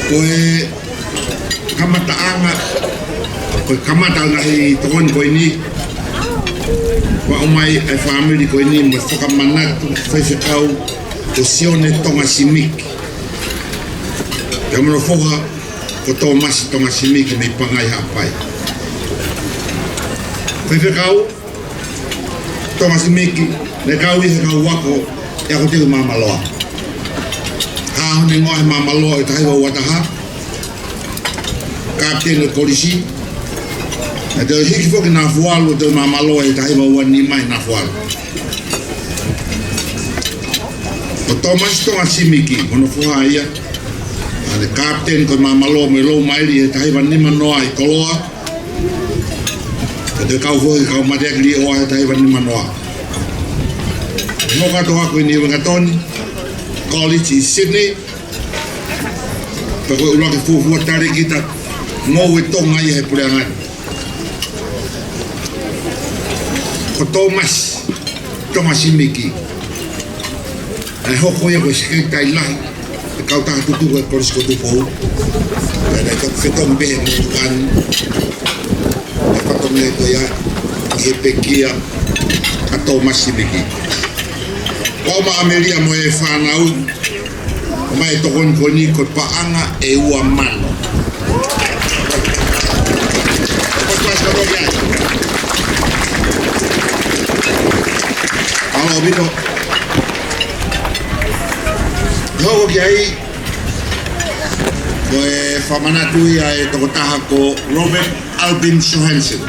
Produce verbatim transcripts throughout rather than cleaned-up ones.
Ko e kamataʻanga, ko e kamata ʻo e ngaahi tokoni ko eni, ʻoku ʻomai ʻe he fāmili ko eni mo e fakamanatu, Faifekau ko Sione Tonga Simiki. Pea mo hono foha ko Tōmasi Tonga Simiki mei Pangai Haʻapai. Faifekau Tonga Simiki, naʻe kau ia he kau ako ʻi he ako teu ʻi Māmaloa. Hā hono hingoa he Māmaloa ʻi he taha hiva ua taha, kapiteni ʻo e kolisi. Naʻe toe hiki foki ki Nafualu, ʻo toe Māmaloa ʻi he taha hiva ua nima ʻi Nafualu. Ko Tōmasi Tonga Simiki, hono foha ia, naʻe kapiteni ko ē ʻi Māmaloa mo e Lou Maili ʻi he taha hiva nima noa ʻi Koloa. Pea toe kau foki he kau mateaki Liʻoa he taha hiva nima noa. Mo ka toa ko eni ʻi Uingatoni College ʻi Sydney. Pea ko e ʻuluaki fuofua talēkita ngoue Tonga ia he puleʻanga ni. Ko Tōmasi Tonga Simiki, naʻe hoko ia ko e sekelitali lahi ʻo e kautaha tutuku ʻo e Kolisi ko Tupou. Pea naʻe toki fetongi pē he motuʻa ni. Naʻe fetongi ko ia ki he pekia ʻa Tōmasi Simiki. Ko ʻAmelia mo e fānau, ʻomai e tokoni ko eni ko e paʻanga ʻe ua mano. Mālō ʻaupito. Hoko ki ai, ko e fakamanatu ia ʻa e tokotaha ko Robert Albin Johansen.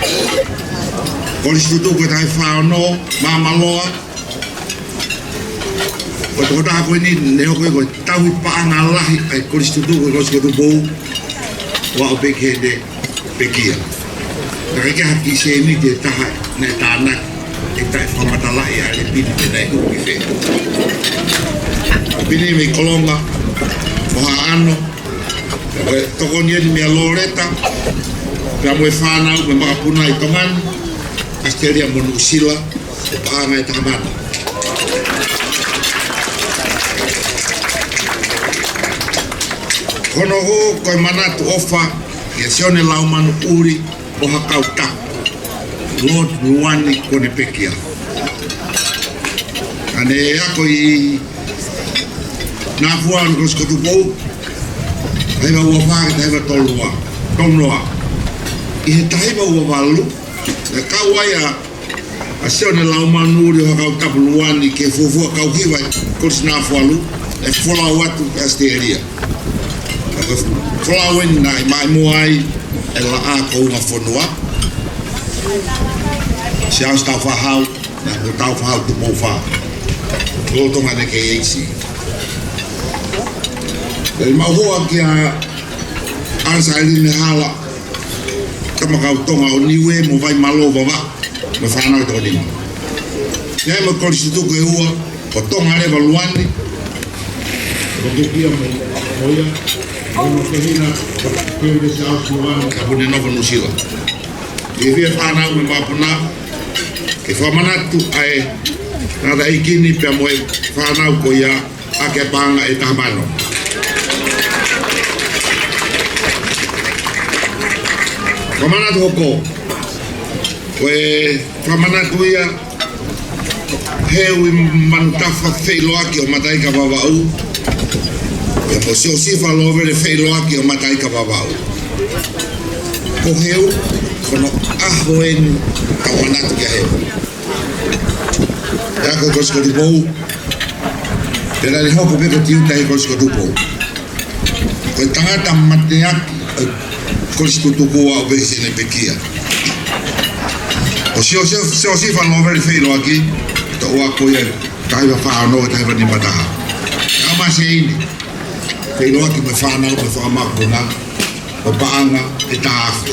Kolisi tutuku ʻi he taha hiva fā ono, Māmaloa. Ko e tokotaha ko eni, naʻe hoko ia ko e tauhi paʻanga lahi ʻa e kolisi tutuku ʻo e Kolisi ko Tupou, ʻo aʻu pē ki heʻene pekia. Naʻe ʻikai ke ʻi ai ha kiʻi sēniti ʻe taha naʻe tānaki, ʻe taʻefakamatalaʻi ʻa e pini pe naʻe tuku ki fē. Pini mei Kolonga mo Haʻano, ko e tokoni eni meia Loleta, pea mo e fānau mo e makapuna ʻi Tonga ni, ʻAositelēlia mo Nuʻusila, ko e paʻanga ʻe taha mano. Ko hono hoko ko e manatu ʻofa kia Sione Laumanu ʻUli ʻo Hakautapu, Lord Luani ko ʻene pekia. Ka ne ako ʻi Nafualu, Kolisi ko Tupou, taha hiva ua fā ki he taha hiva tolu noa, tolu noa. ʻI he taha hiva ua valu, naʻe kau ai ʻa ʻa Sione Laumanu ʻUli ʻo Hakautapu Luani ki he fuofua kau hiva ʻi Kolisi Nafualu, ʻe folau atu ki ʻAositelēlia. Ka ko e folau eni naʻe maʻimoa ai e Laʻā Kounga Fonua, Siaosi Tāufaʻāhau, naʻe ko Tāufaʻāhau Tupou Fā, lolotonga ʻene K H C. Pea ʻi he maʻu hoa kia ʻAna Sailine Hala, tama kau Tonga ʻo Niue mo Vaimalo, Vavaʻu, mo e fānau ʻe toko nima. Naʻe ʻi ai mo e kolisi tutuku ʻe ua, ko Tonga Leva Luani, ko Tukia mo, mo ia, mo hono tehina, ko Kevin Siaosi Luani, Kapuni Nofo Nuʻusila. Fiefia e fānau mo e makapuna ke fakamanatu ʻa e tangataʻeiki ni pea mo e fānau ko ia, ʻaki e paʻanga ʻe taha mano. Fakamanatu hoko, ko e fakamanatu ia Heu ʻi Manutafa Feʻiloaki ʻo Mataika Vavaʻu, pea mo Siosifa Lovele Feʻiloaki ʻo Mataika Vavaʻu. Ko Heu, ko hono ʻaho eni ʻoku tau manatu ki ai ʻa Heu. Pea ko e Kolisi ko Tupou, pea naʻe hoko pē ko e tiuta ʻi he Kolisi ko Tupou. Ko e tangata mateaki ʻo e kolisi tutuku ʻo aʻu pē ki heʻene pekia. Ko Siosifa, Siosifa Lovele Feʻiloaki, toʻu ako ia, taha hiva fā ono, taha hiva nima taha. Ka ma se ini, Feʻiloaki mo e fānau mo e fanga makapuna, ko e paʻanga ʻe taha afe.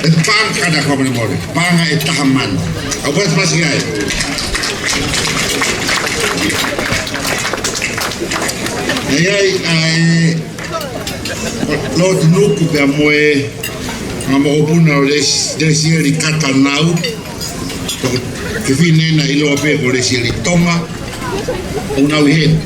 ʻE paʻanga, kātaki fakamolemole, paʻanga ʻe taha mano. ʻOku pasi pasi ai. ʻE ʻi ai ʻa e Lord Nuku pea mo e ngaahi mokopuna ʻo Lesi-, Lesieli Katanau, ko e fefine naʻe ʻiloa pē ko Lesieli Tonga, ʻoku nau ʻi heni.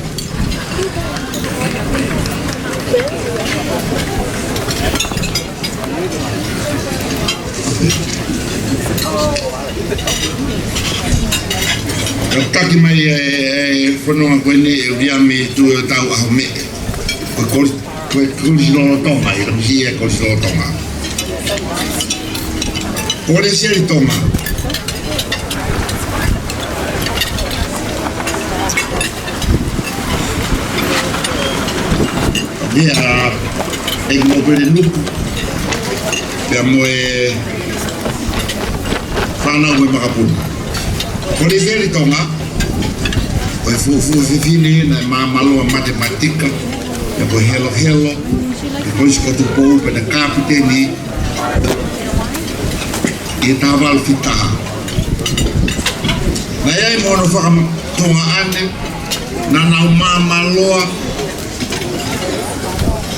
Ka taki mai e, e fononga ko eni ʻe Viliami Tuʻiʻoetau ʻAhomeʻe. Ko e koli-, ko e Kolisi lolotonga, ʻi he Kolisi lolotonga. Kolisi ʻi Tonga. Pea, ʻe mo pele nuku. Pea mo e fānau mo e makapuna. Kolisi ʻi Tonga. Ko e fuofua fefine naʻe māmāloa matematika. Pea ko e helohelo. Pea ko e Kolisi ko Tupou, pea naʻe kapiteni ʻi he taha valu fitu taha. Naʻe ʻi ai mo hono fakatongaʻane, naʻa nau māmāloa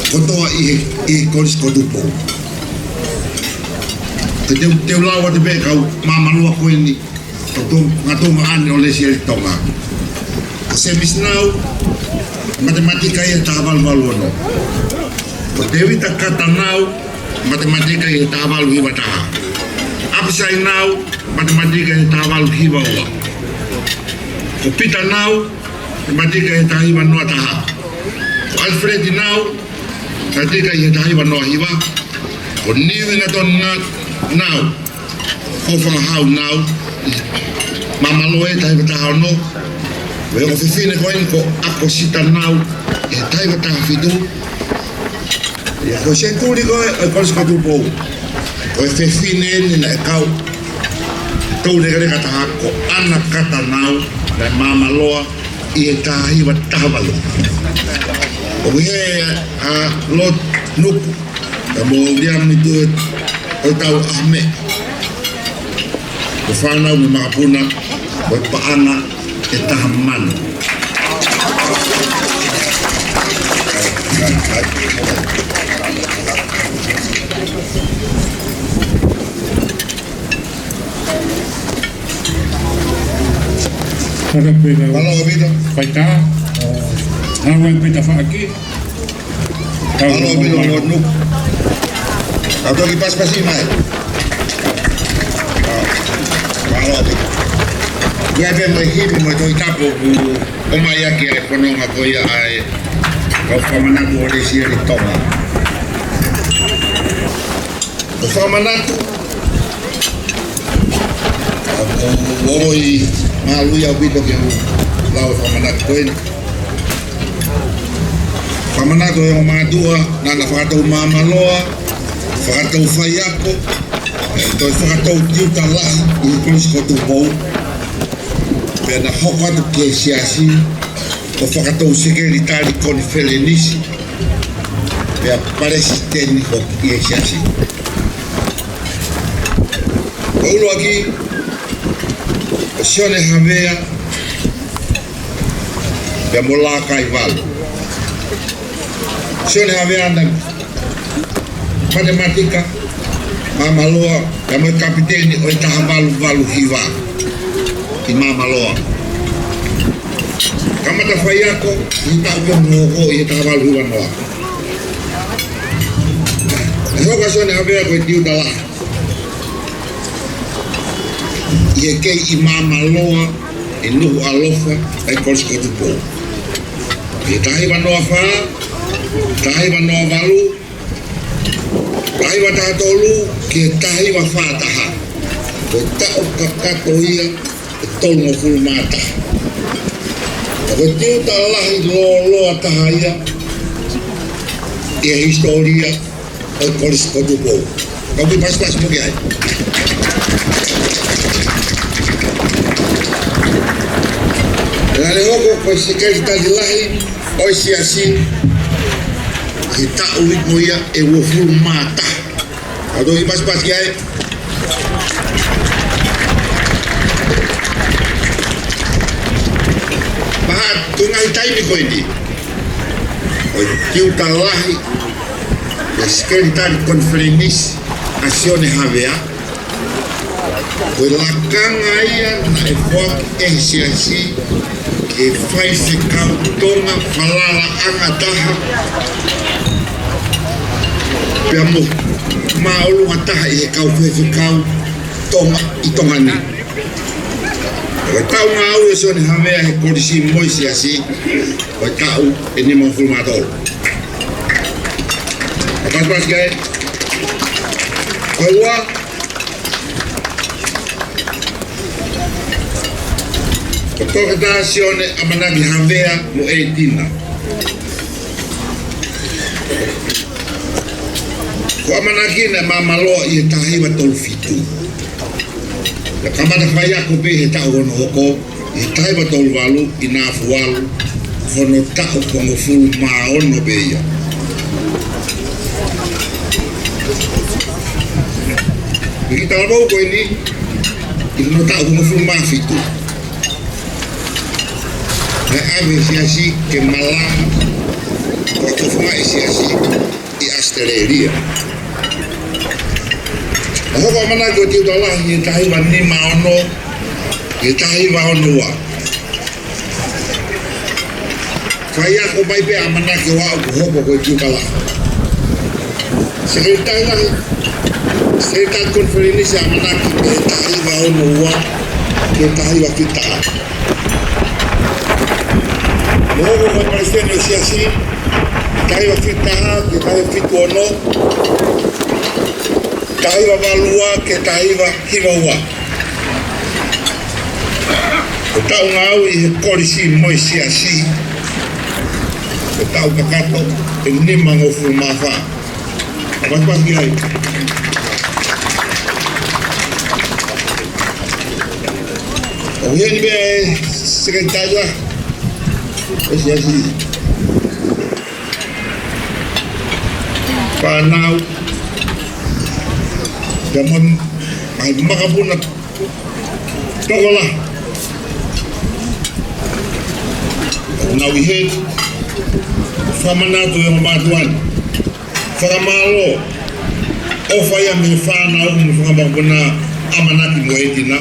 kotoa ʻi he, ʻi he Kolisi ko Tupou. Te u, te u lau atu pē kau māmāloa ko eni, ko e tonga, tongaʻane ʻo Lesieli Tonga. Ko Semisi Nau, matematika ia taha valu valu ono. Ko Tēvita Kata Nau, matematika ia taha valu hiva taha. ʻApisai Nau, matematika ia taha valu hiva ua. Ko Pita Nau, matematika ia taha hiva noa taha. Ko ʻAlifeleti Nau, matematika ia taha hiva noa hiva. Ko Niuingatoni Nau, ko Fakahau Nau, māmāloa ia taha hiva taha ono. Pea ko e fefine ko eni ko ʻAkosita Nau, ia taha hiva taha fitu. Ia ko e senituli ko ē ʻo e Kolisi ko Tupou, ko e fefine eni naʻe kau toulekeleka taha ko ʻAna Kata Nau, naʻe māmāloa ʻi he taha hiva taha valu. ʻOku ʻi he, ʻa, Lord Nuku, pea mo Viliami Tuʻiʻoetau ʻAhomeʻe. Ko e fānau mo e makapuna, ko e paʻanga ʻe taha mano. Mālō ʻaupito. Faitā. Mālō ʻaupito Faʻaki. Mālō ʻaupito Lord Nuku. Tau toki pasipasi mai. Mālō ʻaupito. Ko e pē mo e hipi mo e Tohi Tapu ʻoku ʻomai ʻaki ʻa e fononga ko ia ʻa e kau fakamanatu ʻo Lesieli Tonga. Ko e fakamanatu, ʻoku ou ʻi mālui ʻaupito ke u lau e fakamanatu ko eni. Fakamanatu ʻe he ongo mātuʻa, naʻa na fakatou māmāloa, fakatou faiako, toe fakatou tiuta lahi ʻi he Kolisi ko Tupou. Pea na hoko atu ki he siasi, ʻo fakatou sekelitali konifelenisi, pea palesiteni ʻo e siasi. Ko e ʻuluaki, ko Sione Havea, pea mo Lākaivalu. Sione Havea naʻe matematika, māmāloa, pea mo e kapiteni ʻo e taha valu valu hiva ʻi Māmāloa. Kamata faiako ʻi he taʻu ko ē naʻe hoko ʻi he taha valu hiva noa. Naʻe hoko ʻa Sione Havea ko e tiuta lahi ʻi he kei ʻi Māmāloa, ʻi Nukuʻalofa, ʻa e Kolisi ko Tupou. ʻI he taha hiva noa fā, taha hiva noa valu, taha hiva taha tolu ki he taha hiva fā taha. Ko e taʻu kakato ia ʻe tolungofulu mā taha. Ka ko e tiuta lahi lōloa taha ia ʻi he hisitōlia ʻo e Kolisi ko Tupou. Kau kiʻi pasipasi mo ki ai. Naʻa ne hoko ko e sekelitali lahi ʻo e siasi ʻi he taʻu ʻi ko ia ʻe uofulu mā taha. Kau kiʻi pasipasi ki ai. Pea ʻi he ngaahi taimi ko eni, ko e tiuta lahi, ko e sekelitali konifelenisi ʻa Sione Havea, ko e lakanga ia naʻe foaki ʻe he siasi ki he faifekau Tonga falalaʻanga taha, Pea mo māʻolunga taha ʻi he kau faifekau Tonga ʻi Tonga ni. Ko e taʻu ngāue ʻo Sione Havea he Kolisi mo e Siasi, ko e taʻu ʻe nimangofulu mā tolu. Pasipasi ki ai. Ko e ua, ko Toketā Sione ʻAmanaki Havea mo ʻEtina. Ko ʻAmanaki naʻe māmāloa ʻi he taha hiva tolu fitu. Naʻe kamata faiako pē he taʻu hono hoko, ʻi he taha hiva tolu valu ʻi Nafualu, hono taʻu hongofulu mā ono pē ia. Pea kiʻi talavou ko eni, ʻi hono taʻu hongofulu mā fitu, naʻe ʻave e Siasi ke malanga, ko e tofunga e Siasi ʻi ʻAositelēlia. Naʻe hoko ʻAmanaki ko e tiuka lahi ʻi he taha hiva nima ono, ʻi he taha hiva ono ua. Faiako mai pē ʻAmanaki ʻo aʻu kuo hoko ko e tiuka lahi. Sekelitali lahi, Sekelitali Konifelenisi ʻAmanaki mei he taha hiva ono ua ki he taha hiva fitu taha. Mo hoko ko e Palesiteni ʻo e Siasi, taha hiva fitu taha ki he taha hiva fitu ono, taha hiva valu ua ki he taha hiva hiva ua. Ko e taʻu ngāue ʻi he Kolisi mo e Siasi, ko e taʻu kakato ʻe nimangofulu mā fā. Pasipasi ki ai. ʻOku ʻi heni pē e Sekelitali ʻo e Siasi. Fānau, pea mo e ngaahi makapuna tokolahi naʻa nau ʻi heni, fakamanatu e ongo mātuʻa ni. Fakamālō. ʻOfa ia mei he fānau mo e fanga makapuna ʻAmanaki mo ʻEtina.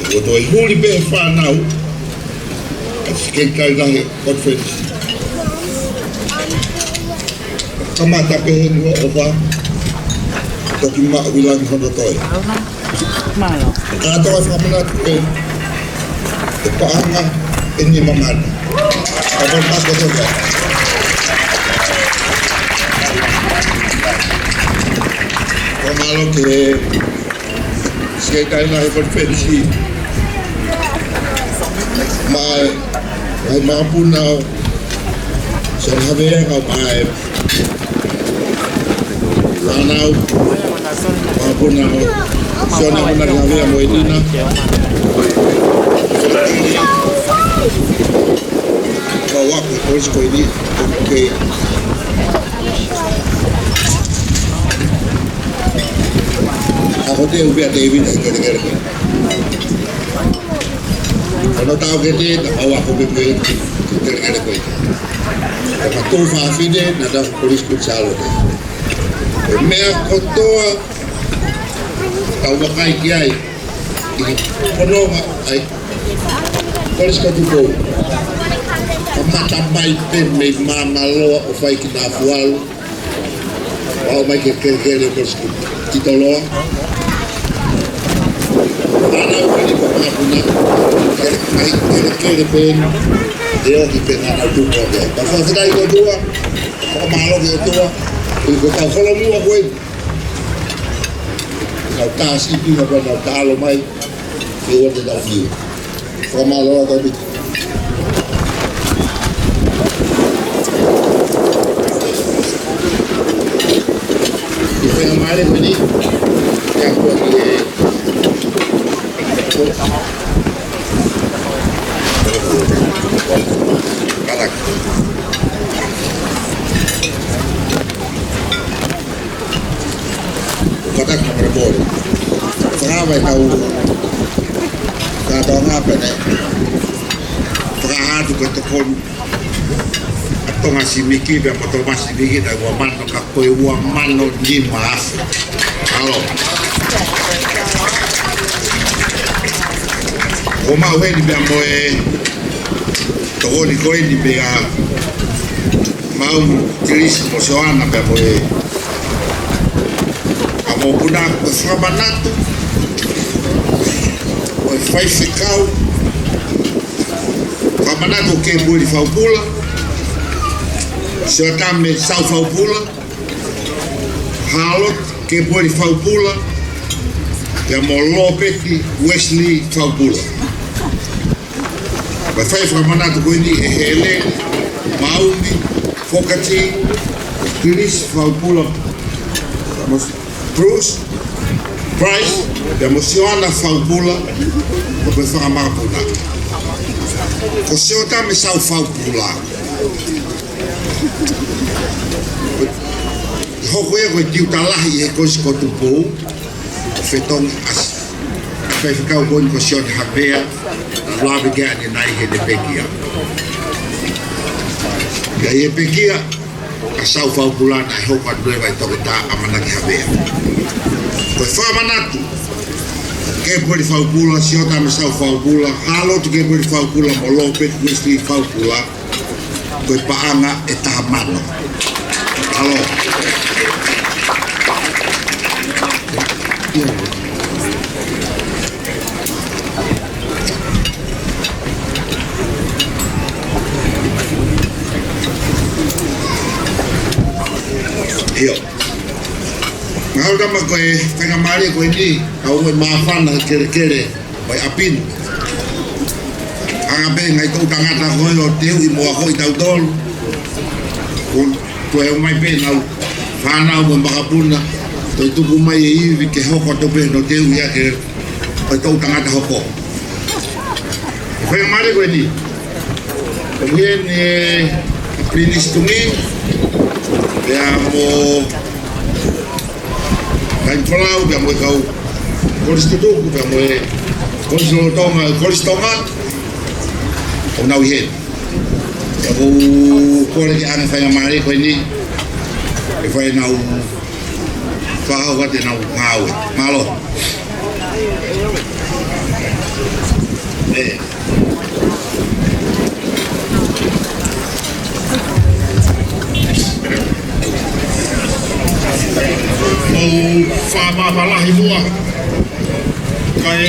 ʻOku toe huli pē he fānau ʻa e Sekelitali Lahi ʻo e Konifelenisi. Kamata pē heni hoʻo ʻofa, toki maʻu ʻi langi hono toe. Mālō. Kātoa fakamanatu pē e paʻanga ʻe nima mano. Ka ko e mako toka. Fakamālō ki he Sekelitali Lahi ʻo e Konifelenisi, mo e ngaahi makapuna ʻo Sione Havea, kae ʻumaʻā e fānau, makapuna ʻo Sione ʻAmanaki Havea mo ʻEtina. Kau ako he kolisi ko eni, ʻoku kei ako te u pea David he kelekele ko eni. Ko hono taʻokete, naʻa mau ako pē mo e kelekele ko eni. Ko e matuʻu fafine naʻa nau kolisi Kuini Sālote. Ko e meʻa kotoa ʻoku tau vakai ki ai ʻi he fononga ʻa e Kolisi ko Tupou. Kamata mai pē mei Māmāloa ʻo fai ki Nafualu, ʻo aʻu mai ki he kelekele ʻo e Kolisi ko Titoloa. Naʻa nau ko eni ko e makapuna, ke, ʻa e kelekele pē eni, ʻe ohi pē naʻa nau tupu ʻaki ai. Pea fakafetaʻi ki he ʻOtua, fakamālō ki he ʻOtua, ʻi he kau holomua ko ē, nau tā sipi, nau tā ʻalu mai, ke ʻoua te tau fiu. Fakamālō atu ʻaupito. ʻI he faingamālie ko eni, ke ʻoatu ʻa e Kātaki mo e mole. Fakaava e kau kātoanga pea ne fakahā atu ko e tokoni ʻa Tonga Simiki pea mo Tōmasi Simiki, naʻe ua mano ka ko e ua mano nima afe. Mālō. Ko mau heni pea mo e tokoni ko eni pea mau Kilisi mo Soana pea mo e ʻOku na ko e fakamanatu ʻo e faifekau, fakamanatu ʻo Kepueli Faupula, Siotame Sau Faupula, Harold Kepueli Faupula, pea mo Lopeti Wesley Faupula. Pea fai fakamanatu ko eni ʻe Heleni Maumi Fokati, Chris Faupula, Bruce Price, pea mo Siona Faupula, ko e fakamapuna. Ko Siotame Sau Faupula. Hoko ia ko e tiuta lahi ʻi he Kolisi ko Tupou, ʻo fetongi ʻa e faifekau ko eni ko Sione Havea, lave ki ai ʻanenai heʻene pekia. Pea ʻi he pekia ʻa Sau Faupula naʻe hoko atu leva ʻe Toketā ʻAmanaki Havea. Ko e fakamanatu, Kepueli Faupula, Siotame Sau Faupula, Harold Kepueli Faupula, mo Lopeti Wesley Faupula, ko e paʻanga ʻe taha mano. Mālō. ʻIo. Mahalo ka ma ko e faingamālie ko eni, ʻa e ʻū māfana kelekele ʻo e ʻapi ni. Anga pē ngaahi toʻu tangata ko ē ʻo teuʻi mo akoʻi tautolu. Ko e toe ʻomai pē ʻenau fānau mo e makapuna, toe tuku mai e ivi ke hoko atu pē hono teuʻi ʻaki ʻo e toʻu tangata hoko. Faingamālie ko eni. Ko eni ʻe Pilinisi Tungī, pea mo Taimi Folau, pea mo e kau Kolisi Tutuku, pea mo e Kolisi Lolotonga, Kolisi Tonga, ʻoku nau ʻi heni. Pea ʻoku ou kole ke ʻoange faingamālie ko eni, ʻe fai ʻenau fakahoko atu ʻenau ngāue. Mālō. ʻE. ʻOku ou fakamālō lahi muʻa, kae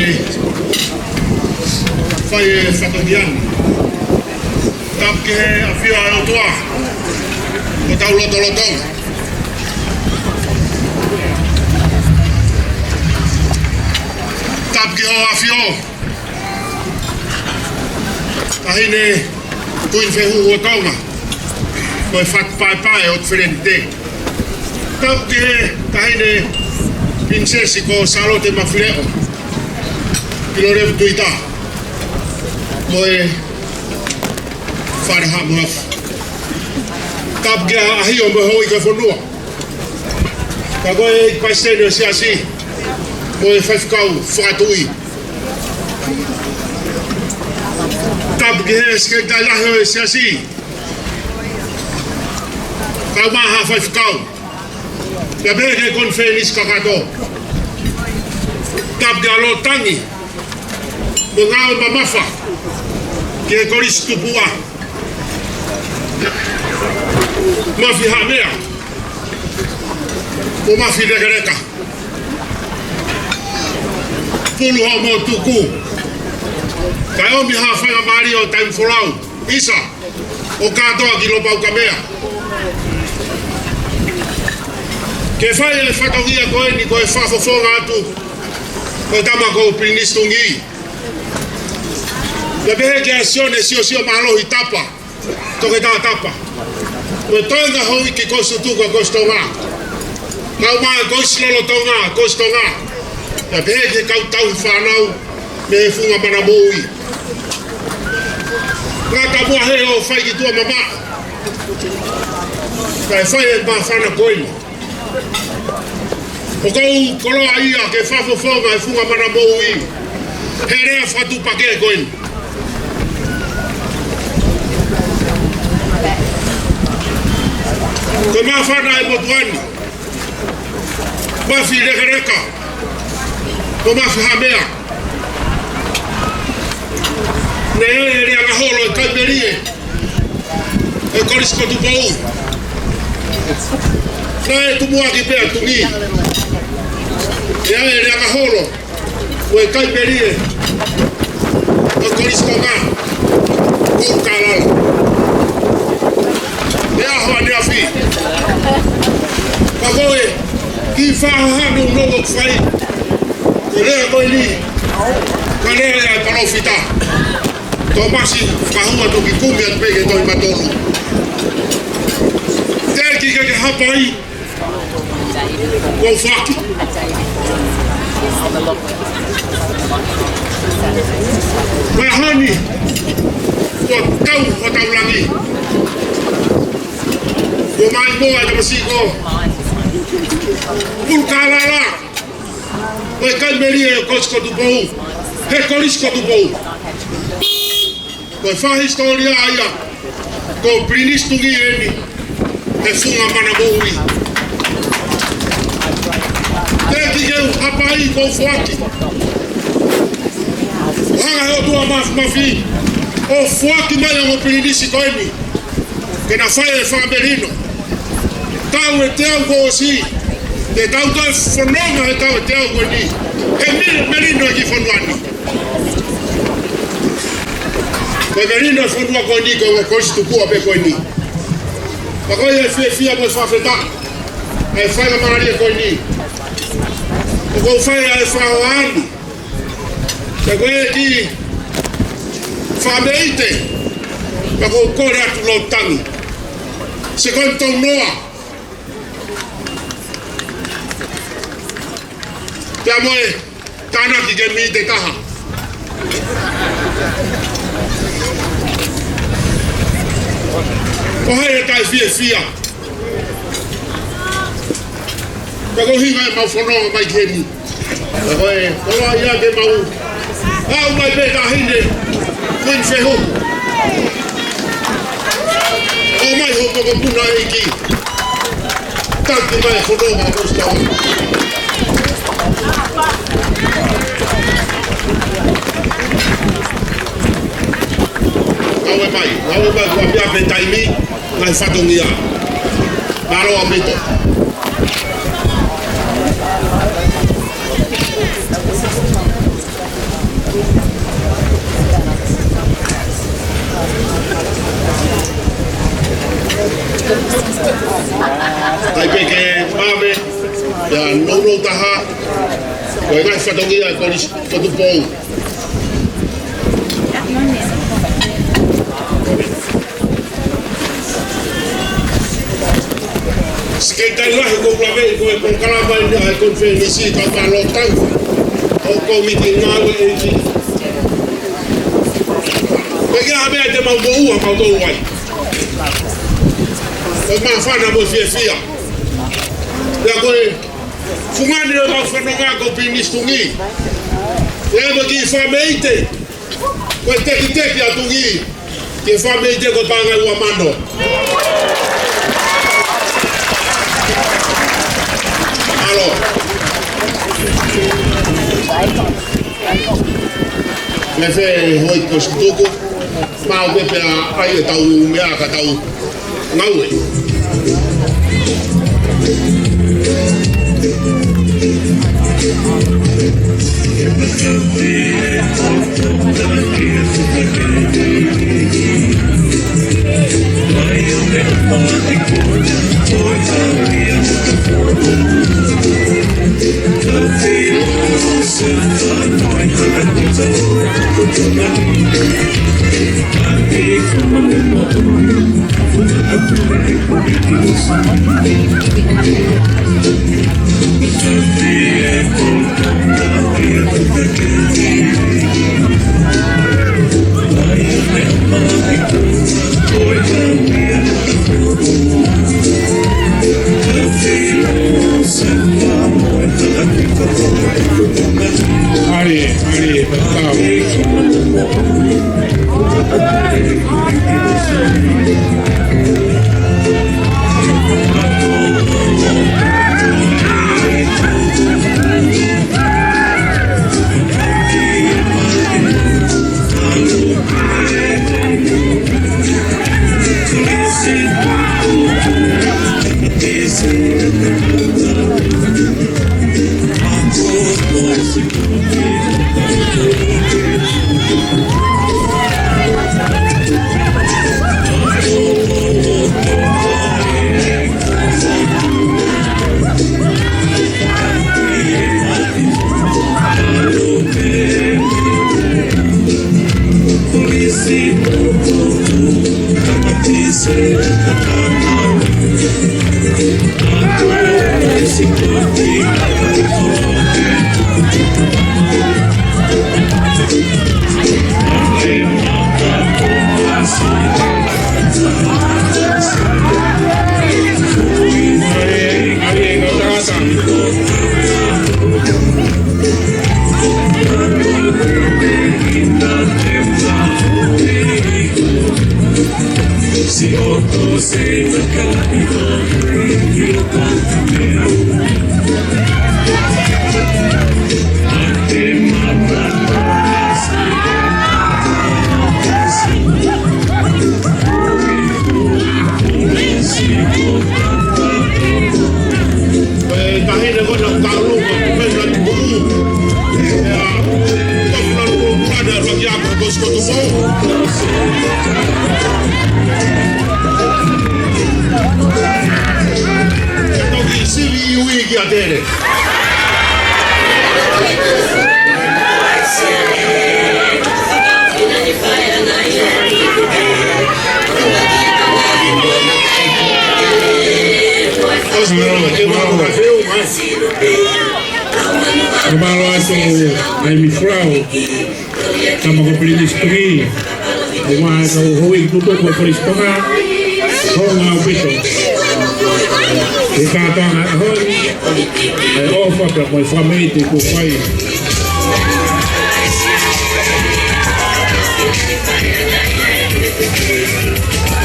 fai e fatongia ni. Tapu ki he ʻafio ʻa e ʻOtua ʻi hotau lotolotonga. Tapu ki hoʻo ʻafio, Taʻahine Kuini Fehuhu ʻo Tonga, ko e Fatu Paepae ʻo Feleni Te. Tapu ki he Taʻahine Pilinisesi ko Sālote Mafileʻo Pilolevu Tuita, mo e Fale Haʻamoafu. Tapu ki he ʻAʻahio mo e Houʻeiki ʻo e fonua. Pea ko e Palesiteni ʻo e Siasi, mo e faifekau fakatuʻi. Tapu ki he Sekelitali Lahi ʻo e Siasi, kae ʻumaʻā haʻa faifekau. Pea pehē ki he konifelenisi kakato. Tapu ki he ʻalu ʻo tangi mo ngāue mamafa ki he Kolisi Tupuʻa, Mafi Haʻamea mo Mafi Lekeleka. Pulu hoʻomou tuku, kae ʻomi ha faingamālie ʻo Taimi Folau, ʻisa, ʻo kātoa ki Lopaukamea. Ke fai e fatongia ko eni ko e fakafofonga atu ʻo e tama ko Pilinisi Tungī. Pea pehē kia Sione Siosio Mālohi Tapa, Toketā Tapa, mo e toenga Houʻeiki Kolisi Tutuku ʻa Kolisi Tonga, kae ʻumaʻā e Kolisi Lolotonga, Kolisi Tonga. Pea pehē ki he kau tauhi fānau mei he Funga Mana Moʻui. Ngata muʻa he ʻo fai ki tuʻa mamaʻo, kae fai e māfana ko eni. ʻOku ou koloaʻia ke fakafofonga e Funga Mana Moʻui he lea fakatuʻupakē ko eni. Ko e māfana e motuʻa ni, Mafi Lekeleka mo Mafi Haʻamea, naʻe ʻi ai e lea ngaholo ʻe Kaimelie ʻe Kolisi ko Tupou. Naʻe tumuʻaki pē ʻa Tungī. ʻE ʻi ai e leʻanga holo ʻo e kai melie ʻo e Kolisi Tonga, Koulukālala. ʻI he ʻaho ʻaneafi, ka ko e kiʻi fakahā nounou ʻoku fai, ko e lea ko eni, ko e lea ʻa e palōfita Tōmasi Fakahua, toki kumi atu pē ki he Tohi Matolu. Teʻeki ke ke hapai, kuo u foaki. Ko e ʻaho ni, kuo tau hotau langi. Kuo maimoa e tamasiʻi ko Koulukālala, ko e kai melie ʻo e Kolisi ko Tupou, he Kolisi ko Tupou. Ko e fakahisitōlia ia, ko Pilinisi Tungī eni, he funga mana moʻui. Teʻeki ke u hapai, kuo u foaki. Hanga he ʻOtua Māfimafi ʻo foaki mai ʻa e ongo pilinisi ko eni ke na fai e fakamelino. Taʻu ʻe teau kuo ʻosi, te tau toe fononga he taʻu ʻe teau ko eni he mel-, melino ʻa e kiʻi fonua ni. Ko e melino e fonua ko eni ko e ongo kolisi tupua pē ko eni. Ka ko ia e fiefia mo e fakafetaʻi ʻa e faingamālie ko eni ʻoku ou fai ʻa e fakahohaʻa ni. Ka ko e kiʻi fakameʻite, ka ʻoku ou kole atu Lord Tangi, Second Taunoa, pea mo e tānaki ke mite taha. Ko hai ʻe taʻefiefia? Ka ko e ʻuhinga ia ʻemau fononga mai ki heni. Ka ko e koloa ia ke mau aʻu mai pē Taʻahine Kuini Fehuhu. ʻOmai hoʻo mokopuna ʻEiki. Taki mai e fononga ʻo Kolisi Tonga. Ngāue mai, ngāue mai, kuo ʻapiʻapi e taimi, ngaahi fatongia. Mālō ʻaupito. Kae pehē ke mave, ia nounou taha, ko e ngaahi fatongia ʻa e Kolisi ko Tupou. Sekelitali Lahi, ko e koloa mai ko e polokalama ʻeni ʻa e konifelenisi kae ʻumaʻā Lord Tangi ʻo e kōmiti ngāue ʻEiki. Pea ko e hā e meʻa te mau moʻua kau tolu ai? Ko e māfana mo e fiefia. Pea ko e fungani ʻo ʻemau fononga ko Pilinisi Tungī. Pea mo e kiʻi fakameʻite, ko e tekiteki ʻa Tungī ki he fakameʻite ko e paʻanga ʻe ua mano. Mālō. Mei fē houʻeiki ko Sikutuku? Mau pē pea ʻai ʻetau meʻa ka tau ngāue. ʻAli, ʻali, tau. Ko e taʻahine ko ena ʻoku tau loko, ko e taʻahine ko ena ʻoku tau loko, ko e taʻahine ko ena ʻoku tau loko. Ke toki sivi ui ki a Tele. Mālō atu ʻa e Miss Flau, tama ko Pilinisi Tuʻi, ʻo mai kau houʻeiki tutuku ʻo e Kolisi Tonga, hounga ʻaupito. ʻI he kātoanga ʻo e ʻaho ni, ʻa e ʻofa pea mo e fakamoʻoni kuo fai.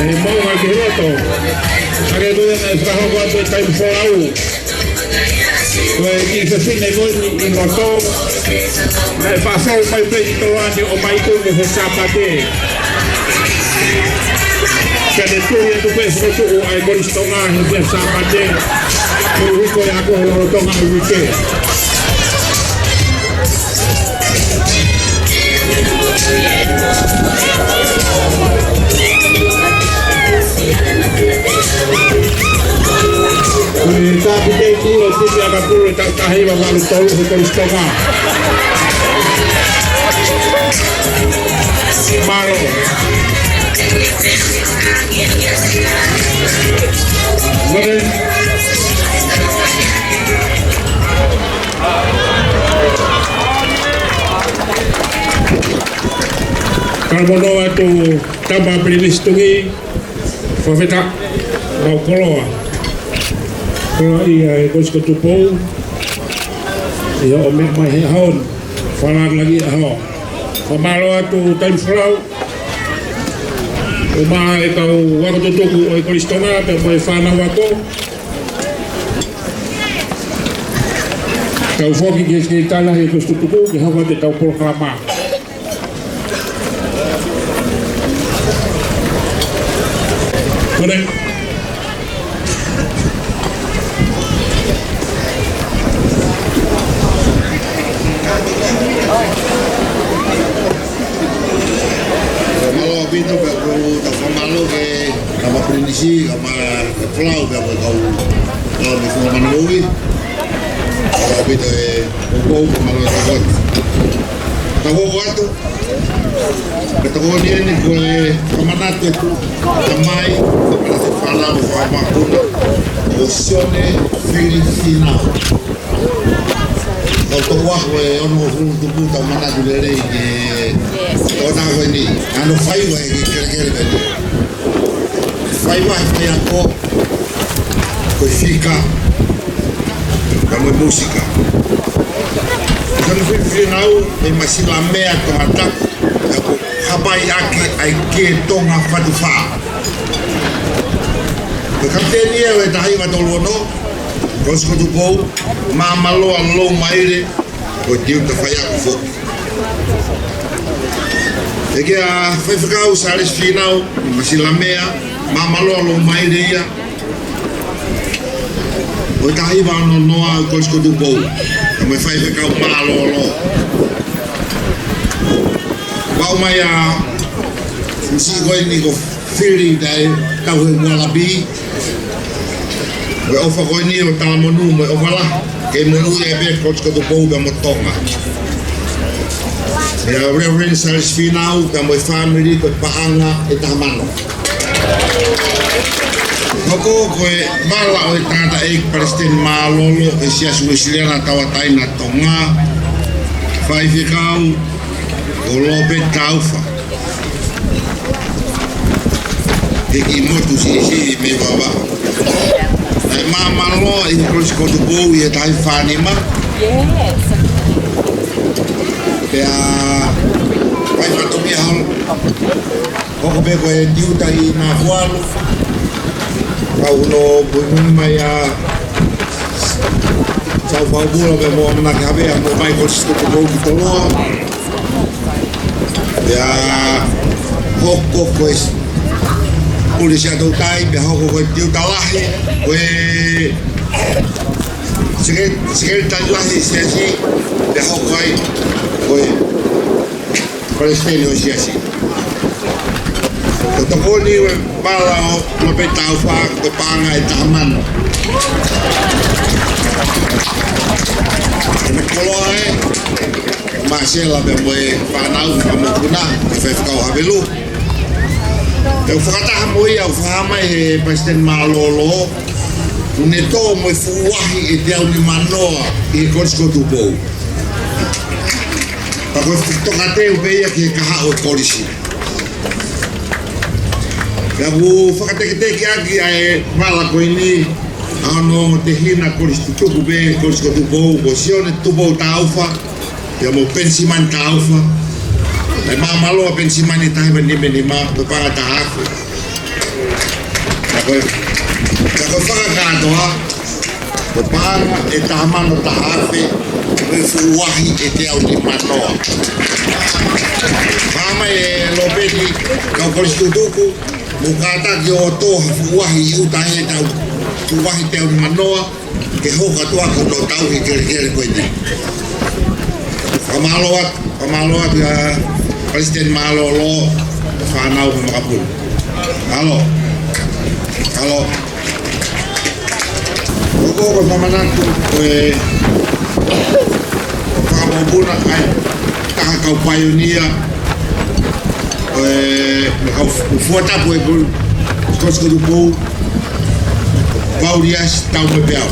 ʻE moʻunga ki loto, ʻa e ko ia naʻe fakahoko atu e taimi folau. Ko e kiʻi fefine ko eni ʻi loto, naʻe fāfou mai pē ʻi Toloani ʻo ʻomai ʻi he Sāpate. Pea ne tui atu pē fokotuʻu ʻa e Kolisi Tonga he Sāpate. Ko e hiko ia ko e lolotonga ʻo e uike. Ko e kapiteni ʻo e timi ʻakapulu ʻe taha hiva valu tolu he Kolisi Tonga. Mālō. Mole. Kalamono atu tama Pilinisi Tuʻi, fakafetaʻi, mau koloa. Koloa ia ʻa e Kolisi ko Tupou, ʻi hoʻo meʻa mai he ʻaho ni, fakalāngilangi ʻaho. Fakamālō atu taimi folau, ʻo mai e kau ako tutuku ʻo e Kolisi Tonga, pea mo e fānau ako. Tau foki ki he Sekelitali ʻo e Kolisi Tutuku, ke hoko atu ʻetau polokalama. Kole. Mālō ʻaupito, pea ʻoku ou fakamālō ki he tama Pilinisi, kae ʻumaʻā e folau, pea mo e kau, kau mei he funga manu moʻui. Mālō ʻaupito e ʻoku ou fakamālō atu. Tau hoko atu. Ko e tokoni eni ko e fakamanatu e tamai, fakamanatu e fānau, fakamakapuna, ko Sione Fili Fīnau. Tau toʻo ʻa e onongofulu tupu, tau manatu lelei ki he tokotaha ko eni. Hono faiva ʻi he kelekele ko eni. Faiva he faiako, ko e fika, pea mo e mūsika. Sione Fili Fīnau, mei Masilamea, Tongatapu, pea ko Hapai ʻaki ʻa e Kie Tonga Fatu Fā. Ko e kapiteni ia ʻo e taha hiva tolu ono, Kolisi ko Tupou, Māmaloa Loumaile, ko e tiuta faiako foki. ʻEiki ʻa Faifekau Sālesi Fīnau, Masilamea, Māmaloa Loumaile ia, ʻo e taha hiva ono noa Kolisi ko Tupou, pea mo e faifekau mālōlō. Pau mai ʻa e siʻi ko eni ko Fili, taʻe tau he ualapi. Mo e ʻofa ko eni ʻo talamonū mo e ʻofa lahi, ke monūʻia pē Kolisi ko Tupou pea mo Tonga. ʻIa Reverend Sālesi Fīnau, pea mo e fāmili ko e paʻanga ʻe taha mano. Hoko ko e vala ʻo e tangataʻeiki Palesiteni Mālōlō ʻo e Siasi Uēsiliana Tauʻatāina Tonga, Faifekau ko Lopeti Taufa. He kiʻi motu siʻisiʻi mei Vavaʻu. Naʻe māmāloa ʻi he Kolisi ko Tupou ʻi he taha hiva fā nima. Pea fai fatongia holo. Hoko pē ko e tiuta ʻi Nakualu. Kau hono puimui mai ʻa Saufaupula pea mo ʻAmanaki Havea mo ʻomai Kolisi ko Tupou ki Toloa. Pea hoko ko e Pule Siaʻatoutai, pea hoko ko e tiuta lahi, ko e seke-, sekelitali lahi siasi, pea hoko ai ko e Palesiteni ʻo e siasi. Ko e tokoni ʻo e vala ʻo Lopeti Taufa, ko e paʻanga ʻe taha mano. Ko e koloa ē, Māsela pea mo e fānau, pea mo e mokopuna, mo e faifekau Havelu. Pea u fakataha mo ia, u fakahā mai he Palesiteni Mālōlō, ʻoku ne tō mo e fuʻu uahi ʻe teau nimanoa ʻi he Kolisi ko Tupou. Pea ko e tokateu pē ia ki he kahaʻu ʻo e kolisi. Pea u fakateketeke ʻaki ʻa e vala ko eni, ʻa hono tehina kolisi tutuku pē, Kolisi ko Tupou, ko Sione Tupou Taufa, pea mo Penisimani Taufa. Naʻe māmāloa Penisimani taha hiva nima nima, ko e paʻanga ʻe taha afe. Ka ko e, ka ko e fakakātoa, ko e paʻanga ʻe taha mano taha afe, ko e fuʻu uahi ʻe teau nimanoa. Fakahā mai ʻe Lopeti, kau kolisi tutuku, mou kātaki ʻo tō ha fuʻu uahi ʻi ʻuta he tau, fuʻu uahi teau nimanoa, ke hoko atu ʻaki hono tauhi kelekele ko eni. Fakamālō atu, fakamālō atu ʻa Palesiteni Mālōlō, fānau mo e makapuna. Mālō. Mālō. Ko e fakamanatu ko e fakamakapuna ʻa e taha kau paionia, ʻo e, mo e kau fuatapu ʻo e Kolisi ko Tupou, Pauliasi Taumoepeau.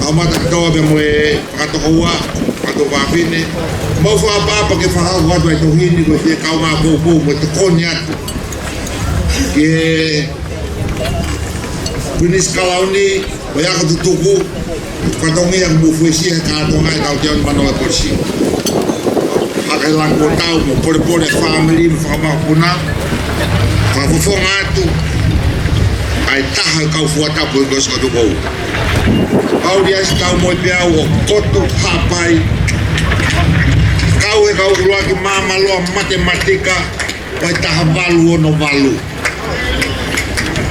ʻAmata kotoa pea mo e fakatokoua, fakatokoua fefine. Mau fakaʻapaʻapa ke fakahoko atu ʻa e tohi ni ko e fie kaungā poupou mo e tokoni atu ki he Pilinisi Kalauni, ʻo e ako tutuku, fatongia mo fuesia he kātoanga ʻetau teau nimanoa e kolisi. Hake lango tau mo polepole fāmili mo fakamakapuna. Fakafofonga atu ʻa e taha e kau fuatapu ʻo e Kolisi ko Tupou, Pauliasi Taumoepeau ʻo Kotu Haʻapai. Kau he kau ʻuluaki māmāloa matematika ʻo e taha valu ono valu.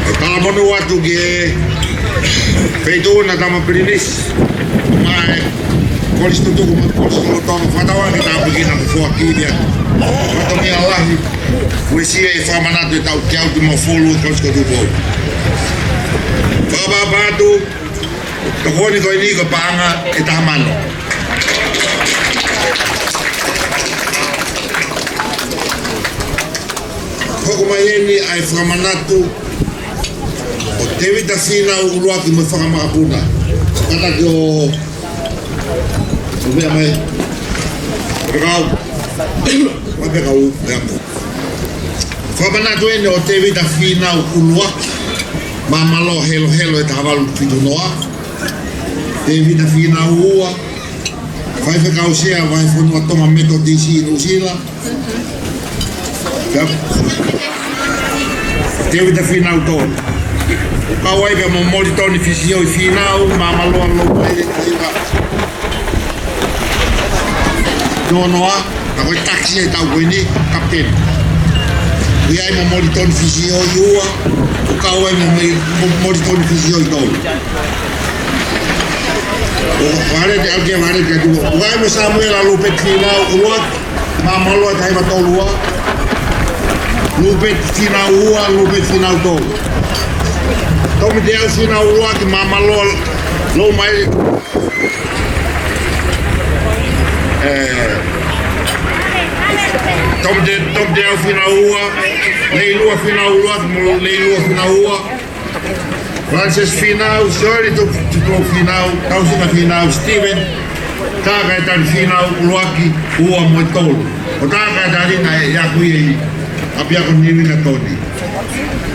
ʻO talamonū atu ki he Feituʻuna Tama Pilinisi, mo e Kolisi Tutuku mo e Kolisi Lolotonga, fakatauange ke tāpuekina mo foaki ia. Fatongia lahi, fuesia e fakamanatu ʻetau teau nimangofulu Kolisi ko Tupou. Fakaʻapaʻapa atu, tokoni ko eni ko e paʻanga ʻe taha mano. Hoko mai eni ʻa e fakamanatu ʻo Tēvita Fīnau ʻUluaki mo e fakamakapuna. Kātaki ʻo, ʻo meʻa mai. Pekau. Mai pekau, meʻa mai. Fakamanatu eni ʻo Tēvita Fīnau ʻUluaki, māmāloa helohelo ʻe taha valu fitu noa. Tēvita Fīnau Ua, faifekau sea Vahefonua Tonga Metotisi ʻi Nuʻusila. Pea Tēvita Fīnau Tolu. Kau ai pea mo Molitoni Fisioi Fīnau, māmāloa Loumaile taha hiva noa noa, ka ko e takisi ʻe tau ko eni, kapiteni. ʻOku ʻi ai mo Molitoni Fisioi Ua, ʻo kau ai mo, mo, mo Molitoni Fisioi Tolu. ʻO Vale te au ke Vale te atu. ʻOku ʻi ai mo Samuela Lupeti Fīnau ʻUluaki, māmāloa taha hiva tolu ua. Lupeti Fīnau Ua, Lupeti Fīnau Tolu. Tomi Teau Fīnau ʻUluaki, māmāloa Loumaile. ʻE, Tom Te, Tom Te Au Finau ua, Leilua Finau ua, mo Leilua Finau ua. Francis Finau, Sioeli Tupu, Tupu Finau, Tausina Finau, Steven, Tākaetali Finau, ʻUluaki, ua mo e tolu. Ko Tākaetali naʻe ʻi ai ʻi ʻapiako Niuinga Toni.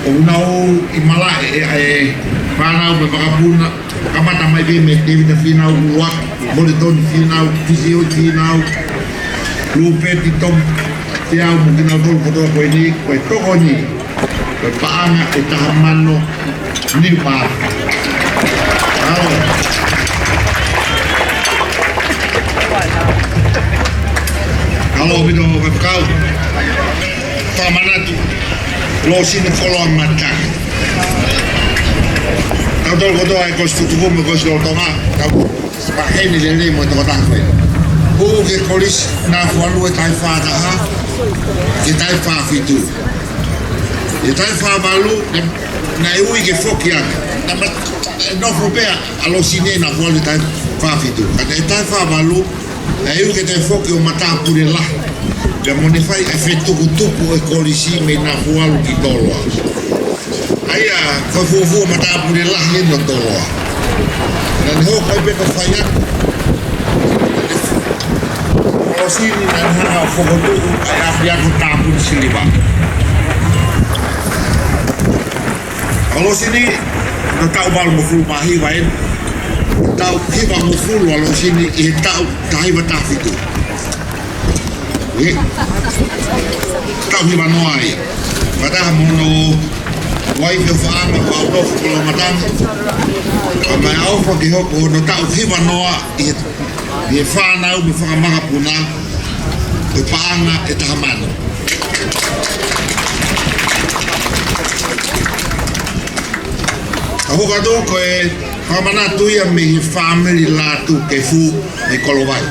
ʻOku nau ʻi malaʻe ʻa e fānau mo e makapuna, kamata mai pē mei Tēvita Finau ʻUluaki, Moletoni Finau, Fisioi Finau, Lupeti Tom Te Au mo kinautolu kotoa ko eni, ko e tokoni, ko e paʻanga ʻe taha mano, Niu Pā. Mālō. Mālō ʻaupito, Faifekau. Fakamanatu, Losini Koloa Mata. Tautolu kotoa ʻi he Kolisi Tutuku mo e Kolisi Lolotonga, tau pehē ni lelei mo e tokotaha ko ē. Hū ki he Kolisi Nafualu ʻi he taha fā taha, ki he taha fā fitu. ʻI he taha fā valu, naʻe, naʻe ui ke foki ange. Naʻe ma-, nofo pē ʻa Losini Nafualu ʻi he taha fā fitu. Ka ʻi he taha fā valu, naʻe ui ke toe foki ʻo matāpule lahi. Pea mo ʻene fai e fetukutuku e kolisi mei Nafualu ki Toloa. ʻA ia, ko e fuofua matāpule lahi ʻeni ʻo Toloa. Naʻa ne hoko ai pē ko e faiako. Losini naʻa ne hanga ʻo fokotuʻu ʻa e ʻapiako Tāpuni Siliva. ʻA Losini, ko e taʻu valungofulu mā hiva eni. Taʻu hivangofulu ʻa Losini ʻi he taʻu taha hiva taha fitu. ʻE, taʻu hiva noa ia. Fakataha mo hono uaifi ʻo Faʻanga, Faʻunofu Kolomatanga. Ka mai ʻofa ke hoko hono taʻu hiva noa ʻi he, ʻi he fānau mo e fanga makapuna, ko e paʻanga ʻe taha mano. Ka hoko atu ko e fakamanatu ia mei he fāmili Lātūkefu mei Kolovai.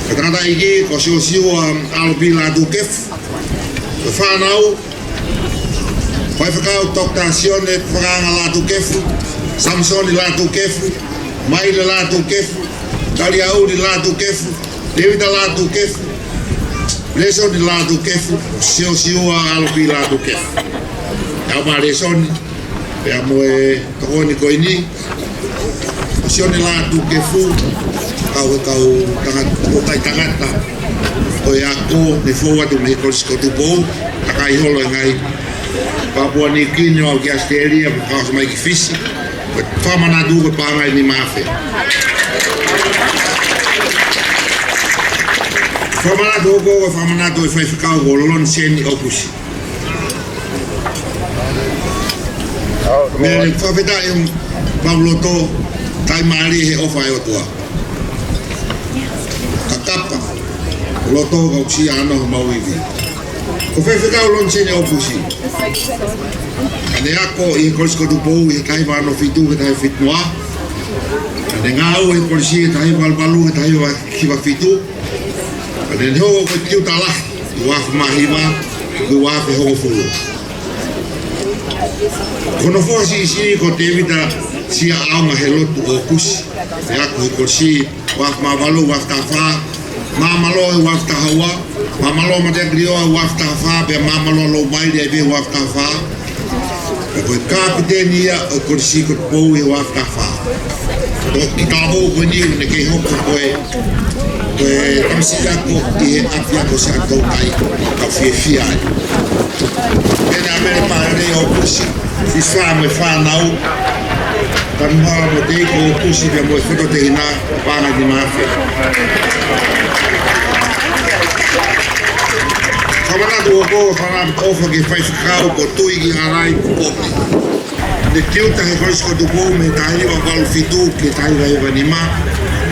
Ko e tangataʻeiki ko Siosiua Alopi Lātūkefu. Ko e fānau, Faifekau Toketā Sione Fakaanga Lātūkefu, Samisoni Lātūkefu, Maile Lātūkefu, Taliauli Lātūkefu, Tēvita Lātūkefu, Lēsoni Lātūkefu, Siosiua Alopi Lātūkefu. Kau pā Lēsoni, pea mo e tokoni ko eni, Sione Lātūkefu, kau e kau tangata, ko e kau tangata ʻo e ako ne fou atu mei he Kolisi ko Tupou, takai holo e ngaahi Papua New Guinea ʻo aʻu ki ʻAositelēlia, mo kau ʻosi mai ki Fisi. Ko e fakamanatu ko e paʻanga ʻe nima afe. Fakamanatu hoko, ko e fakamanatu e faifekau ko Loniseni ʻOkusi. Mele fakafetaʻi ʻemau loto, taʻimālie he ʻofa ʻa e ʻOtua. Ka kapa loto ka ʻosi ʻa hono mau ivi. Ko e faifekau Loniseni ʻOkusi. Ka ne ako ʻi he Kolisi ko Tupou ʻi he taha hiva ono fitu ki he taha hiva fitu noa. Ka ne ngāue he kolisi he taha hiva valu valu ki he taha hiva hiva fitu. Ka ne hoko ko e tiuta lahi ʻi he ua afe mā hiva ki he ua afe hongofulu. Ko hono foha siʻisiʻi ko Tēvita Siaʻaonga Helotu ʻOkusi, ne ako he kolisi ua afe mā valu, ua afe taha fā, Māmaloa ʻi he ua afe taha ua, Māmaloa Mateakilioa ʻi he ua afe taha fā, pea Māmaloa Loumaile ʻi he ua afe taha fā. Pea ko e kapiteni ia ʻo e Kolisi ko Tupou ʻi he ua afe taha fā. Ko e kiʻi talavou ko eni ʻoku ne kei hoko ko e, ko e tamasiʻi ako ʻi he ʻapiako Siaʻatoutai, ʻoku ou fiefia ai. Pea ne ʻa Mele Pālele ʻOkusi, Sisa mo e fānau, Tanuhala mo Teiko ʻOkusi pea mo e fototehina, paʻanga ʻe nima afe. Fakamanatu hoko, fakamanatu ʻofa ki he faifekau ko Tuʻikihalai Popopi. Ne tiuta he Kolisi ko Tupou mei he taha hiva valu fitu ki he taha hiva hiva nima,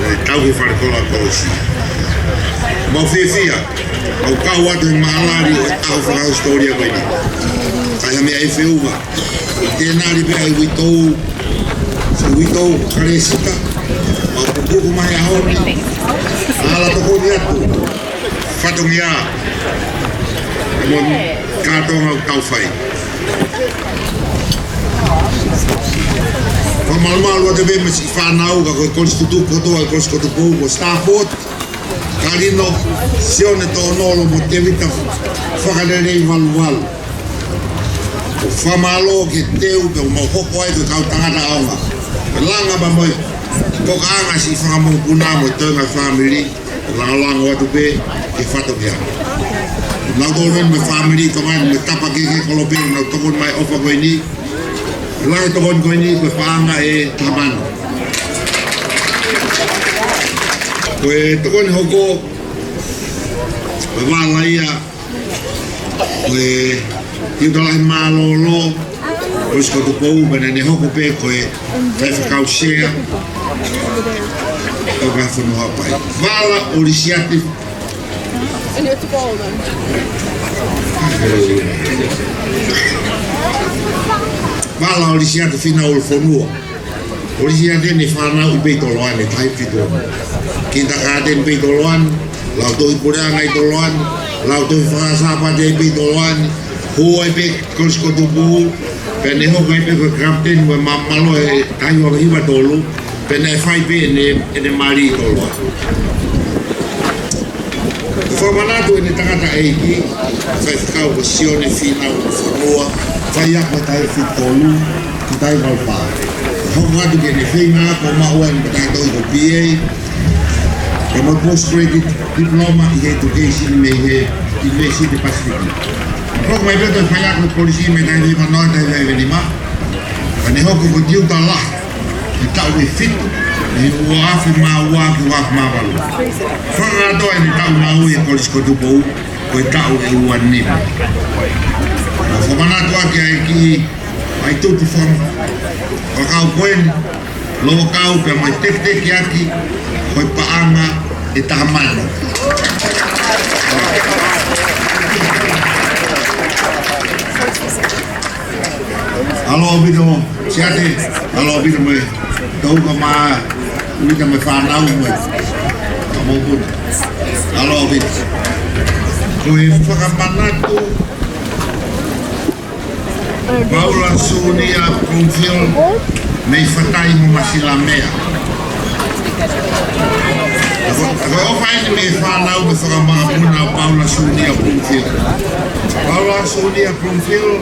ne tauhi e fale koloa kolisi. Mau fiefia, mau kau atu he mahalali ʻo e ʻaho fakahisitōlia ko eni. Ka ʻi ai ha meʻa ʻe feʻunga, ʻi he tenali pē ʻa e uitou, ʻa e uitou Kalesita, mau pupuku mai ʻaho ni, ala tokoni atu. Fatongia mo e kātoanga ʻoku tau fai. Fakamalumalu atu pē mo e siʻi fānau, ka ko e Kolisi Tutuku kotoa, Kolisi ko Tupou, ko Stafford, Kalino, Sione Tōnolo mo Tēvita Fakalelei Valuvalu. ʻOku fakamālō ki he teu pea mau hoko ai ko e kau tangata ʻaonga. Pea langa pea mo e tokanga siʻi fanga mokopuna mo e toenga fāmili. Langalango atu pē ke fato kia. Nau tō ren mo e fāmili, tokanga mo e tapa kehekehe kolope, nau tokoni mai ʻofa ko eni. Lahi tokoni ko eni ko e paʻanga ʻe taha mano. Ko e tokoni hoko, ko e vala ia, ko e Tiuta Lahi Mālōlō, Kolisi ko Tupou, pea naʻa ne hoko pē ko e faifekau sea ʻo e Fonua Haʻapai. Vala ʻo Lisiate Vala ʻo Lisiate Fina ʻUlufonua. ʻO Lisiate ne fanauʻi pē ʻi Toloane, taʻu fitu. Kindergarten pē ʻi Toloane, lautohi puleʻanga ʻi Toloane, lautohi faka-Sāpate pē ʻi Toloane, hū ai pē Kolisi ko Tupou, pea ne hoko ai pē ko e kapiteni mo e maama mālōlō ʻi he taʻu hiva hiva tolu, pea naʻe fai pē ʻene, ʻene mali ʻi Toloane. Fakamanatu ʻene tangataʻeiki, faifekau ko Sione Fina ʻUlufonua, faiako taʻu fitu tolu ki he taʻu valu fā. Hoko atu ki heʻene feinga ako maʻu ai ʻene taʻu ko e B A, pea mo e postgraduate diploma ʻi he education mei he University Pacific. Hoko mai pē ko e faiako kolisi mei he taʻu hiva noa ki he taʻu hiva nima. Pea ne hoko ko e tiuta lahi ʻi he taʻu ʻe fitu, ʻi he ua afe mā ua ki he ua afe mā valu. Fakakātoa ʻene taʻu ngāue ʻi he Kolisi ko Tupou, ko e taʻu ʻe ua nima. Fakamanatu ʻaki ʻa e kiʻi ʻaitutu faka-, fakakau ko eni, lōkau pea mo e tekitekiʻaki, ko e paʻanga ʻe taha mano. ʻAlo ʻaupito, Siate, ʻalo ʻaupito mo e touka mā, ʻuita mo e fānau mo e, mo e mokopuna. ʻAlo ʻaupito. Ko e fakamanatu, Paula Sunia Bloomfield, mei Fatai mo Masilamea. Ko, ko e ʻofa eni mei he fānau mo e fanga mokopuna ʻo Paula Sunia Bloomfield. Paula Sunia Bloomfield,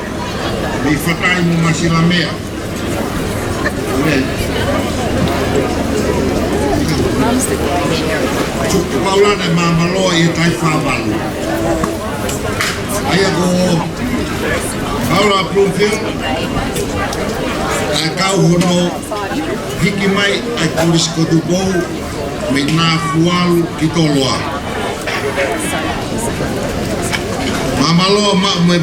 mei Fatai mo Masilamea. Tuku Paula naʻe maama mālōlō ʻi he taʻu fā valu. ʻA ia ko Paula Bloomfield, ʻa e kau hono hiki mai ʻa e Kolisi ko Tupou mei Nafualu ki Toloa. Maama mālōlō maʻu mo e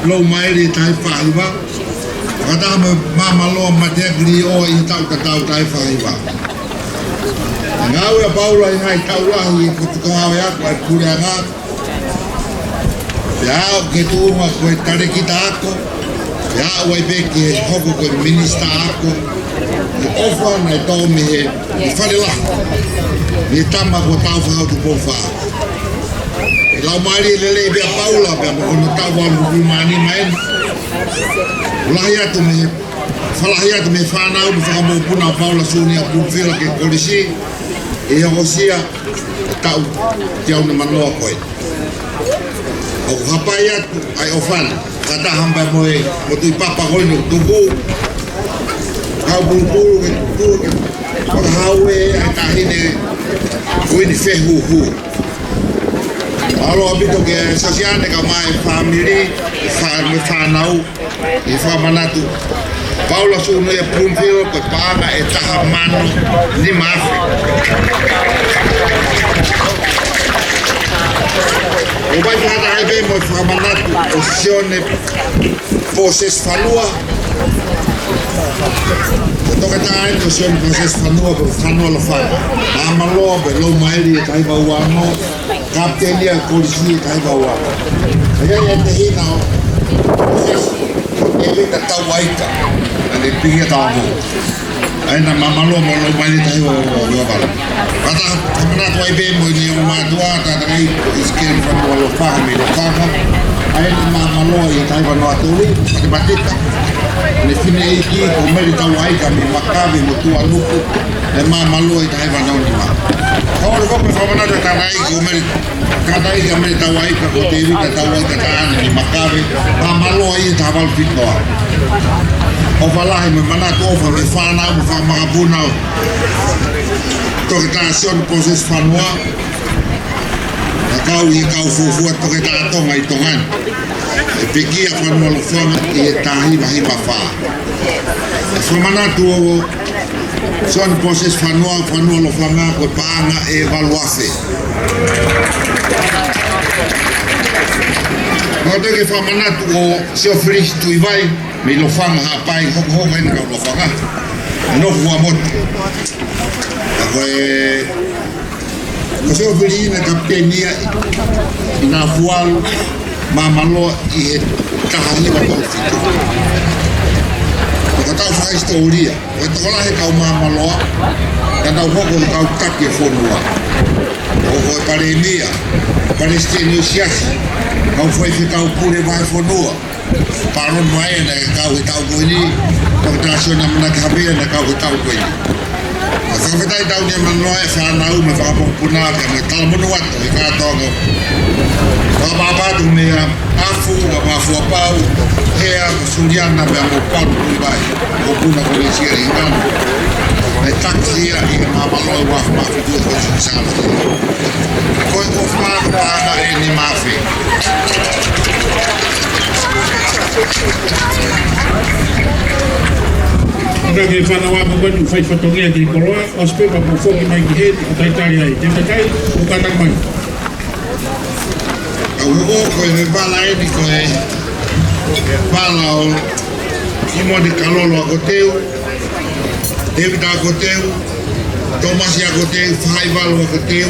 Loumālie taʻu fā hiva. Fakataha mo e maama mālōlō mateaki liʻoa ʻi he taʻu tatau taʻu fā hiva. Ngāue ʻa Paula ʻi he ngaahi taʻu lahi ʻi he potungāue ako ʻa e puleʻanga. Pea aʻu ki he tuʻunga ko e talēkita ako. Pea aʻu ai pē ki he hoko ko e minisitā ako. Ko e ʻofa naʻe tō mei he, mei Falelahi. Mei he tama ko Tāufaʻāhau Tupou Fā. ʻE laumālie lelei pē ʻa Paula pea mo hono taʻu valungofulu mā nima eni. Lahi atu mei he, fakalahi atu mei he fānau mo e fanga mokopuna ʻo Paula Sunia Bloomfield ki he kolisi. ʻI he hokosia ʻa e taʻu teau nima noa ko ē. ʻOku hapai atu ʻa e ʻofa ni, fakataha pē mo e motuʻi papa ko eni ʻoku tuku. Kau pulupulu ke tuku ke fakahau ʻe he taʻahine ko eni fehuhu. ʻAlo ʻaupito kia Sosiane kae ʻumaʻā e fāmili, fā-, mo e fānau. ʻI he fakamanatu, Paula Sunia Bloomfield, ko e paʻanga ʻe taha mano nima afe. ʻO ʻomai fakataha ai pē mo e fakamanatu ʻo Sione Mōsese Fanua. Ko e toketā eni ʻo Sione Mōsese Fanua, ko e Fanua Lafana. Maama mālōlō pē Loumālie taʻu hiva ua ono. Kapiteni ʻa e kolisi taʻu hiva ua. ʻA ia ʻa e tehina ʻo Mōsese, ʻa e vita tau aita, ʻa e pihia tau mo. ʻA ia naʻa maama mālōlō mo Loumālie taʻu hiva ua ono. Kata, kamana tuai pē mo ʻene ongo mātuʻa, tātā ʻIsikeli Fanua Lofanga mei Lofanga. ʻA eni Māmaloa ʻi he taha hiva noa tolu, Matematita. ʻEne fineʻeiki ko Mele Tauaika mei Makave mo Tuʻanuku, ʻe Māmaloa ʻi he taha hiva noa nima. Ka ʻoku ou fakamanatu e tangataʻeiki ko Mele, tangataʻeiki ko Mele Tauaika, ko Tēvita Tauaika Taane mei Makave, Māmaloa ʻi he taha valu fitu noa. ʻOfa lahi mo e manatu ʻofa mei he fānau mo e fanga makapuna ʻo Toketā Sione Mōsese Fanua, ʻa ia ʻoku kau ʻi he kau fuofua toketā Tonga ʻi Tonga ni. ʻE pekia Fanua Lofanga ʻi he taha hiva hiva fā. ʻE fakamanatu ʻa Sione Mōsese Fanua, Fanua Lofanga ko e paʻanga ʻe valu afe. Mau toe ke fakamanatu ʻa Siofilisi Tuʻivai, mei Lofanga Haʻapai, hokohoko eni kau Lofanga. Nofo ʻa motu. Ko e, ko Siofilisi naʻe kapiteni ia ʻi Nafualu, Māmaloa ʻi he taha hiva tolu fitu. Ko e tau fakahisitōlia, ko e tokolahi e kau Māmaloa, ka nau hoko ko e kau taki e fonua. ʻO ko e palēmia, palesiteni ʻo e siasi, kau faifekau pule vahefonua, Palōmesi naʻe kau he taʻu ko eni, Toketā Sione ʻAmanaki Havea naʻe kau he taʻu ko eni. Fakafetaʻi taʻu ni ʻa e māmani ʻa e fānau mo e fanga mokopuna pea mo e talamonū atu ʻi he kātoanga. Fakapapatu meia Afu, ʻa Afu ʻa Pau, Hea, Suliana, pea mo Palu Tuʻivai. Mokopuna ko Lesieli Ngana. ʻE taki ia ʻi he Māmaloa ua afe mā fitu ko Sisala. Ko e ʻofa paʻanga ʻe nima afe. Ka ke fānau ako koni fai fatongia ki he koloa, ʻosi pē pea mou foki mai ki heni ʻo talitali ai. Te u takai, ʻo kātaki mai. ʻA ia ko e vala eni ko e vala ʻo Simone Kalolo Akoteu, Tēvita Akoteu, Tōmasi Akoteu, Faivalu Akoteu,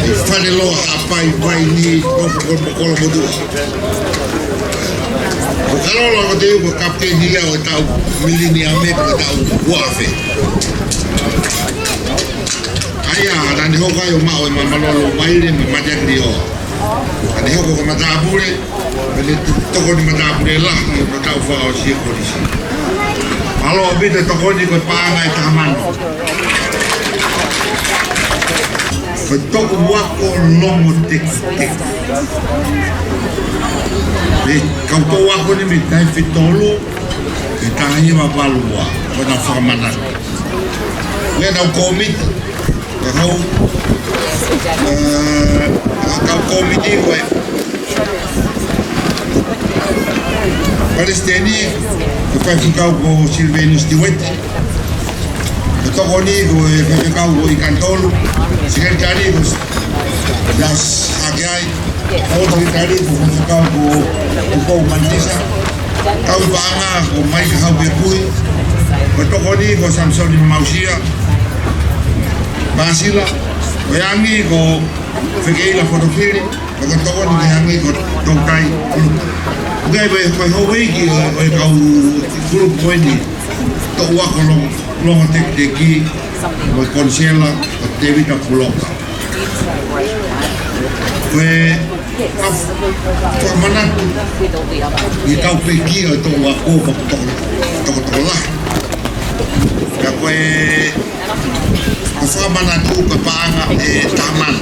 ʻi Faleloa Haʻapai, Vaini, Nofo Kolomotuʻa. Ko Kalolo Akoteu ko e kapiteni ia ʻo e taʻu mileniume, ko e taʻu ua afe. ʻA ia, naʻa ne hoko ai ʻo maʻu e Māmaloa Loʻumaile mei Mateakileoa. Naʻa ne hoko ko e matāpule, pea ne tokoni matāpule lahi ʻi he matāʻufa ʻo Siakonisi. Mālō ʻaupito e tokoni, ko e paʻanga ʻe taha mano. Ko e toʻu ako longo tekiteki. Mei he kau toʻu ako ni mei he taha hiva fitu tolu, ki he taha hiva valu ua, ko ʻenau fakamanatu. Ko ʻenau kōmiti, ko e kau, ē, kau kōmiti ko e palesiteni, ko e faifekau ko Siliveni Sitiueti. Ko e tokoni ko e faifekau ko ʻIkani Tolu. Sekelitali ko Siasi Hakeai. Ko e sekelitali ko e faifekau ko Tupou Manitisa. Kau paʻanga ko Maika Haupekui. Ko e tokoni ko Samisoni Mausia Pasila. Ko e angi ko Fekeila Fotofili. Ko e tokoni ko e angi ko Toutai Kulupu. ʻOku ʻi ai pē ko e houʻeiki ʻo, ʻo e kau kulupu ko eni, toʻu ako longo, longo tekiteki, ko e konisela, ko Tēvita Puloka. Ko e, ʻa, fakamanatu ʻi he kau pekia ʻo e toʻu ako, ko e toko, tokolahi. Ka ko e, ko e fakamanatu ko e paʻanga ʻe taha mano.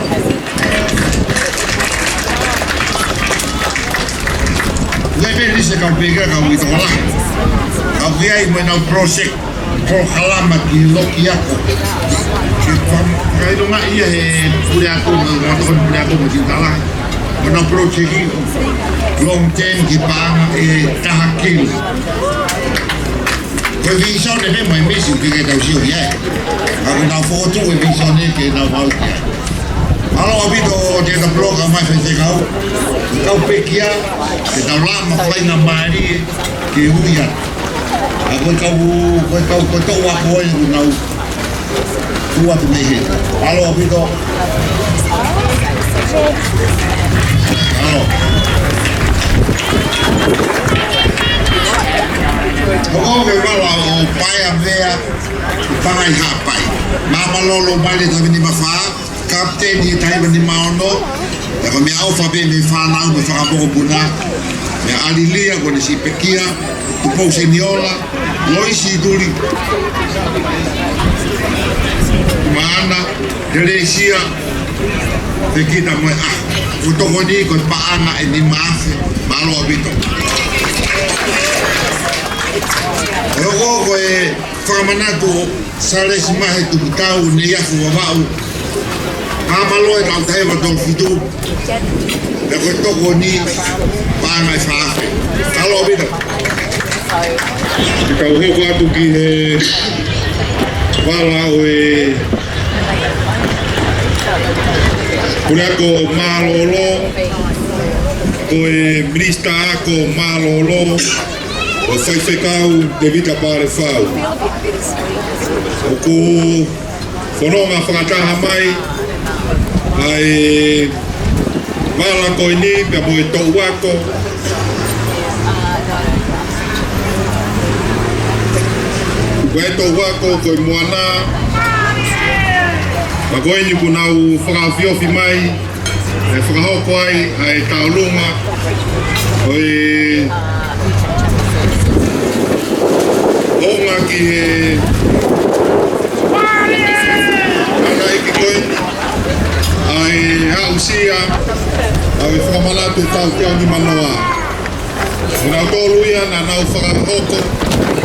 Leve ni se kau pekia, kau ʻi tokolahi. Kau ki ai mo ʻenau project, polokalama ki loki ako. Ke fakaʻilongaʻi ia he pule ako, mo e tokoni pule ako mo e kiʻi tala. Mo ʻenau project long term ki he paʻanga ʻe taha kilu. Ko e visone pē mo e misi ʻoku ʻikai ke tau sio ki ai. Ka ʻoku nau fokotuʻu e visone ke nau maʻu ki ai. Mālō ʻaupito ʻa Tēvita Puloka mo e faifekau. Kau pekia, ke tau lava mo e faingamālie ke ui atu. ʻA ko e kau, ko e kau, ko e toʻu ako ʻoku nau tuʻu atu mei heni. Mālō ʻaupito. Mālō. Ko e vala ʻo Paea Vea, Pangai Haʻapai. Māmaloa Loʻumaile taha hiva nima fā, kapiteni taha hiva nima ono, Ko e meʻaʻofa pē mei he fānau mo e fanga mokopuna, meʻa ʻa Lilia, ko ʻene siʻi pekia, Tupou Seniola, Loisi Tuli, Maana, Telesia, Pekita mo e ʻaho. Ko e tokoni ko e paʻanga ʻe nima afe, mālō ʻaupito. Ko e hoko ko e fakamanatu ʻo Salesi Mahe Tuputau Neiafu Vavaʻu, Māmaloa ʻi he taʻu taha hiva tolu fitu, pea ko e tokoni paʻanga ʻe fā afe. Mālō ʻaupito. Ke tau hoko atu ki he vala ʻo e Puleako Mālōlō, ko e Minisitā Ako Mālōlō, ko Faifekau Tevita Palefau. ʻOku fononga fakataha mai ʻa e vala ko eni pea mo e toʻu ako. Ko e toʻu ako ko e Moana. Pea ko eni kuo nau fakaofiofi mai, ʻe fakahoko ai ʻa e tauʻolunga ʻo e ʻoʻonga ki he ʻana iki ko eni ʻa e aʻusia ʻa e fakamanatu ʻo e taʻu teau nimanoa. Ko kinautolu ia naʻa nau fakahoko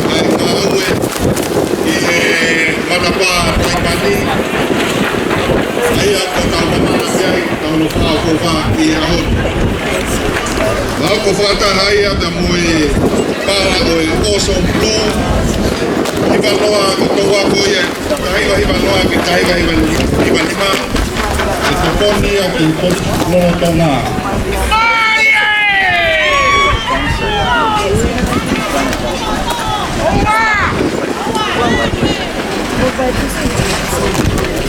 ʻa e ngāue ʻi he matapā Taimani. ʻA ia ko e tau mamana ki ai, tau lo fā ko fā ʻi he ʻaho ni. Vala ko e fakataha ia pea mo e vala ʻo e Ocean Blue. Hiva noa ko e toʻu ako ia, taha hiva hiva noa ki he taha hiva hiva nima. ʻE tokoni ia ki he Kolisi lolotonga.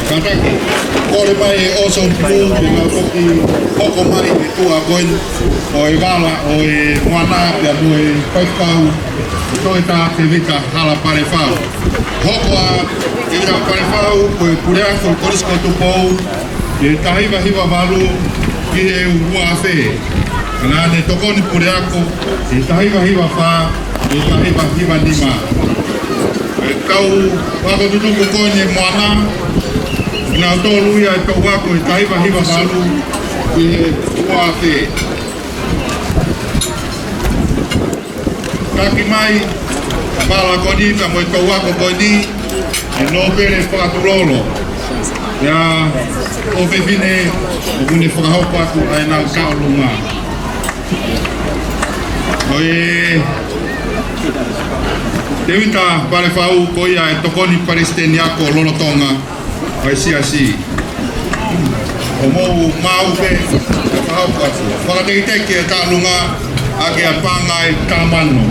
Kātaki, kole mai ʻe Ocean Blue, ke nau toki hoko mai ki he tuʻa ko eni ʻo e vala ʻo e Moana pea mo e Faifekau, ʻo Toketā Tevita Hala Palefau. Hoko ʻa Tevita Palefau ko e Puleako Kolisi ko Tupou, ʻi he taha hiva hiva valu ki he ua afe. Ka naʻa ne tokoni puleako ʻi he taha hiva hiva fā ki he taha hiva hiva nima. Ko e kau ako tutuku ko eni ʻa e Moana, ko kinautolu ia ʻa e toʻu ako ʻi he taha hiva hiva valu ki he ua afe. Taki mai vala ko eni pea mo e toʻu ako ko eni, ʻe Nōpele Fakatulolo. Pea ko e fefine ʻoku ne fakahoko atu ʻa ʻenau tauʻolunga. Ko e Tevita Palefau ko ia ʻa e tokoni palesiteni ako lolotonga ʻo e siasi. ʻOku mou maʻu pē, fakahoko atu. Fakateketeke e tauʻolunga ʻaki ʻa e paʻanga ʻe taha mano.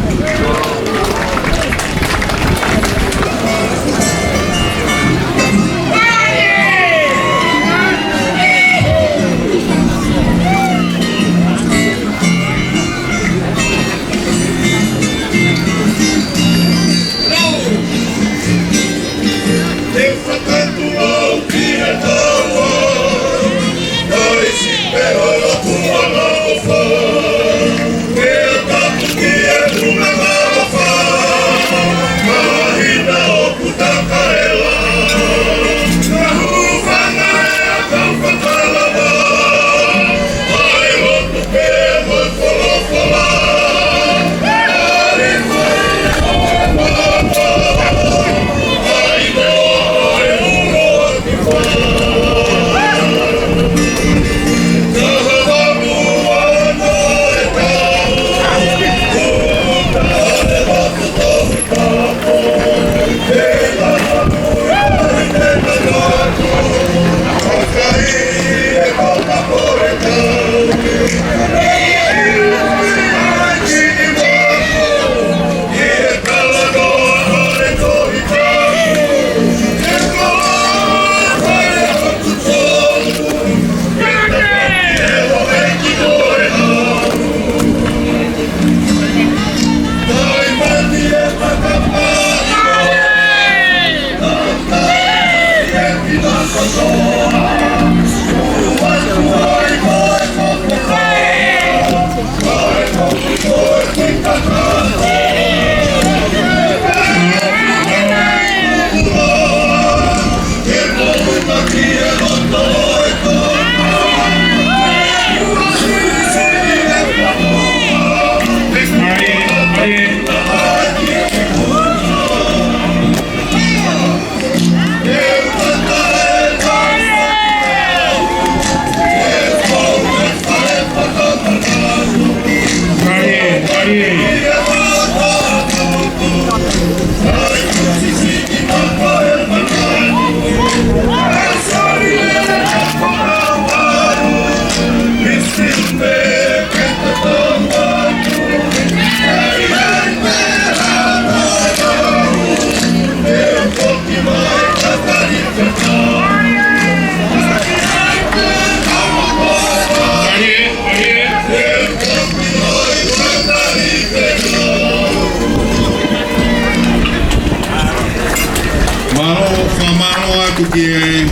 Mālō, fakamālō atu ki he,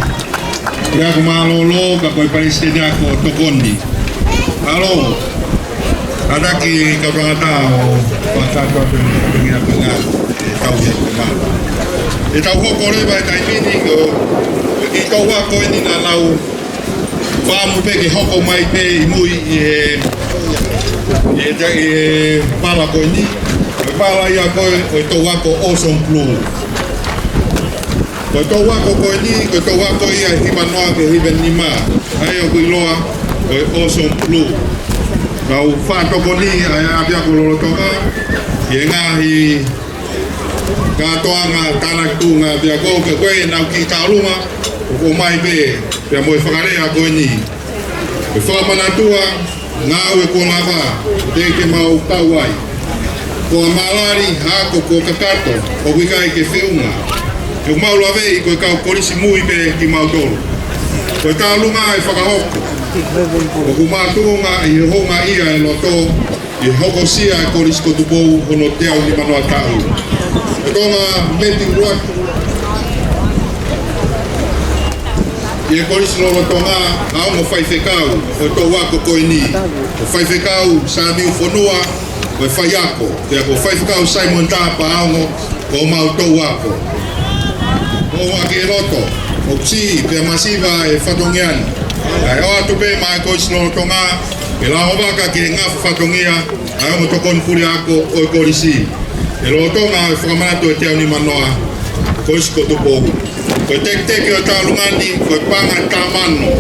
ki he ako mālōlō, ka ko e palesiteni ako tokoni. Mālō, kātaki kau tangata ʻo fakatapu atu ki he ngaahi ʻe tau ia ko mā. ʻE tau hoko leva he taimi ni ko e kiʻi touako eni naʻa nau fakaʻamu pē ke hoko mai pē ʻi mui ʻi he, ʻi he, ʻi he pala ko eni. Ko e pala ia ko ē ʻo e touako Ocean Blue. Ko e touako ko eni, ko e touako ia ʻe hiva noa ki he hiva nima. ʻA ia ʻoku ʻiloa ko e Ocean Blue. Nau fakatokoni ʻa e ʻapiako lolotonga ʻi he ngaahi kātoanga tānaki tuʻunga ʻapiako, pea ko ē ʻenau kiʻi tauʻolunga ʻoku ʻomai pē, pea mo e fakalea ko eni. Ko e fakamanatu ʻa e ngāue kuo lava, teʻeki ke mau kau ai. Ko e malali, ako kuo kakato, ʻoku ʻikai ke feʻunga. ʻOku mau laveʻi ko e kau kolisi mui pē kimautolu. Ko e tauʻolunga ʻe fakahoko, ʻoku makatuʻunga ʻi he houngaʻia e loto, ʻi he hokosia e Kolisi ko Tupou hono teau nimanoa taʻu. Ko Tonga Meti Ruatu, ʻi he kolisi lolotonga, ʻa e ongo faifekau ʻo e touako ko eni. Ko e faifekau Samiu Fonua, ko e faiako, pea ko e faifekau Simon Tapa ʻa e ongo ko homau touako. ʻOua ke loto, ʻoku siʻi pea masiva e fatongia ni. Kae ʻoatu pē maʻa e kolisi lolotonga, ke lava ʻo vaka ki he ngafa fatongia ʻa e ongo tokoni puleako ʻo e kolisi. ʻI he lolotonga e fakamanatu e teau nimanoa Kolisi ko Tupou. Ko e tekiteki ʻo e tauʻolunga ni, ko e Panga Tamano.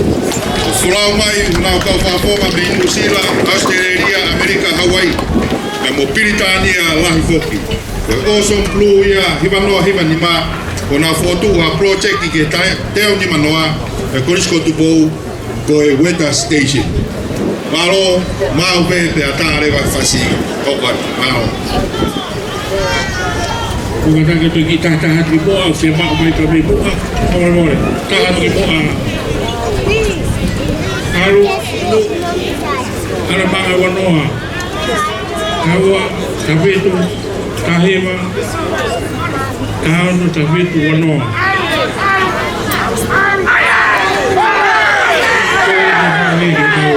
Folau mai ʻenau kau fakafofonga mei Nuʻusila, ʻAositelēlia, ʻAmelika, Hauaiʻi. Pea mo Pilitānia lahi foki. Ko e Ocean Blue ia, hiva noa hiva nima, ʻoku nau fokotuʻu ha project ki he tae-, teau nimanoa e Kolisi ko Tupou, ko e weather station. Mālō, maʻu pē pea tā leva fasi. Koko atu, mālō. Ko e kātaki atu ki he taha taha atu ki muʻa, ʻoku fiemaʻu mai pē mei muʻa. Mole, mole. Taha atu ki muʻa. ʻAlu. ʻAlu Panga ua noa. Taha ua, taha fitu, taha hiva, taha ono, taha fitu, ua noa. Ko e taha ni ke tau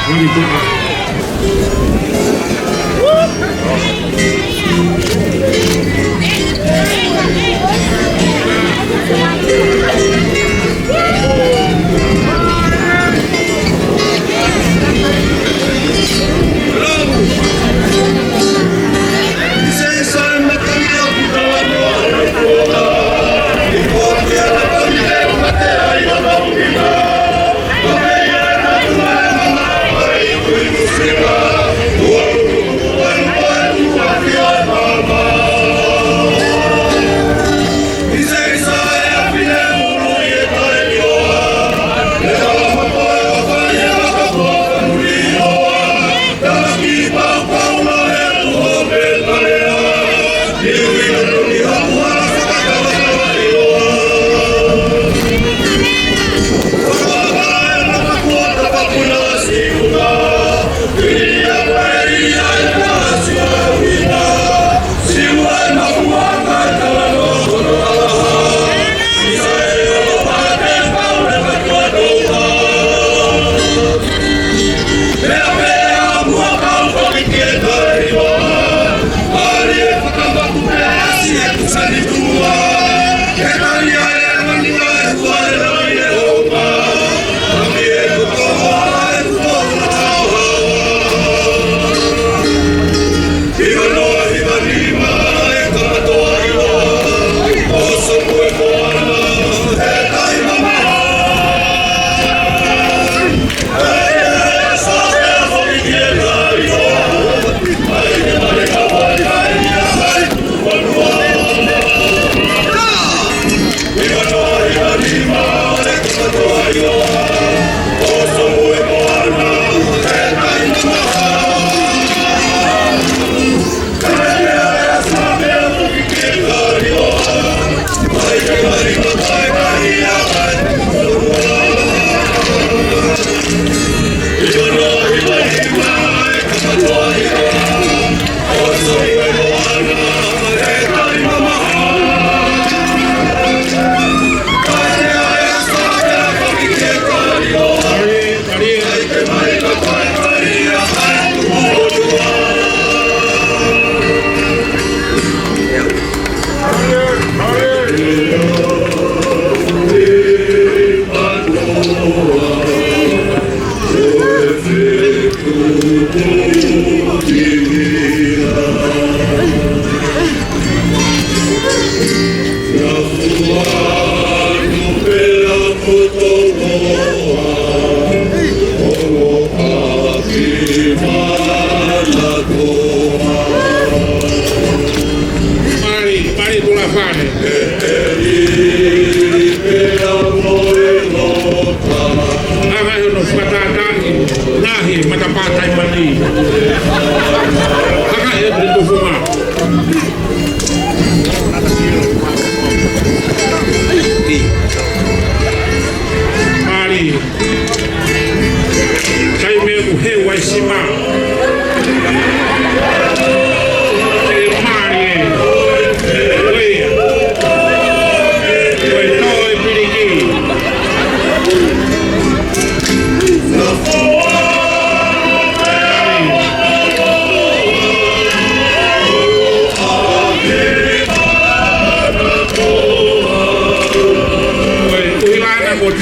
mani tuʻa.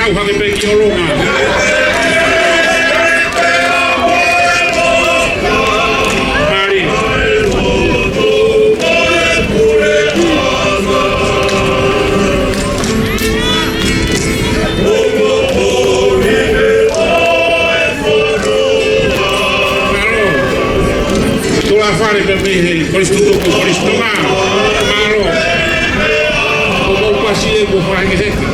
Hake pē ki ʻolunga. Mālie. Mālō. Tulafale pē mei he Kolisi Tutuki, Kolisi Tonga. Mālō. ʻOku mau pasi ē, kuo fakahekeheke.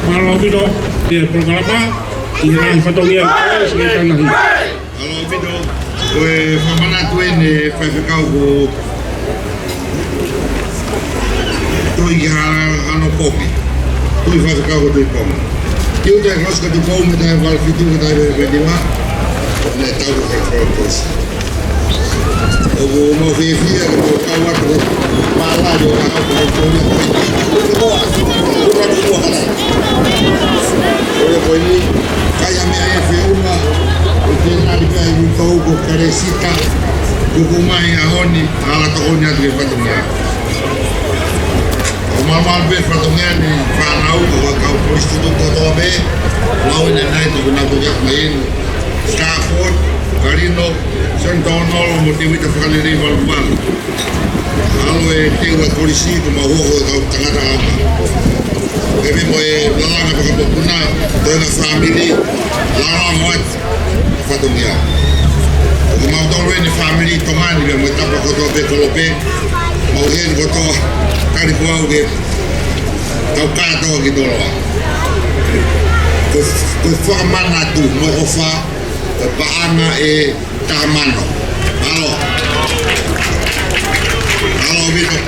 Mālō ʻaupito, ʻi he polokalama, ʻi he ngaahi fatongia, ʻo e sike tanahi. Mālō ʻaupito, ko e fakamanatu eni ʻa e faifekau ko Toi ki Hana, Hana Kopi. Toi faifekau ko Toi Ponga. Ki uta e kolosi ko Tupou mei he taha valu fitu ki he taha valu nima. Ne tau ko e kolosi. ʻOku mau fiefia ke mau kau atu ki he palani ʻo e kau ko e kolosi. Ko e kolosi ko e kolosi. Ko e kolosi. Kai a meʻa ia feʻunga, ʻo te nali pē ʻi utou ko Kalesita, kuku mai ʻaho ni, ala tokoni atu ki he fatongia. ʻOku malumalu pē fatongia ni fānau, ko e kau Kolisi Tutuki kotoa pē, lau ʻi he nai toko nau toki ʻaku mai eni, Stafford, Kalino, Sentonolo, mo Tevita Fakalelei Valuvalu. ʻAlu e teu ʻa e kolisi ko mau hoko e kau tangata ʻama. Pea mo e lalanga fakapapuna, ko e ngaahi fāmili, lalanga atu, fatongia. Ko mau tolu eni fāmili Tonga ni, pea mo e tapa kotoa pē kolope, mau heni kotoa, kali ko au ke tau kātoa ki Toloa. Ko, ko e fakamanatu, mo e ʻofa, ko e paʻanga ʻe Taha mano. Mālō. Mālō ʻaupito.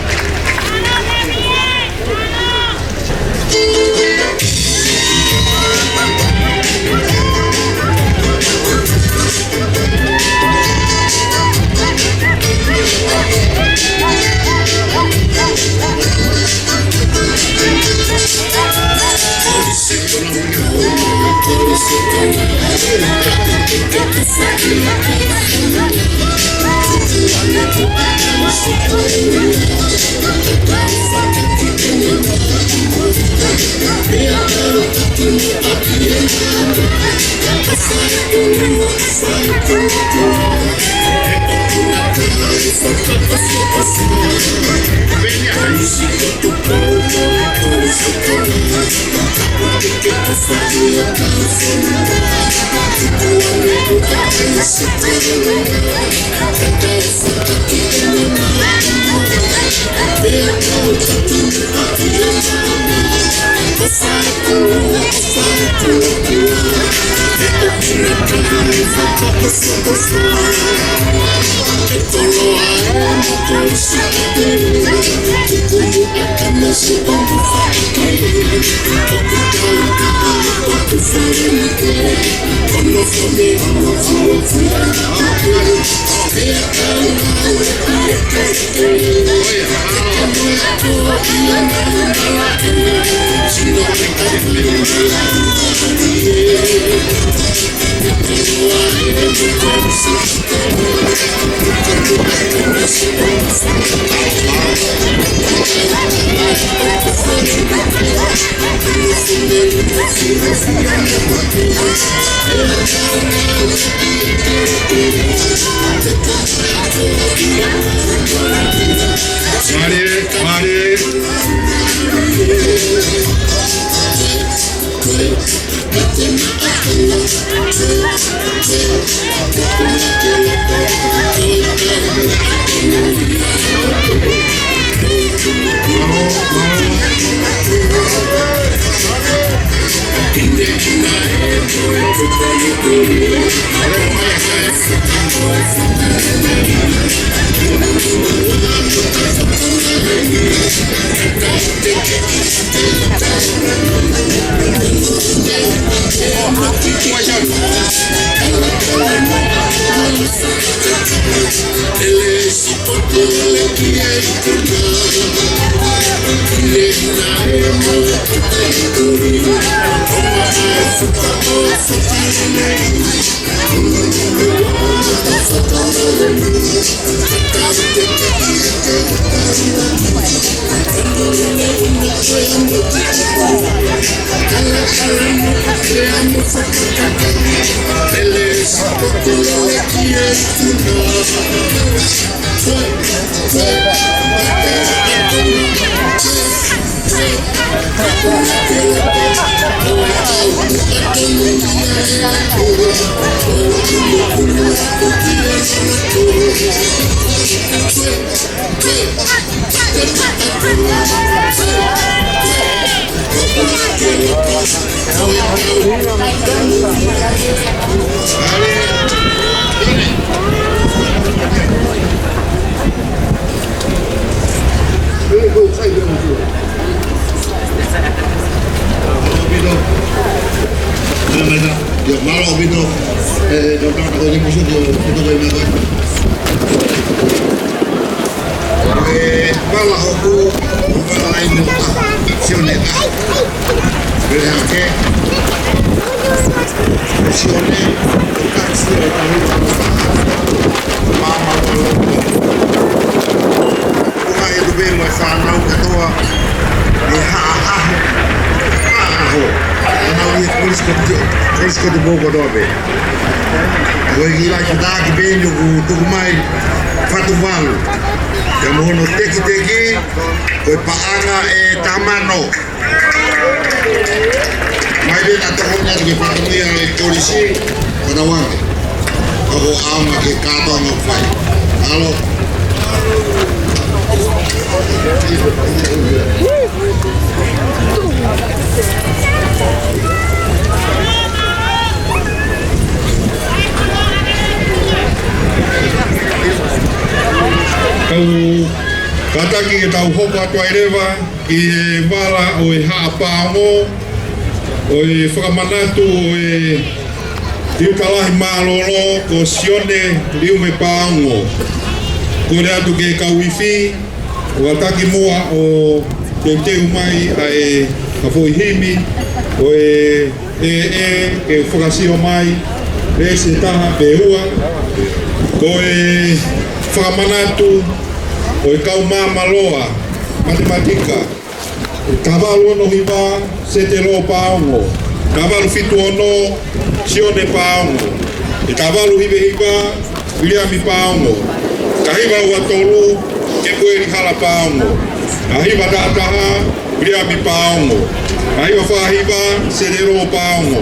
Mālō, mālō. Mālō ʻaupito. Mālō ʻaupito. Eh, no, no, no, no, no, no, no, no, no. Eh, mālō hoku, mālō ai no, Sione. Pele hake. Sione, kasi e tau. Mālō, mālō. Ko e tupe mo e fānau kātoa, ʻi he ʻaho, ʻaho. Nau ʻi he Kolisi ko ē, Kolisi ko ē ʻo Tupou kotoa pē. Ko e kiʻi lahi kātaki pē eni ʻoku tuku mai, Fatuvalu. Pea mo hono tekiteki, ko e paʻanga ʻe taha mano. Mai pē ʻa e tokoni atu ki he fatongia ʻo e Kolisi, ko e tau ange. Ako ʻaonga ki he kātoanga ʻoku fai. Mālō. Tau kātaki ke tau hoko atu ai leva ki he vala ʻo e Haʻa Paongo, ʻo e fakamanatu ʻo e Piukalahi Mālōlō ko Sione Liume Paongo. Kole atu ki he kau ifi, ʻo kātaki muʻa ʻo teuteu mai ʻa e, ʻa e foʻi himi, ʻo e ʻEʻe, ke fakasio mai, veesi ʻe taha pe ua. Ko e fakamanatu ʻo e kau māmāloa, matematika. ʻE taha valu ono hiva, Setelo Paongo. Taha valu fitu ono, Sione Paongo. ʻE taha valu hiva hiva, Viliami Paongo. Taha hiva ua tolu, Kepueli Hala Paongo. Taha hiva taha taha, Viliami Paongo. Taha hiva fā hiva, Setelo Paongo.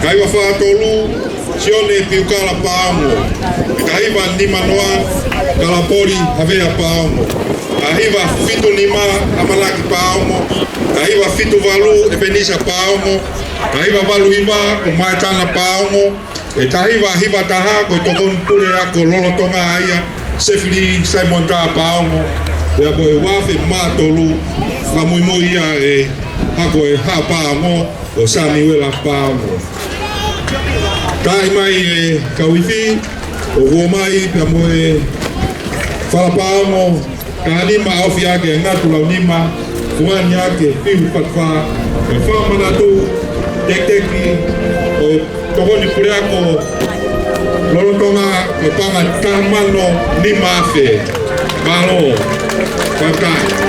Taha hiva fā tolu, Sione Piukala Paongo. Taha hiva nima noa, Kalapoli Havea Paongo. Taha hiva fitu nima, ʻAmanaki Paongo. Taha hiva fitu valu, ʻEpenisa Paongo. Taha hiva valu hiva, ko Maetana Paongo. ʻE taha hiva hiva taha, ko e tokoni pule ako lolotonga ia, Sefili Saimon Tā Paongo. Pea ko e ua afe mā tolu, fakamuimui ia ʻe he hako ʻo e Haʻa Paongo, ʻo Samiuela Paongo. Taaʻi mai e kau ifi, ʻo ʻomai pea mo e Fala Paongo, Taha nima ʻaofi ake, ngatu lau nima, fuani ake, fiu fakafā, ʻo e fakamanatu, tekiteki, ʻo e tokoni puleako lolotonga, ʻo e paʻanga taha mano nima afe. Mālō, fakafetaʻi.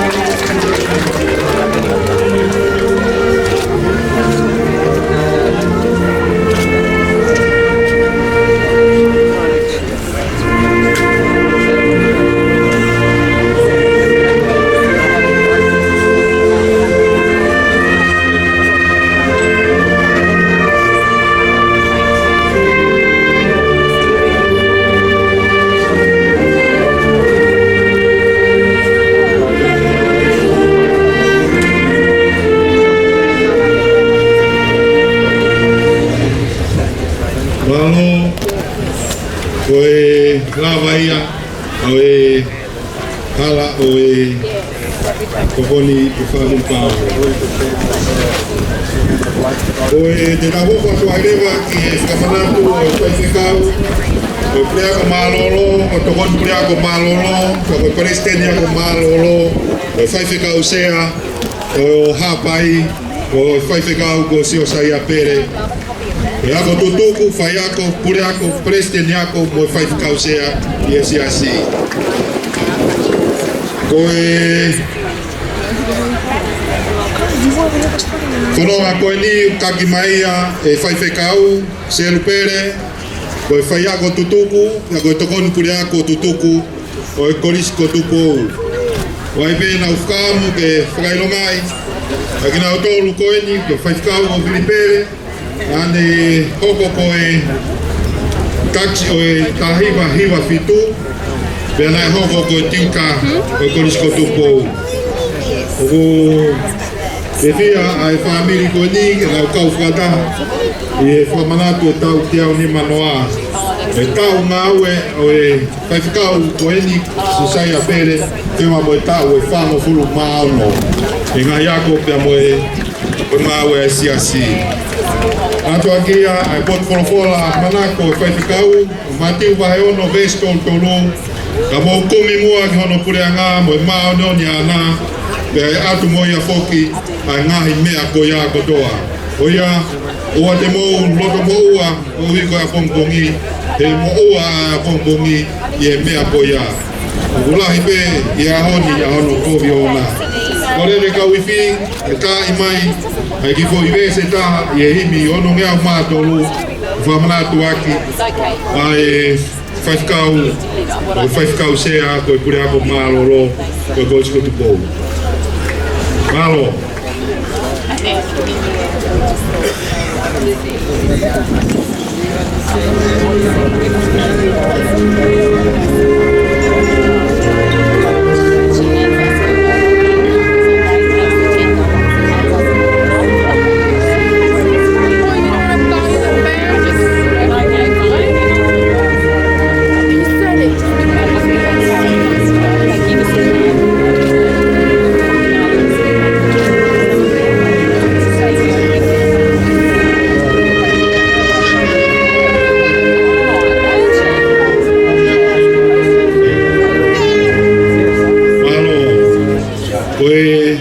Mālō, ko e lava ia ʻo e hala ʻo e tokoni ʻi he fāmili Paongo. Ko e te tau hoko atu ai leva ki he fakamanatu ʻo e faifekau, ʻo e puleako mālōlō, ʻo e tokoni puleako mālōlō, ko e palesiteni ako mālōlō, ʻo e faifekau sea, ʻo Haʻapai, ko e faifekau ko Siosaia Pele, ko e ako tutuku, faiako, puleako, palesiteni ako, mo e faifekau sea ʻi he siasi. Ko e fononga ko eni ʻoku taki mai ia ʻe he faifekau Selu Pele, ko e faiako tutuku, pea ko e tokoni puleako tutuku ʻo e Kolisi ko Tupou. ʻOku ʻi ai pē ʻenau fakaʻamu ke fakaʻilongaʻi ʻa kinautolu ko eni, ko e faifekau ko Vili Pele, naʻa ne hoko ko e takisi ʻo e taha hiva hiva fitu, pea naʻe hoko ko e tiuta ʻo e Kolisi ko Tupou. ʻOku fiefia ʻa e fāmili ko eni ke nau kau fakataha ʻi he fakamanatu e taʻu teau nimanoa, e taʻu ngāue ʻo e faifekau ko eni Siosaia Pele, pea mo e taʻu ʻe fāngofulu mā ono ʻi he ngaahi ako pea mo e, ko e ngāue ʻa e siasi. ʻOatu ʻaki ia ʻa e potu folofola manako ʻo e faifekau, Mātiu vahe ono veesi tolu tolu: Ka mou kumi muʻa ki hono puleʻanga mo e māʻoniʻoni ʻaʻana, pea ʻe ʻatu mo ia foki ʻa e ngaahi meʻa ko ia kotoa. Ko ia, ʻoua te mou loto moʻua koeʻuhi ko e ʻapongipongi, he ʻe moʻua ʻa e ʻapongipongi ʻi he meʻa ko ia. ʻOku lahi pē ʻi he ʻaho ni ʻa hono kovi ʻoʻona. Kole ke kau ifi, ʻe taaʻi mai ʻa e kiʻi foʻi veesi ʻe taha ʻi he himi ono ngeau mā tolu, fakamanatu ʻaki ʻa e faifekau, ko e faifekau sea, ko e puleako mālōlō, ko e Kolisi ko Tupou. Mālō. Mālō. Ko e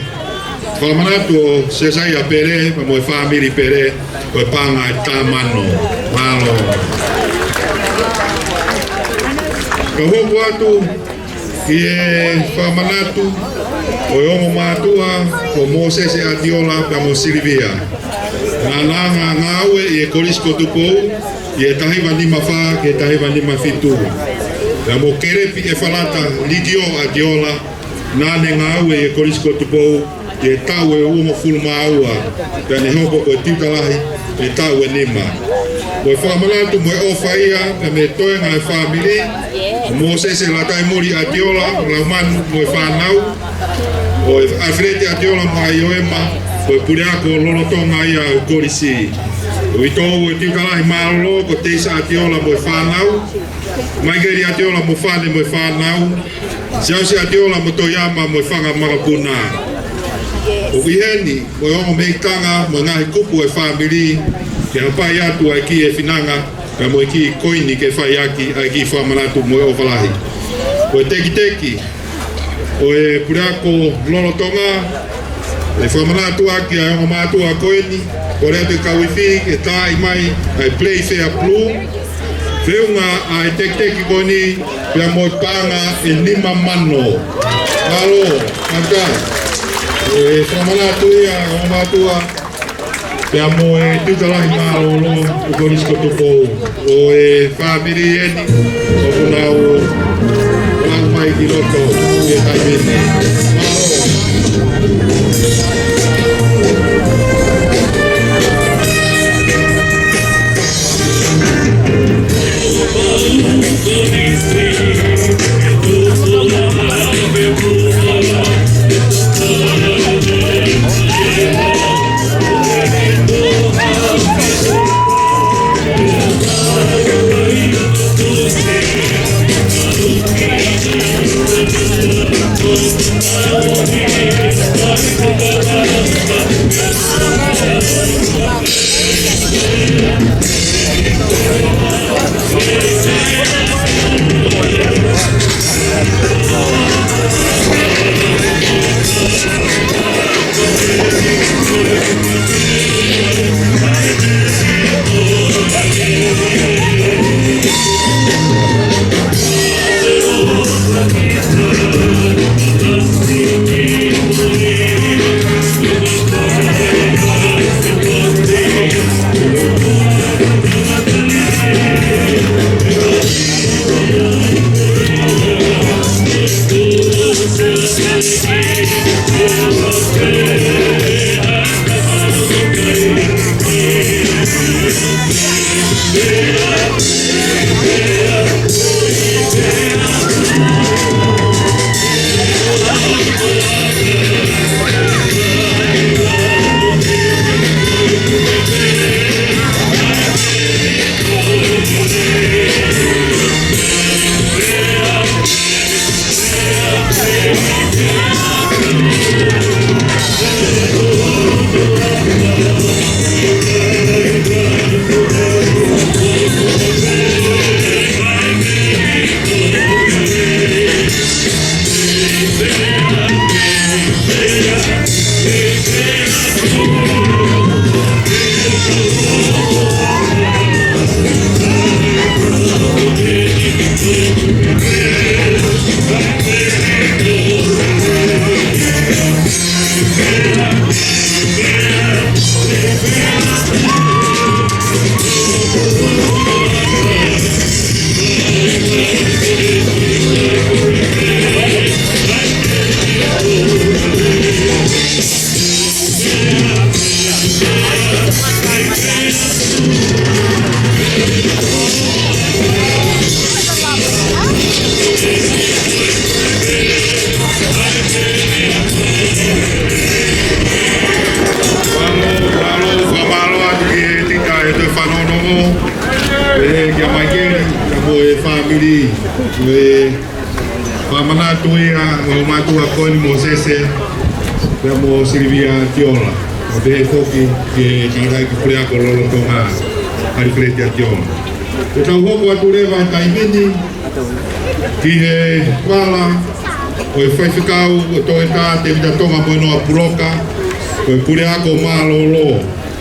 fakamanatu ʻo Siosaia Pele, pea mo e fāmili Pele, ko e paʻanga ʻe taha mano. Mālō. Ka u hoko atu ki he fakamanatu ʻo e ongo mātuʻa, ko Mōsese ʻAtiola pea mo Silivia. Naʻa na ngāue ʻi he Kolisi ko Tupou ʻi he taha hiva nima fā ki he taha hiva nima fitu. Pea mo Kelepi ʻEfalata Likio ʻAtiola, naʻa ne ngāue ʻi he Kolisi ko Tupou ʻi he taʻu ʻe uongofulu mā ua, pea ne hoko ko e tiuta lahi ʻi he taʻu ʻe nima. Ko e fakamanatu mo e ʻofa ia, pea mo e toenga ʻa e fāmili, Mōsese Lataimoli ʻAtiola Laumanu mo e fānau, ʻo e ʻAfileti ʻAtiola mo ʻAioema, ko e puleako lolotonga ia ʻo e kolisi. ʻUhitau e tiuta lahi mālōlō, ko Teisa ʻAtiola mo e fānau, Maikeli ʻAtiola mo Fane mo e fānau, Siaosi ʻAtiola mo Toiama mo e fanga makapuna. ʻOku ʻi heni mo e ongo mehikitanga mo e ngaahi kupu ʻo e fāmili, ke hapai atu ʻa e kiʻi finanga, pea mo e kiʻi koini ke fai ʻaki ʻa e kiʻi fakamanatu mo e ʻofa lahi. Ko e tekiteki ʻo e puleako lolotonga, ʻe fakamanatu ʻaki ʻa e ongo mātuʻa ko eni, kole atu ke kau ifi ke taaʻi mai ʻa e Playfair Blue, feʻunga ʻa e tekiteki ko eni, pea mo e paʻanga ʻe nima mano. Mālō, mālō. ʻE fakamanatu ia ʻa e ongo mātuʻa, pea mo e tiuta lahi mālōlō ʻo e Kolisi ko Tupou, ʻo e fāmili eni ʻoku nau lau mai ki loto ʻi he taimi ni. Mālō. Ko e fakamanatu ia ʻa e mātuʻa ko eni, Mōsese, pea mo Silivia Tiola. ʻO pehē foki ki he kau puleako lolotonga, Alifileti Tiola. Pea tau hoko atu leva he taimi ni ki he vala ʻo e faifekau ʻo Toketā Tēvita Tonga Moenoa Puloka, ko e puleako mālōlō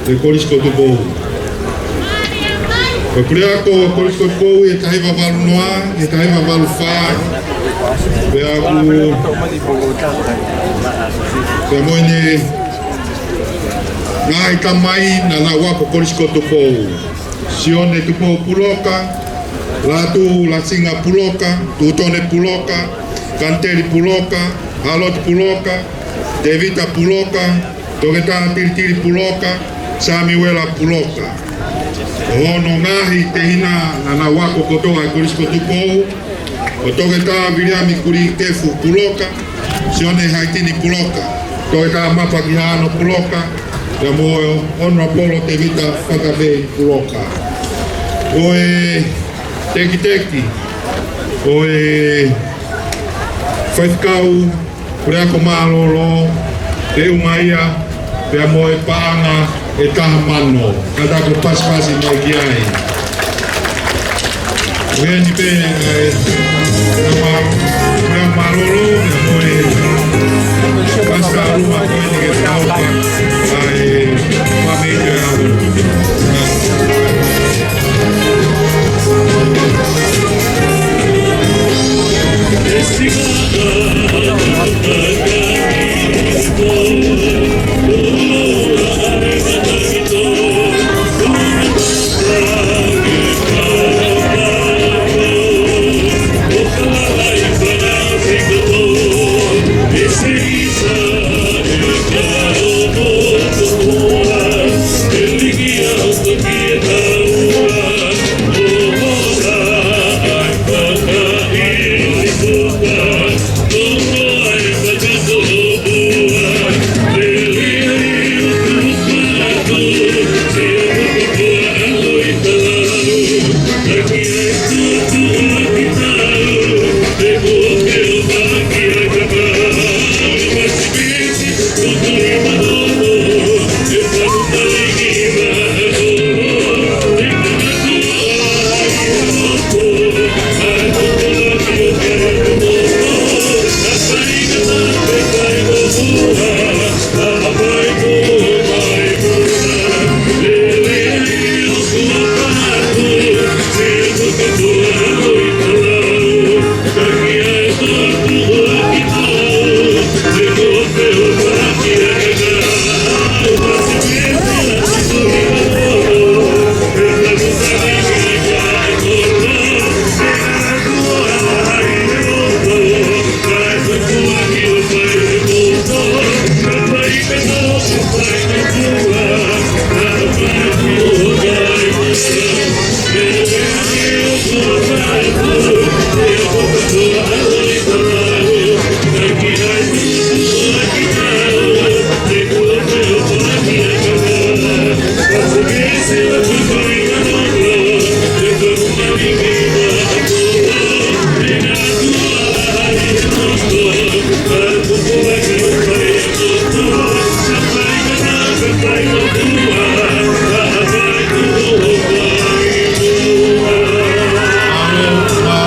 ʻo e Kolisi ko Tupou. Ko e puleako Kolisi ko Tupou ʻi he taha hiva valu noa, ʻi he taha hiva valu fā. Pea ʻoku, pea mo ʻene ngaahi tamai naʻa nau ako Kolisi ko Tupou. Sione Tupou Puloka, Lātū Lasinga Puloka, Tūtone Puloka, Kaniteli Puloka, Hāloti Puloka, Tēvita Puloka, Toketā Tilitili Puloka, Samiuela Puloka. Ko hono ngaahi tehina naʻa nau ako kotoa ʻi Kolisi ko Tupou, ko Toketā Viliami Kulikefu Puloka, Sione Haitini Puloka, Toketā Mapa Kihano Puloka, pea mo Honourable Tēvita Fakavei Puloka. Ko e tekiteki ʻo e faifekau puleako mālōlō, te u mai ia, pea mo e paʻanga ʻe taha mano, ka tau pasipasi mai ki ai. Ko eni pē, ʻa e, ʻa e, ʻa e mālōlō, pea mo e pasipasi ʻaluma ko eni ke tau, ʻa e, ʻa e,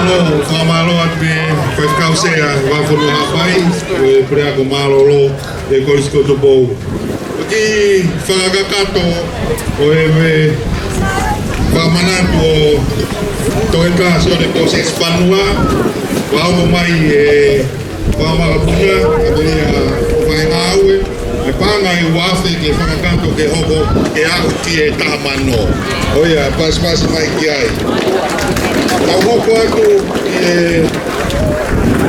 Mālō, fakamālō atu ki he faifekau sea, Vahefonua Haʻapai, ʻo e puleako mālōlō ʻo e Kolisi ko Tupou. Ko e kiʻi fakakakato ʻo e, ʻo e fakamanatu ʻo Toketā Sione Mōsese Fanua, ʻo aʻu mai e fakamakapuna, ʻa Melia Faingāue, e paʻanga ʻe uaafe ke fakakakato ke hoko, ke aʻu ki he taha mano. ʻOia, pasipasi mai ki ai. Tau hoko atu ki he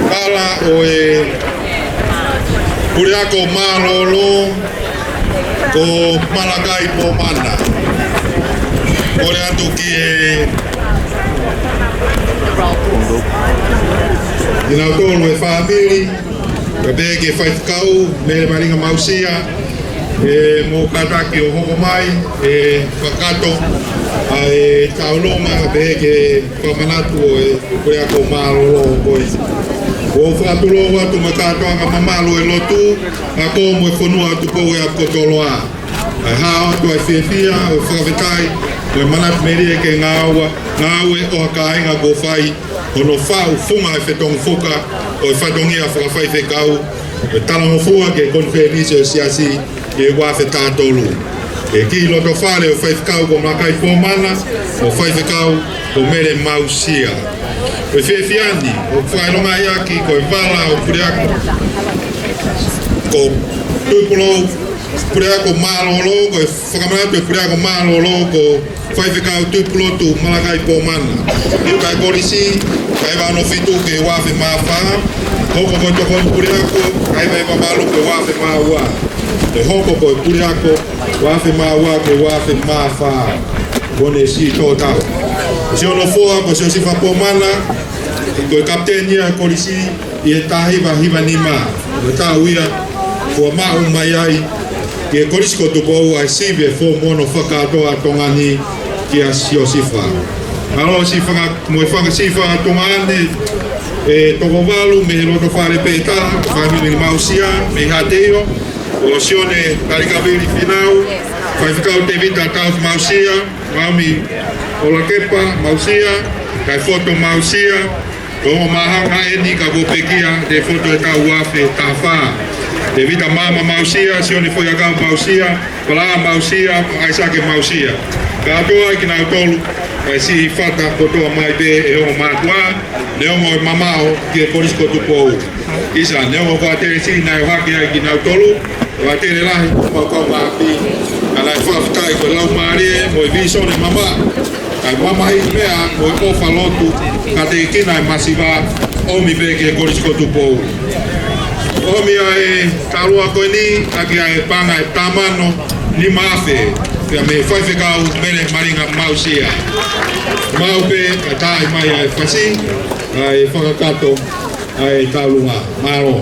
vala ʻo e puleako mālōlō, ko Malakai Pomana. Kole atu ki he, kinautolu e fāmili, kae pehē ki he faifekau, Mele Malinga Mausia, ʻE, mou kātaki ʻo hoko mai, ʻe, fakakakato ʻa e tauʻolunga pea ke fakamanatu ʻo e puleako mālōlō ko ē. ʻOku fakatulou atu mo e kātoanga mamalu ʻo e lotu, ʻa ia ko e fonua ʻo Tupou ʻi he ʻapi ko Toloa. ʻA e hao atu ʻa e fiefia, ʻo e fakafetaʻi, mo e manatu melie ki he ngāue, ngāue ʻo ha kāinga kuo fai hono faʻu funga e fetongi fuka ʻo e fatongia fakafaifekau, ʻo e talangofua ki he konifelenisi ʻo e siasi ʻi he ua afe taha tolu. ʻI he kiʻi loto fale ʻo e faifekau ko Malakai Pomana, mo e faifekau ko Mele Mausia. ʻI he fiefia ni, ʻoku fakaʻilongaʻi ʻaki ko e vala ʻo e puleako ko Tupou, puleako mālōlō, ko e fakamanatu ʻo e puleako mālōlō ko Faifekau Tuʻipulotu Malakai Pomana. ʻI he kai kolisi, kae ʻeva hono fitu ki he ua afe mā fā. Hoko ko e tokoni puleako, kae ʻeva hono valu ki he ua afe mā ua. ʻE hoko ko e puleako, ua afe mā ua ki he ua afe mā fā. Ko ʻene siʻi tō tau. Siʻono foha ko Siosifa Pomana, ko e kapiteni ia ʻo e kolisi, ʻi he taha hiva hiva nima, ʻo e taʻu ia kuo maʻu mai ai ki he Kolisi ko Tupou ʻa e sivi e fomu ono fakakātoa ʻa Tonga ni kia Siosifa. Mālō siʻi fanga, mo e fanga siʻi fanga tuongaʻane ʻe toko valu mei he loto fale pē ʻe taha, fāmili Mausia, mei Haʻateio, ko Sione Talikavili Finau, Faifekau Tevita Taufi Mausia, Maumi ʻOlakepa Mausia, kae Foto Mausia, ko e ongo māhanga eni ka kuo pekia ʻe Foto he taʻu ua afe taha fā. Tevita Maama Mausia, Sione Foiakau Mausia, Palaʻa Mausia, ʻAisake Mausia. Kātoa ʻa kinautolu, ʻa e siʻi fata kotoa mai pē ʻe he ongo mātuʻa, neongo e mamaʻo ki he Kolisi ko Tupou. ʻIsa, neongo ko e tele siʻi naʻe ʻohake ai kinautolu, ko e tele lahi ko e pau kau mafi, ka naʻe fakafetaʻi ko e laumālie mo e vīsone mamaʻo, ʻa e mamahi meʻa mo e ʻofa lotu, ka te kina e masiva, ʻomi pē ki he Kolisi ko Tupou. ʻOmi ʻa e taʻu ko eni, ʻaki ʻa e paʻanga ʻe taha mano nima afe, pea mei he Faifekau Mele Malinga Mausia. Maʻu pē, ka taʻi mai ʻa e fasi, ʻa e fakakakato, ʻa e taʻu. Mālō.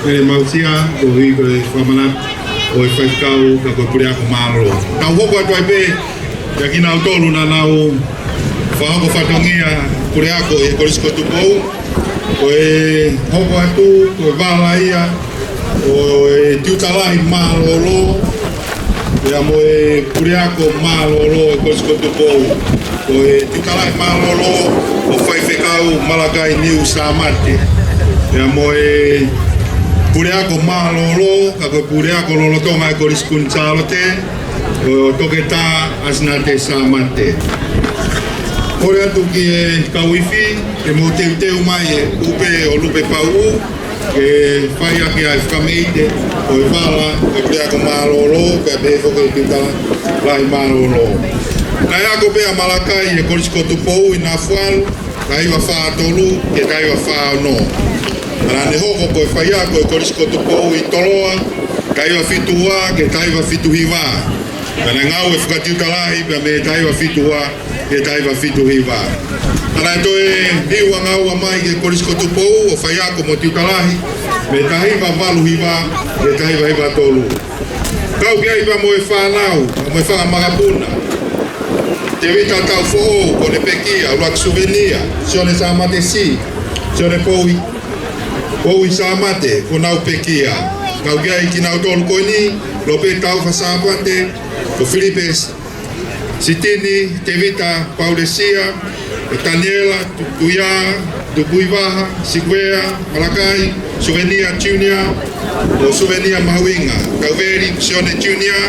Pele Mausia, koeʻuhi ko e fakamanatu ʻo e faifekau ka ko e puleako mālōlō. Tau hoko atu ai pē kia kinautolu naʻa nau fakahoko fatongia puleako ʻi he Kolisi ko Tupou. Ko e hoko atu, ko e vala ia ʻo e tiuta lahi mālōlō, pea mo e puleako mālōlō ʻo e Kolisi ko Tupou. Ko e tiuta lahi mālōlō ʻo Faifekau Malakai Niu Sāmate. Pea mo e puleako mālōlō, ka ko e puleako lolotonga ʻo e Kolisi Kuini Sālote, ko Toketā ʻAsinate Sāmate. Kole atu ki he kau ifi, ke mou teuteu mai e ʻupe ʻo Lupe Pauʻu, ke fai ʻaki ʻa e fakameite ʻo e vala ʻo e puleako mālōlō, pea pehē foki e tiuta lahi mālōlō. Naʻe ako pē ʻa Malakai ʻi he Kolisi ko Tupou ʻi Nafualu, taha hiva fā tolu ki he taha hiva fā ono. Pea naʻa ne hoko ko e faiako ʻo e Kolisi ko Tupou ʻi Toloa, taha hiva fitu ua ki he taha hiva fitu hiva. Pea naʻe ngāue fakatiuta lahi pea mei he taha hiva fitu ua ki he taha hiva fitu hiva. Pea naʻe toe liua ngāue mai ki he Kolisi ko Tupou ʻo faiako mo tiuta lahi mei he taha hiva valu hiva ki he taha hiva hiva tolu. Kau ki ai pea mo e fānau, mo e fanga makapuna. Tēvita Taufoʻou, ko ʻene pekia, ʻuluaki suvenia, Sione Sāmate Sī, Sione Poui, Poui Sāmate, ko honau pekia. Kau ki ai kinautolu ko eni, Lopeti Taufa Sāmate, ko Filipe Sitini, Tēvita Paulesia, Taniela, Tu-, Tuia, Tupuivaha, Sikuea, Malakai, Suvenia Junior, ʻo Suvenia Mahuʻinga, Tauveli, Sione Junior,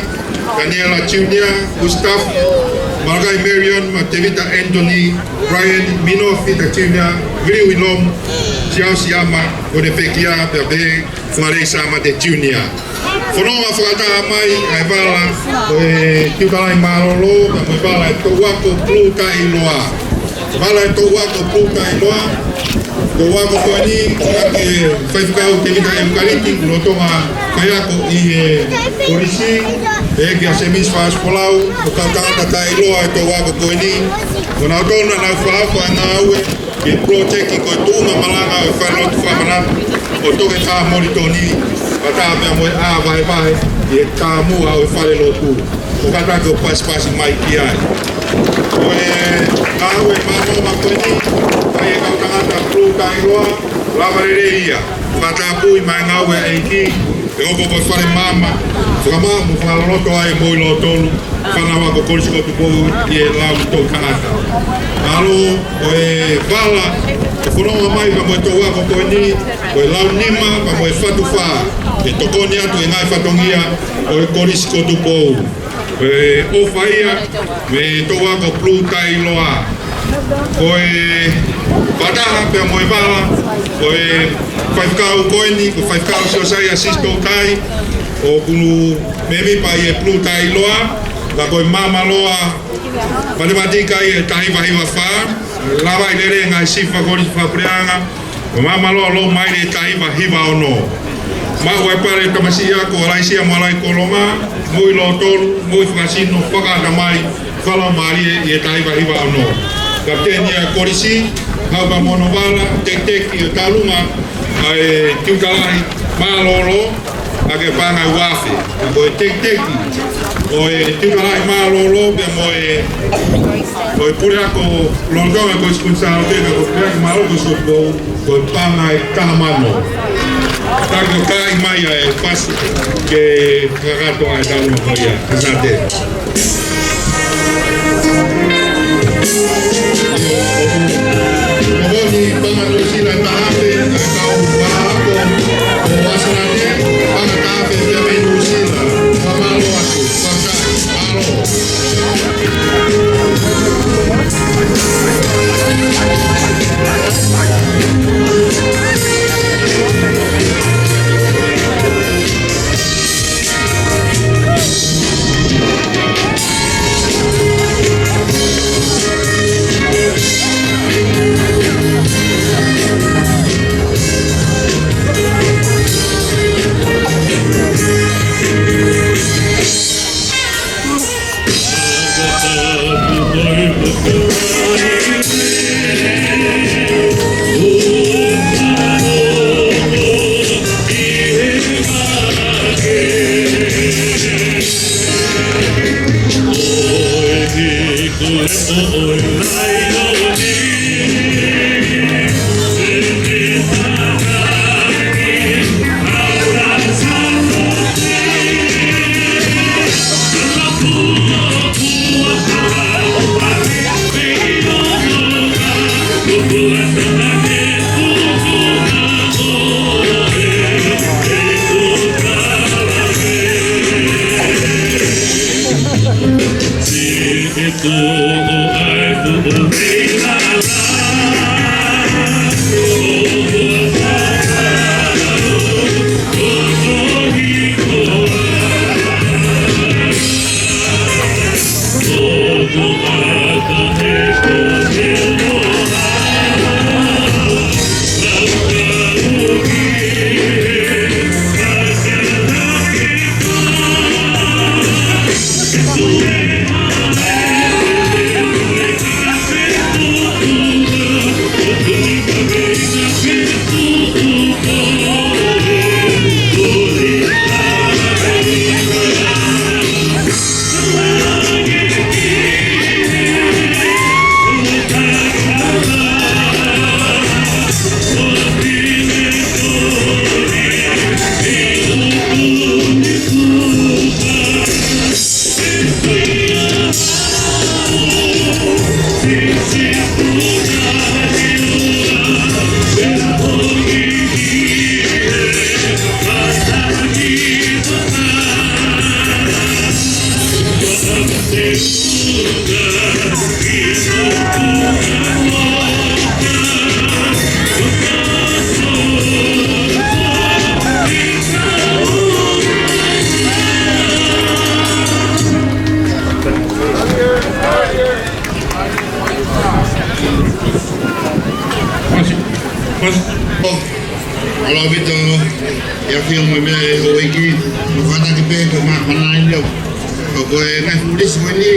Taniela Junior, Gustav, Malakai Marion, mo Tēvita Anthony, Brian, Mino Fita Junior, Viliu Ilom, Siau Siama, ko ʻene pekia, pea pehē, Fualei Sāmate Junior. Fononga fakataha mai ʻa e vala ʻo e tiuta lahi mālōlō, pea mo e vala ʻo e Toʻu Ako Pulū Taʻeʻiloa. Vala ʻo e Toʻu Ako Pulū Taʻeʻiloa. Toʻu ako ko eni, ʻa e Faifekau Tēvita ʻEukaliti, lolotonga faiako ʻi he Kolisi, ʻe kia Semisi Fasifolau, ko e kau tangata taʻeʻiloa ʻi he toʻu ako ko eni. Ko kinautolu naʻa nau fai ʻa e ngāue, ʻi he project ko e tuʻunga malanga ʻo e falelotu fakamanatu ʻo Toketā Molitoni, fakataha pea mo e ʻā vahevahe ʻi he taumuʻa ʻo e falelotu. Ko e kātaki ʻo pasipasi mai ki ai. Ko e ngāue māʻolunga ko eni, ʻa e kau tangata Pulū Taʻeʻiloa, lava lelei ia. Fakatapui mai ngāue ʻa e ʻEiki, ʻe hoko ko e fale maama, fakamaʻa mo fakaloloto ai mo kinautolu fānau ako Kolisi ko Tupou ʻi he lau toʻu tangata. Mālō, ko e vala, ko e fononga mai pea mo e toʻu ako ko eni, ko e lau nima pea mo e fatu fā, ke tokoni atu ʻi he ngaahi fatongia ʻo e Kolisi ko Tupou. Ko e ʻofa ia mei he Toʻu Ako Pulū Taʻeʻiloa. Ko e fakataha pea mo e vala, ko e faifekau ko eni, ko e Faifekau Siosaia Sisitoutai, ʻoku mēmipa ʻi he Pulū Taʻeʻiloa, ka ko e maama loa matematika ʻi he taha hiva hiva fā, lava ʻi he lele ngaahi sifa kolisi fakapuleʻanga, ko e maama loa low maile ʻi he taha hiva hiva ono. Maʻu ʻa e pale tamasiʻi ako ʻa Laisia mo ʻAlai Kolonga, moʻui lōtolu, moʻui fakasino, fakaʻatamai, fakalaumālie ʻi he taha hiva hiva ono. Kapiteni ʻa e kolisi, haʻu pea mo hono vala, tekiteki ʻo e tālunga ʻa e tiuta lahi mālōlō, ʻa e paʻanga ʻe ua afe. Ko e tekiteki ʻo e tiuta lahi mālōlō, pea mo e, ko e puleako lolotonga ko e Kolisi Kuini Sālote, ko e puleako mālōlō ko e Sōpou, ko e paʻanga ʻe taha mano. Taki ʻo kai mai ʻa e pasi ke kakato ʻa e tālunga ko ia. Ka sate. Ko e paʻanga Nuʻusila ʻe taha afe, ʻa e kau faiako ʻo ʻAsinate, paʻanga taha afe pea mei Nuʻusila, fakamālō atu, fakafetaʻi, mālō. Mālō ʻaupito, ʻEfeso mo e meʻa ʻa e houʻeiki, mo kātaki pē ko e māfana eni au. Ko e ngaahi fuʻu lisi ko eni,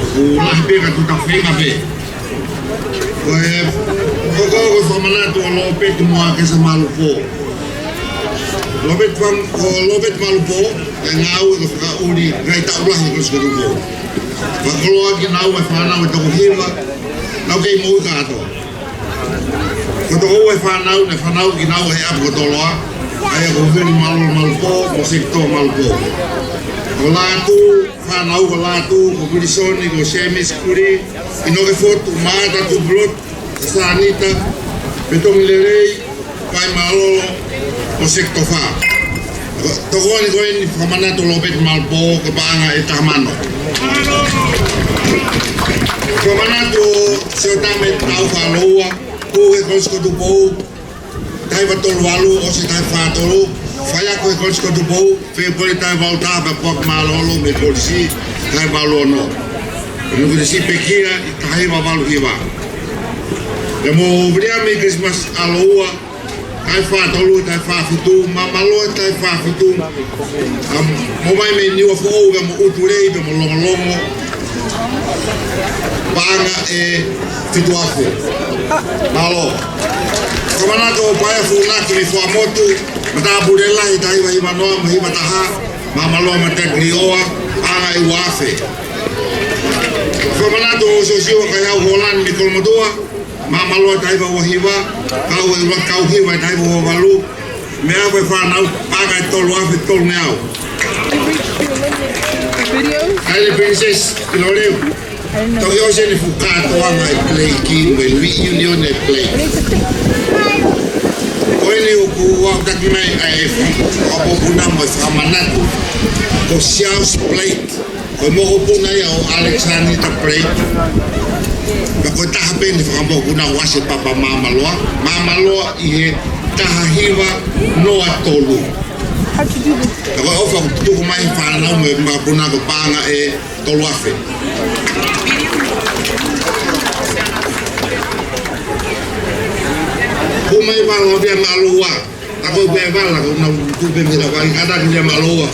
ʻoku lahi pē ka tuʻu taha feinga pē. Ko e, ko e, ko e fakamanatu ʻa Lopeti mo ʻAkesa Malupō. Lopeti Fam-, ko Lopeti Malupō, ʻa e ngāue ko e fakaʻuli ngaahi taʻu lahi ʻi he Kolisi ko Tupou. Fakakoloa kinaua ʻa e fānau ʻe toko hiva, nau kei moʻui kātoa. Ko e toko ua ʻa e fānau, naʻe fanauʻi kinaua ʻe he ʻapi ko Toloa, ʻa ia ko Veli Malolo Malupō, mo Sekitoa Malupō. Ko Lātū, fānau ko Lātū, ko Vilisoni, ko Semisi Kuli, ʻInoke Fotu, Maata Tupulotu, Sanita, Petongilelei, Paimalolo, mo Sekitoa Fā. Tokoni ko eni fakamanatu Lopeti Malupō ko e paʻanga ʻe taha mano. Fakamanatu ʻo Siotame Taufa Loua, ko e Kolisi ko Tupou, taha hiva tolu valu, ʻosi taha hiva fā tolu, faiako ʻi he Kolisi ko Tupou, Fēpueli taha hiva valu taha pea puaki mālōlō mei he kolisi, taha hiva valu ono. Mei he kolisi pekia ʻi taha hiva valu hiva. Pea mo Viliami Christmas ʻAloua, taha hiva fā tolu, taha hiva fā fitu, Māmaloa taha hiva fā fitu. ʻA, ʻomai mei Niuafoʻou pea mo ʻUtulei pea mo Longolongo. Paʻanga ʻe fitu afe. Mālō. Fakamanatu ʻo Paea Funaki mei Fuaʻamotu, Matāpule Lahi taha hiva hiva noa mo e hiva taha, Māmaloa Matakilioa, paʻanga ʻe ua afe. Fakamanatu ʻo Siosiua Kaihau Hōlani mei Kolomotuʻa, Māmaloa taha hiva ua hiva, kau ʻe ua kau hiva taha hiva ua valu, meʻa ko e fānau, paʻanga ʻe tolu afe tolungeau. Kaile Princess, ʻilo leo. Toki ʻosi eni fuʻu kātoanga ʻa e Blake, mo e reunion ʻa e Blake. Ko eni ʻoku ou taki mai ʻa e fakaʻaupuna mo e fakamanatu, ko Charles Blake. Ko e mokopuna ia ʻo Alexander Blake. Pea ko e taha pē eni e fanga mokopuna ʻoku ʻasi ʻi he papa Māmaloa. Māmaloa ʻi he taha hiva noa tolu. Pea ko e ʻofa ʻoku tuku mai ʻe he fānau mo e mokopuna ko e paʻanga ʻe tolu afe. Ko mai vala ʻo Viliami ʻAloua. Ako pē vala, ko nau tupe mira vai, kātaki Viliami ʻAloua.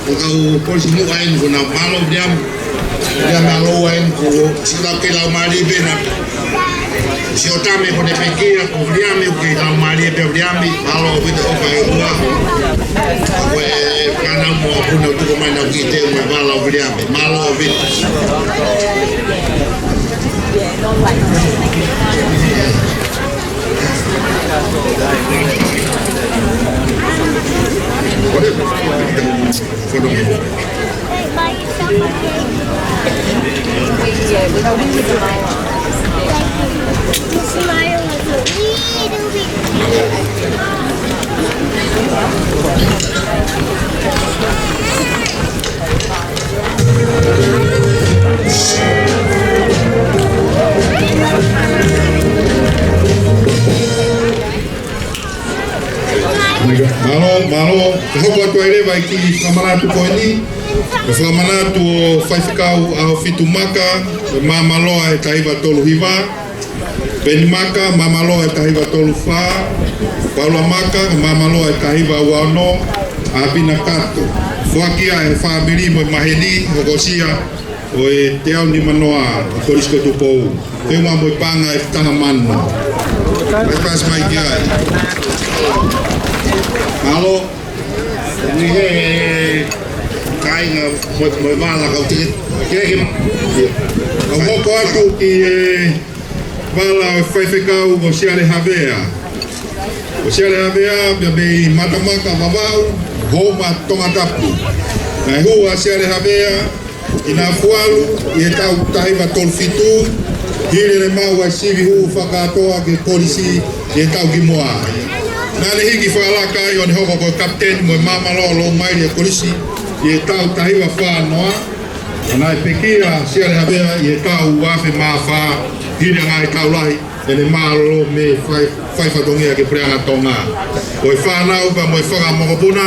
Ko e kau kolisi muʻa eni, ko nau mālō Viliami. Viliami ʻAloua eni, ko e siʻi lau kei laumālie pē na. Siʻotame ko ʻene pekia, ko Viliami ʻoku kei laumālie pē Viliami, mālō ʻaupito ʻofa ʻa e ʻOtua. Ko e fānau mo e mokopuna ʻoku tuku mai ʻenau kiʻi teu mo e vala ʻo Viliami, mālō ʻaupito. Smile a little bit. Mālō, mālō. Hoko atu ai leva e kiʻi fakamanatu ko eni. Ko e fakamanatu ʻo Faifekau ʻAhofitu Maka, māmāloa e taha hiva tolu hiva. Peni Maka, māmāloa e taha hiva tolu fā. Paula Maka, māmāloa e taha hiva ua ono. ʻApina Kato. Foaki ia ʻe he fāmili mo e maheni, hokosia ʻo e teau nimanoa ʻo Kolisi ko Tupou. Pea mo e paʻanga ʻe taha mano. Mai pasi mai ki ai. Mālō. Ni he kāinga mo, mo e vala kau tike. Ke ke. Kau hoko atu ki he vala ʻo e faifekau ko Siale Havea. Ko Siale Havea, pea mei Matamaka, Vavaʻu, Houma, Tongatapu. Naʻe hū ʻa Siale Havea ʻi Nafualu ʻi he taʻu taha hiva tolu fitu, hili ʻene maʻu ʻa e sivi hū fakakātoa ki he kolisi ʻi he taʻu kimuʻa. Naʻa ne hiki fakalaka ai ʻo ne hoko ko e kapiteni mo e māmāloa ʻo e loʻumaile ʻo e kolisi ʻi he taʻu taha hiva fā noa. Naʻe pekia ʻa Siale Havea ʻi he taʻu ua afe mā fā, hili ʻa e ngaahi taʻu lahi ʻene mālōlō mei he fai, fai fatongia ki he Puleʻanga Tonga. Ko e fānau pea mo e fanga mokopuna,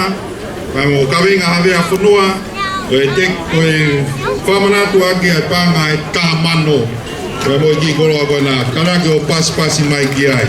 pea mo e kaveinga Havea fonua, ko e te, ko e fakamanatu ʻaki ʻa e paʻanga ʻe taha mano. Pea mo e kiʻi koloa ko ena, kalake ʻo pasipasi mai ki ai.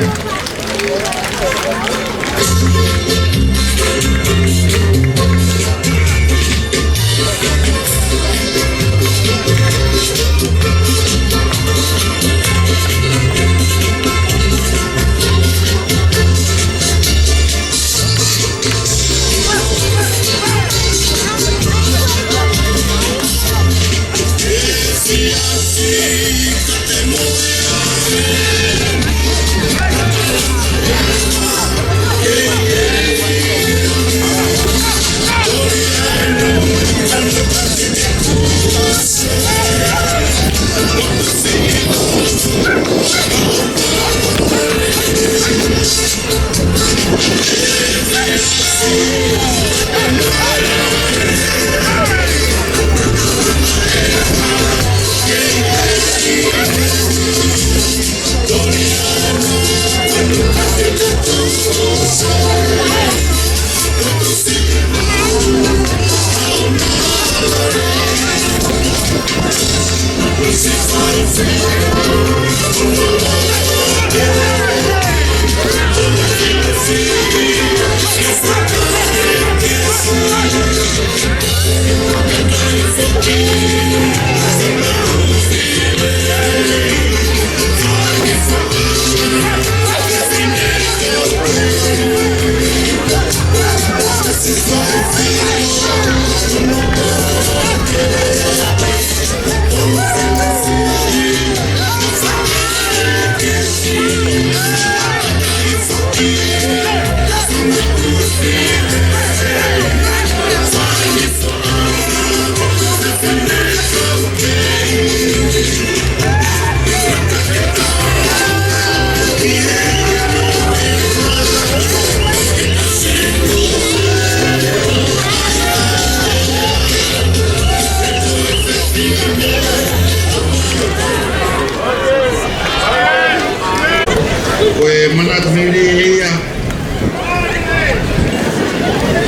Ko e manatu melie ia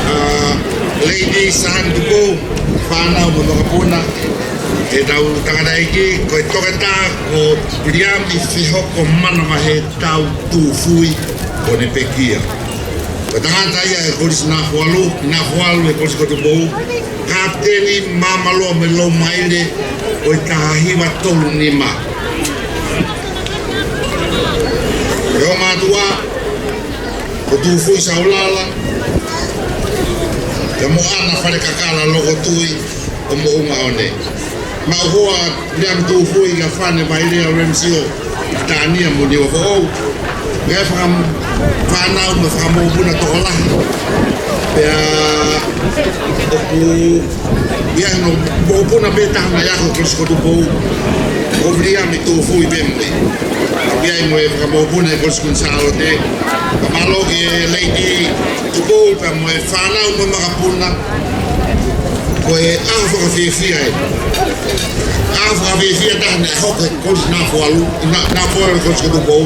ʻa Lady Sahani Tupou, fānau mo e mokopuna, ʻetau tangataʻeiki, ko e toketā ko Viliami Fehoko Manavahē Tau Tufui, ʻo ne pekia. Ko e tangata ia ʻo e kolisi Nafualu, Nafualu ʻi he kolisi ko Tupou, kapiteni māmāloa mo e loʻumaile ʻo e taha hiva tolu nima. Ko e ongo mātuʻa, ko Tufui Saulala, pea mo ʻAna Falekakala Lokotui ʻo Moʻungaʻone. Maʻu hoa Viliami Tūfui kia Fane Vailea Ramsio, Tania mo Niuafoʻou. Ngaahi faka-, fānau mo e fanga mokopuna tokolahi. Pea ʻoku ʻi ai hono mokopuna pē taha naʻe ako he Kolisi ko Tupou, ko Viliami Tūfui pē mo ia. Pea ʻi ai mo e fanga mokopuna he Kolisi Kuini Sālote. Ka mālō ki he Lady Tupou pea mo e fānau mo e makapuna. Ko e ʻaho fakafiefia ē. ʻAho fakafiefia taha naʻe hoko he Kolisi Nā Foalu, Nā, Nā Foalu Kolisi ko Tupou.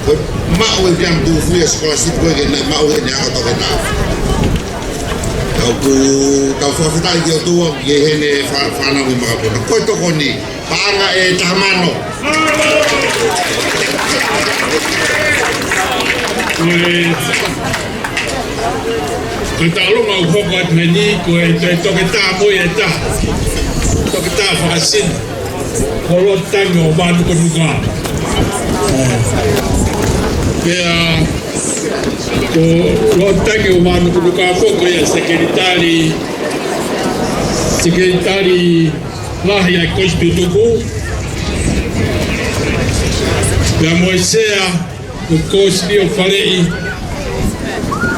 Ko e maʻu ʻe Viliami Tūfui e scholarship ko ē ke ne maʻu ʻene ako toketā. Tau ku, tau fakafetaʻi ki he ʻOtua ki heʻene fā-, fānau mo e makapuna. Ko e tokoni, paʻanga ʻe taha mano. Ko e, ko e tauʻolunga ʻoku hoko atu heni, ko e, ko e toketā mo e taha. Toketā fakasino. Ko Lotangi ʻo Vānukunuka. Pea, ko Lotangi ʻo Vānukunuka foki ko ia sekelitali, sekelitali lahi ʻa e Kolisi Tutuku. Pea mo e sea ʻo e Kolisi Lio Faleʻi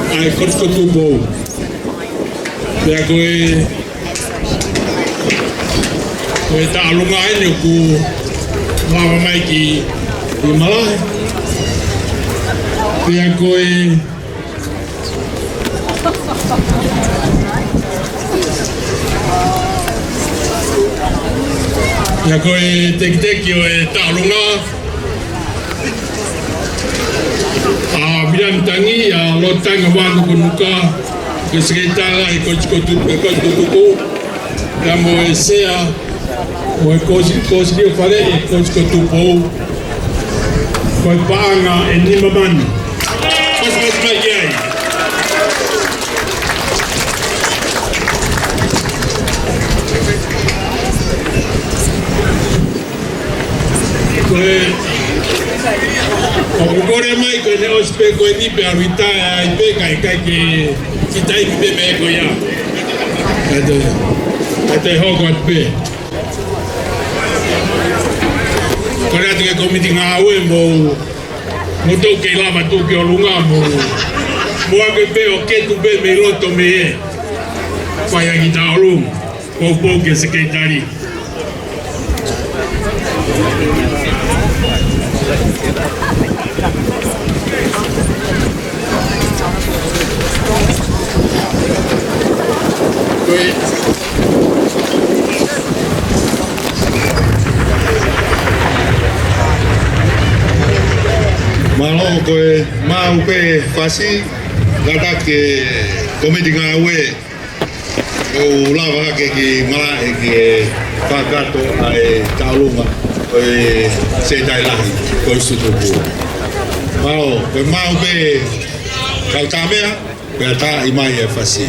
ʻa e Kolisi ko Tupou. Pea ko e, ko e tauʻolunga eni ʻoku lava mai ki, ki malahe. Pea ko e, pea ko e tekiteki ʻo e tauʻolunga ʻa Viliami Tangi, ʻa Lotangi ʻo Vānukunuka, ko e sekelitali ʻa e Kolisi ko Tu-, e Kolisi ko Tutuku, pea mo e sea ʻo e Kolisi, Kolisi Lio Faleʻi, e Kolisi ko Tupou, ko e paʻanga ʻe nima mano. Pasipasi mai ki ai. Ko e, ʻoku kole mai ko ʻene ʻosi pē ko eni pea retire ai pē, kae ʻikai ke, ke taimi pē meʻa ko ia. Kae toe, kae toe hoko atu pē. Kole atu ki he kōmiti ngāue mo, mo tau kei lava tuʻu ki ʻolunga mo, mo ake pē ʻo ketu pē mei loto mei he fai ʻaki tauʻolunga. Poupou ki he sekelitali. Ko e, mālō, ko e maʻu pē fasi, kātaki e kōmiti ngāue. ʻOku lava hake ki malaʻe ke fakakakato ʻa e tauʻolunga ʻo e sekelitali lahi ko e Kolisi ko Tupou. Mālō, ko e maʻu pē kau tāmeʻa, pea taaʻi mai e fasi.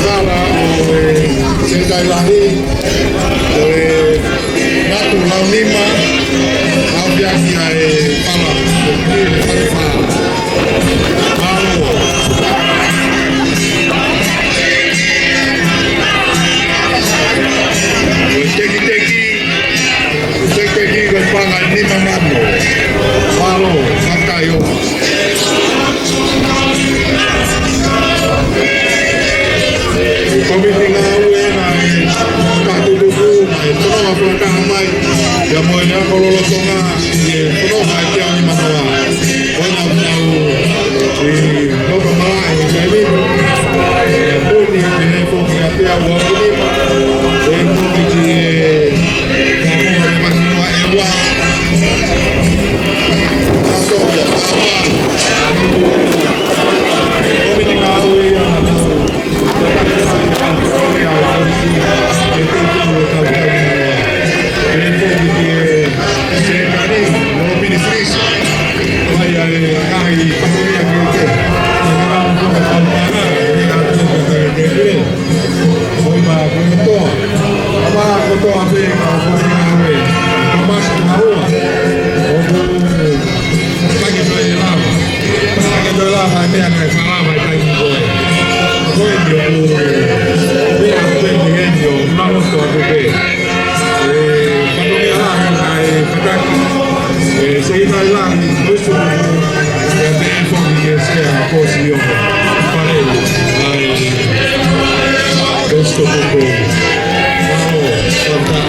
Fala ʻo e sekelitali lahi, ʻo e matu lau nima, ʻapiaki ʻa e fala, ʻo e fala. Mālō. Kōmiti ngāue ʻa e fakatutuku, ʻa e fononga fakataha mai, ʻia Moʻui Ako Lolotonga, ʻi he fononga ʻa e teau ʻi Manoa. Ko ena ʻoku tau ʻi loto malaʻe ʻi he taimi ni. ʻE puni, ʻe foki ʻa e teau ʻa puni. ʻE kōmiti ʻe Kōmiti Moʻui Ako Lolotonga. Kama kotoa. Kama kotoa pē ka ko e ngāue. Kama kotoa. ʻOku taki toe lava. Taki toe lava e meʻa naʻe falava ʻi he taimi ko ē. Ko eni ʻoku meʻa ko eni eni ʻoku nau loto atu pē. ʻE, fatongia lahi naʻe fataki. ʻE, Sekelitali Lahi, Loisi Tukutuku, ʻe te foki ke sea ko si o. Fale, ʻai, Loisi Tukutuku. Mālō, fata.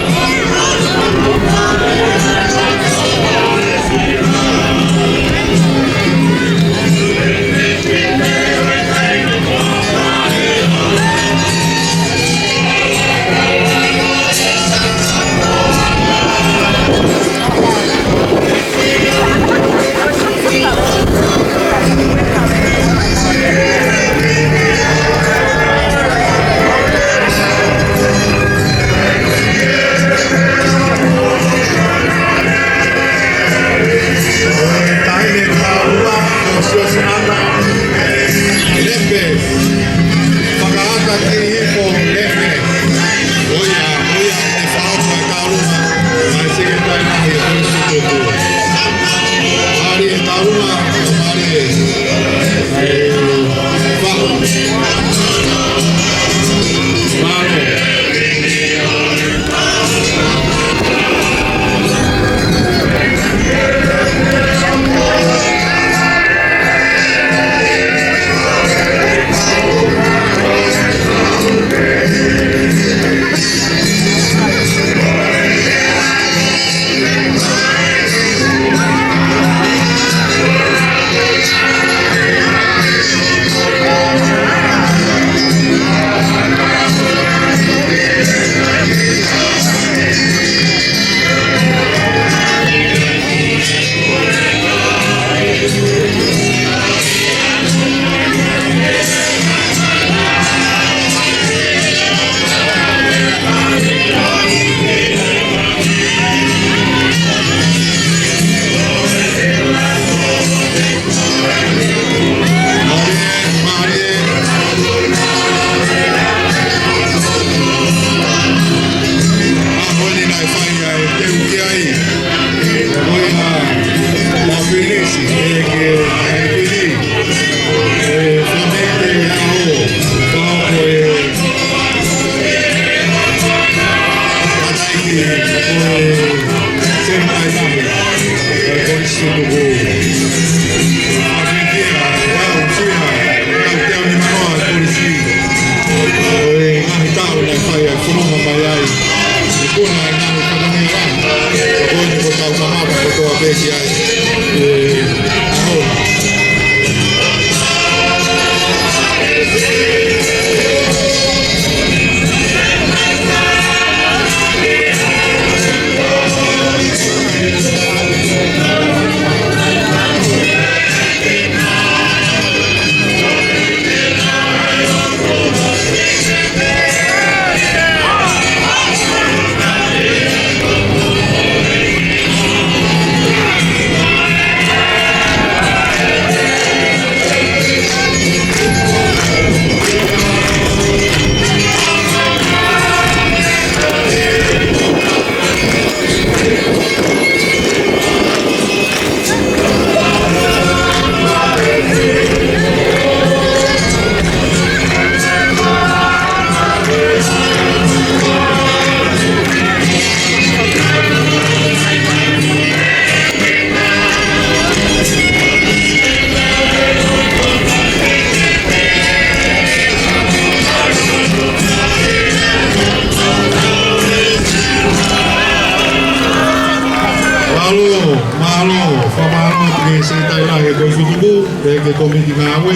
Ko e Kolisi Tutuku, pea ki he kōmiti ngāue,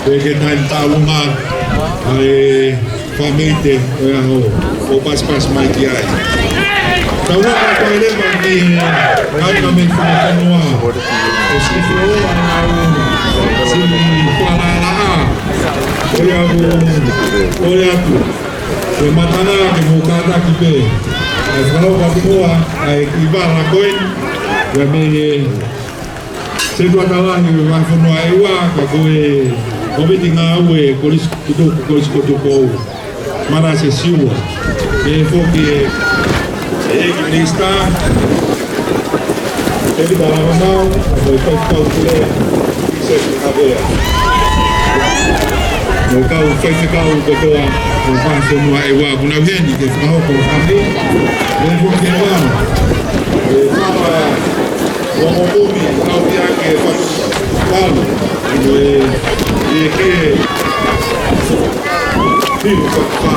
pea ki he taimi tālunga ʻa e fāmili ʻo e ʻaho, ʻo pasipasi mai ki ai. Tau ʻalu atu ai leva ki he kāinga mei fakafonua. ʻOsi ke foloa ʻa e ʻaho, siʻi falalaʻā. ʻOku ou kole atu ke mou kātaki pē ʻa e fakahoko atu muʻa ʻa e kiʻi vala ko eni, ʻa e mei he Setuata Lahi ʻo e Vahefonua ʻEua, ka ko e kōmiti ngāue Kolisi Tutuku, Kolisi Tutuku, Manase Siua. Pehē foki ʻe he ʻEiki Minisitā, Tēvita Lavamau, mo e Faifekau Pule, Seti Havea. Mo e kau faifekau kotoa ʻo e Vahefonua ʻEua ʻoku nau ʻi heni ke fakahoko ʻa e fāmili. Pehē foki ʻe he ʻEiki Minisitā, ʻe Papa Ua mo kumi, kau ia ke fatu palu, ʻi he, ʻi he ke, hiu fatu pā.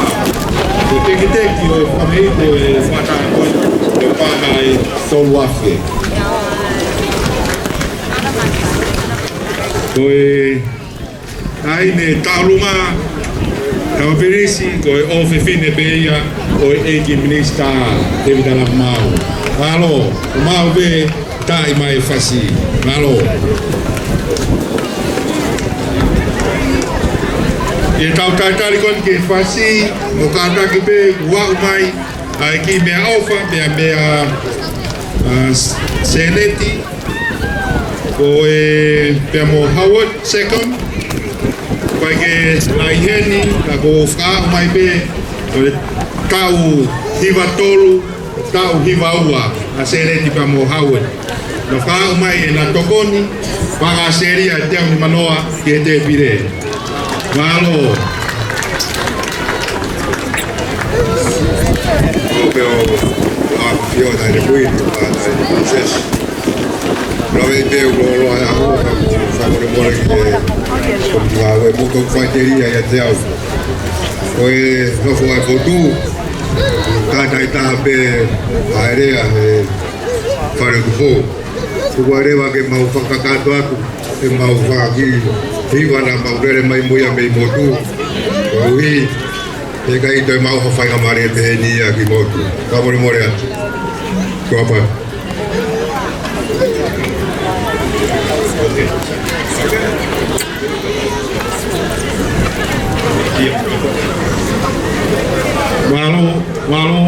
ʻE tekiteki ʻo e fāmili ʻo e fata ko e, ʻe pā nai tolu afe. Ko e ʻa ia ne tālunga, tau pilisi, ko e ʻofefine pē ia ʻo e ʻEiki Minisitā Tēvita Lavamau. Mālō, ʻo maʻu pē taʻi mai e fasi. Mālō. ʻE tau talitali ko eni ki he fasi, mo kātaki pē kuo aʻu mai ʻa e kiʻi meʻaʻofa, meʻa, meʻa, ʻa, Sēneti, ko e pea mo Howard Second, ʻoku ʻikai ke nau ʻi heni, ka kuo fakaaʻu mai pē, ko e taʻu hiva tolu, taʻu hiva ua, ʻa Sēneti pea mo Howard. Naʻa nau fakaaʻu mai ʻena tokoni, fakaʻaselia ʻe teau nimanoa ki he tēpile. Mālō. Ko pē ʻo, ʻo ʻafio ʻa e Kuini, ʻa e Princess. Lave pē ʻo loloa e ʻaho, ka ko e fakamolemole ki he, ko e ngāue mo ko e faʻiteliha ʻiate au. Ko e nofo ʻa e potu, ka taʻetaha pē ʻa e lea he Fale Tupou. Tuku ā leva ke mau fakakakato atu, ke mau fakakiʻi, hiva naʻa mau lele mai mo ia mei motu. Koeʻuhi, ʻe ʻikai toe maʻu ha faingamālie pehē ni ia ki motu. Fakamolemole atu. Tuʻa ʻofa. Mālō, mālō.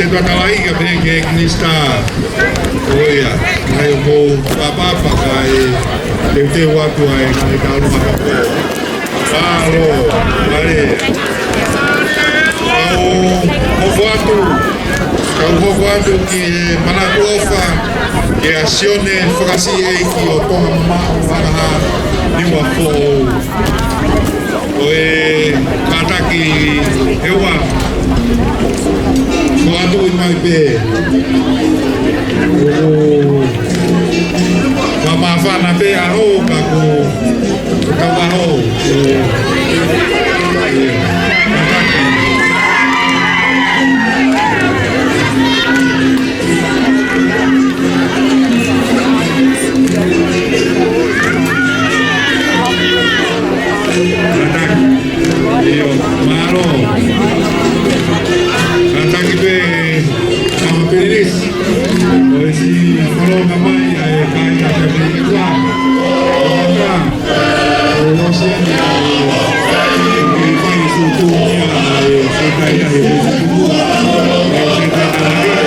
Kae ʻai ke pehē ki he Minisitā. ʻOiauē, ʻai ʻo mou pāpā kae teuteu atu ai, kae tau maka pē. Mālō, mālō. Kau hoko atu, kau hoko atu ki he manatu ʻofa, kia Sione Fakasiʻeiki ʻo Tonga Mamaʻo, Vangaha, Niuafoʻou. Ko e kātaki ʻEua. Ko atu i mai pē. ʻO, ma māfana pē ʻaho ka ko, ka ʻaho. Mālō. Kātaki pē, ʻa Pirilisi. ʻOsi mālō ka mai, ʻa e kāinga pē ʻi tua. ʻO ka, ʻo Losiani, ʻo e fai tutu ia, ʻa e fai ia he tutu. ʻO se kāinga.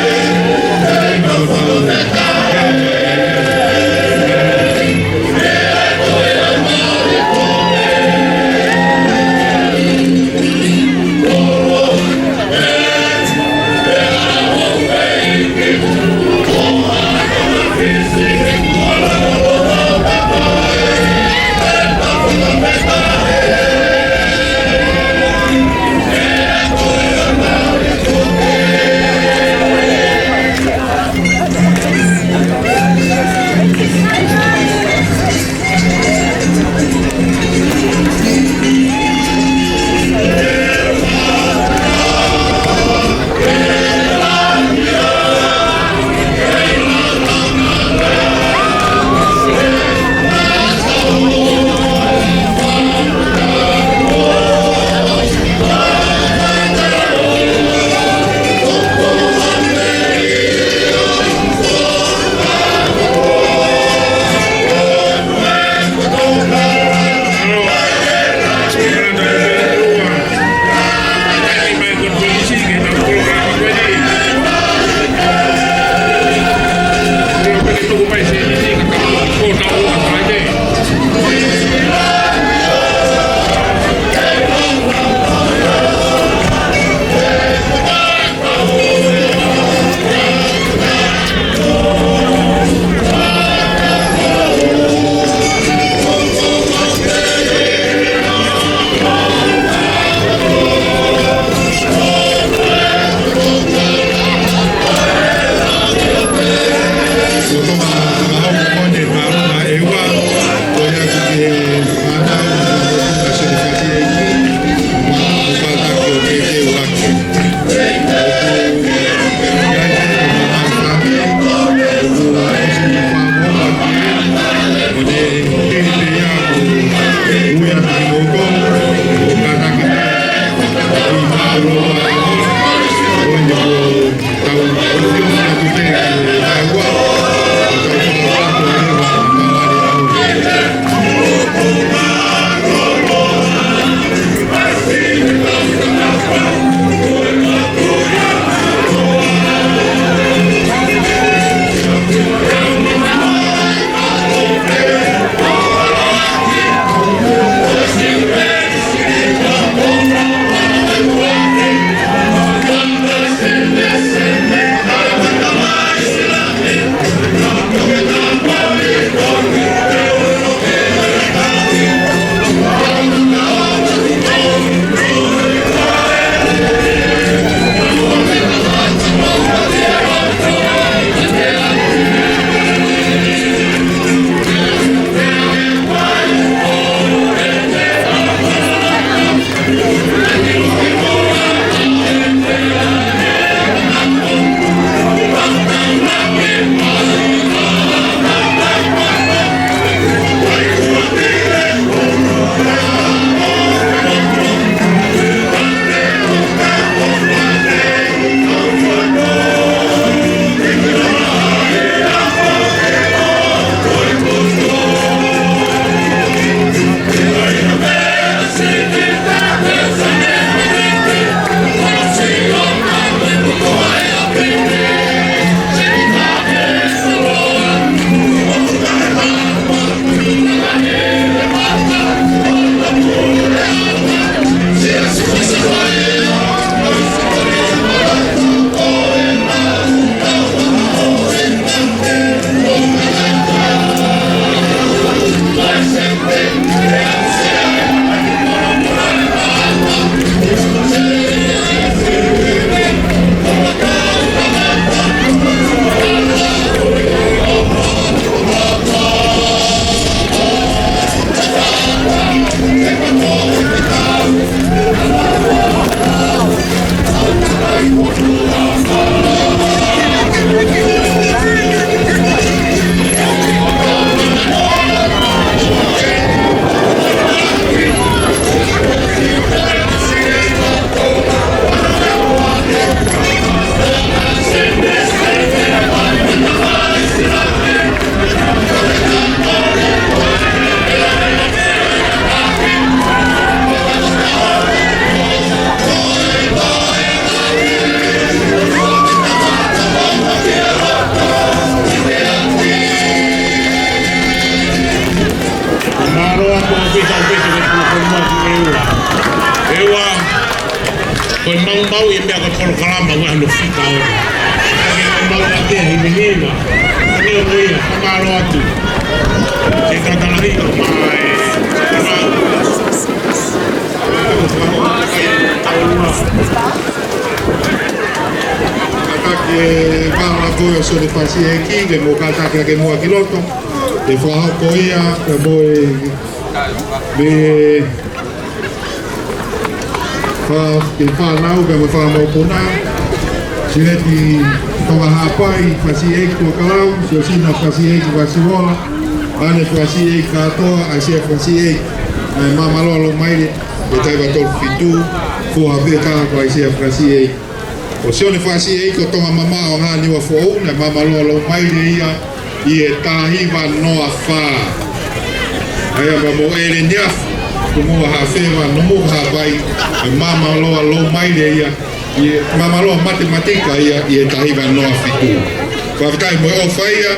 ʻEua, ko e maumau e meʻa ko e polokalama ʻa e ʻAno Fika ʻo. Ko e maumau ʻa e hingihingi. Ko e ʻuhinga, fakamālō atu. Ke tatalahi ko mai. Kātaki e vala ko ē ʻo Sione Fasi ʻEiki, ke mou kātaki ke mou ʻaki loto. ʻE fakahoko ia, ka mo e, me fa-, ke fānau, ka mo e fakamokopuna. Sileti Tonga Haʻapai, Fasi ʻEiki Tuʻakalau, Siosina Fasi ʻEiki Fasivola, ʻAne Fasi ʻEiki Kātoa, ʻAisea Fasi ʻEiki, ʻa e Māmaloa Loʻumaile, ʻe Taiva Tolu Fitu, foha pē taha ko ʻAisea Fasi ʻEiki. Ko Sione Fasi ʻEiki ko Tonga Mamaʻo Hāniua Foʻou, naʻe Māmaloa Loʻumaile ia ʻi he taha hiva noa fā. ʻA ia pea mo ʻEleni Afu, Tumuʻa Haʻafeva, Nomuka Haʻapai, ʻe Māmaloa Loʻumaile ia, ʻi he Māmaloa Matematika ia ʻi he taha hiva noa fitu. Fakafetaʻi mo e ʻofa ia,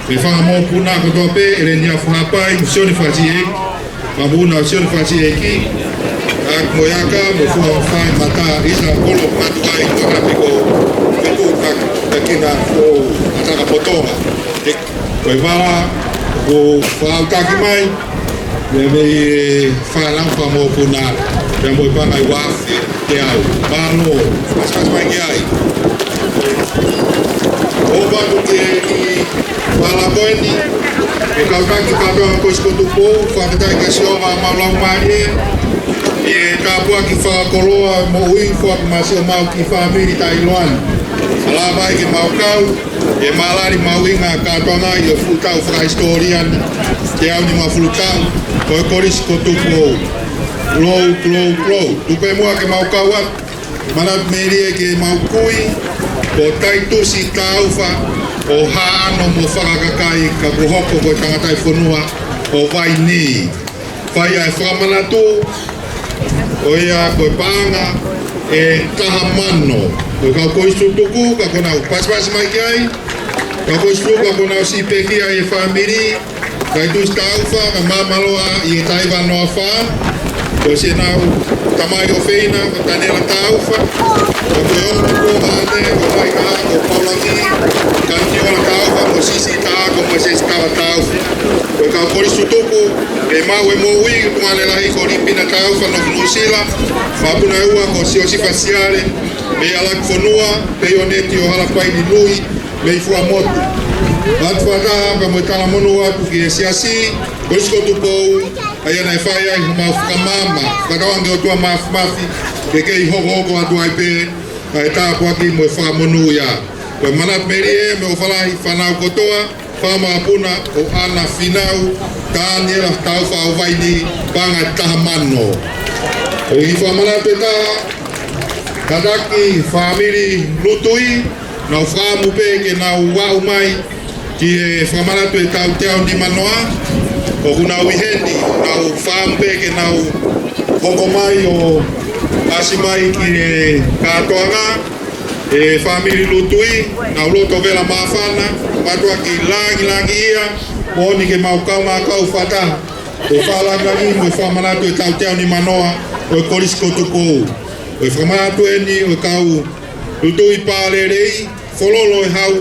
ʻe fakamokopuna kotoa pē, ʻEleni Afu Haʻapai, Sione Fasi ʻEiki, Mabuna Sione Fasi ʻEiki, ʻa ia ko e aka mo e foha fai mata ʻi he kolo matuʻai ko Hapi ko Fetu tak-, takina ko Mataka Potonga. ʻE, ko e vala ko fau taki mai, ʻe mei fānau fakamokopuna, ʻe mo e pangai wafi, ke au. Mālō, paspas mai ki ai. ʻO patu ke i Vala ko eni, ʻe kau taki kātoa ko Sikotu Pou, fakafetaʻi kia Sihova ʻa homau laumālie, ʻi he tāpuaki fakakoloa moʻui, foaki mai ʻa homau kiʻi fāmili taʻeʻiloa ni. Ala mai ke mau kau, ʻe malali mahuʻinga kātoanga ʻi he fuʻu taʻu fakahisitōlia ni, teau nimangofulu taʻu, ko e Kolisi ko Sikotu Pou. Lou, lou, lou. Tuku muʻa ke mau kau atu. Manatu melie ke mau kui, ko Taitusi Taufa ʻo Haʻano mo Fakakakai ka kuo hoko ko e tangataʻi fonua ʻo Vainī. Fai ʻa e fakamanatu, ʻo ia ko e paʻanga ʻe taha mano. Ko e kau Kolisi Tutuku, ka ko ʻenau pasipasi mai ki ai, kau Kolisi Tutuku, ka ko ʻenau siʻi pekia ʻa e fāmili, Taitusi Taufa, ka Māmaloa ʻi he taha hiva noa fā, ko siʻenau tamai ʻofeina, ko Taniela Taufa, ko e ongo ko ʻAne, ko Maika, ko Paulaki, ka Niola Taufa, ko Sisi Taufa, ko Sesi Taufa Taufa. Ko e kau Kolisi Tutuku, ʻe maʻu e moʻui, ko Tuʻane Lahi ko Lipina Taufa, nofo Nuʻusila, mapuna ʻe ua ko Siosifa Siale, mei ʻAlakifonua, Peioneti ʻo Halapaini Nui, mei Fuaʻamotu. Atu fakataha pea mo e talamonū atu ki he siasi, Kolisi ko Tupou, ʻa ia naʻe fai ai homau fakamaama, fakatauange ʻOtua Māfimafi, ke kei hokohoko atu ai pē, ʻa e tāpuaki mo e fakamonū ia. Ko e manatu melie mo e ʻofa lahi fānau kotoa, fakamokopuna ʻo ʻAna Finau, Taniela Taufa ʻo Vainī, paʻanga ʻe taha mano. Ko e kiʻi fakamanatu ʻe taha, kātaki fāmili Lutui, nau fakaʻamu pē ke nau aʻu mai ki he fakamanatu ʻetau teau nimanoa, ʻoku nau ʻi heni, nau fakaʻamu pē ke nau hoko mai ʻo ʻasi mai ki he kātoanga, ʻe fāmili Lutui, nau loto vela māfana, mātuʻaki langilangiʻia, moʻoni ke mau kaungā kau fakataha, ʻo fakalāngilangiʻi mo e fakamanatu ʻetau teau nimanoa, ʻo e Kolisi ko Tupou. Ko e fakamanatu eni, ʻo e kau Lutui Pālelei, Fololo ʻe Hau,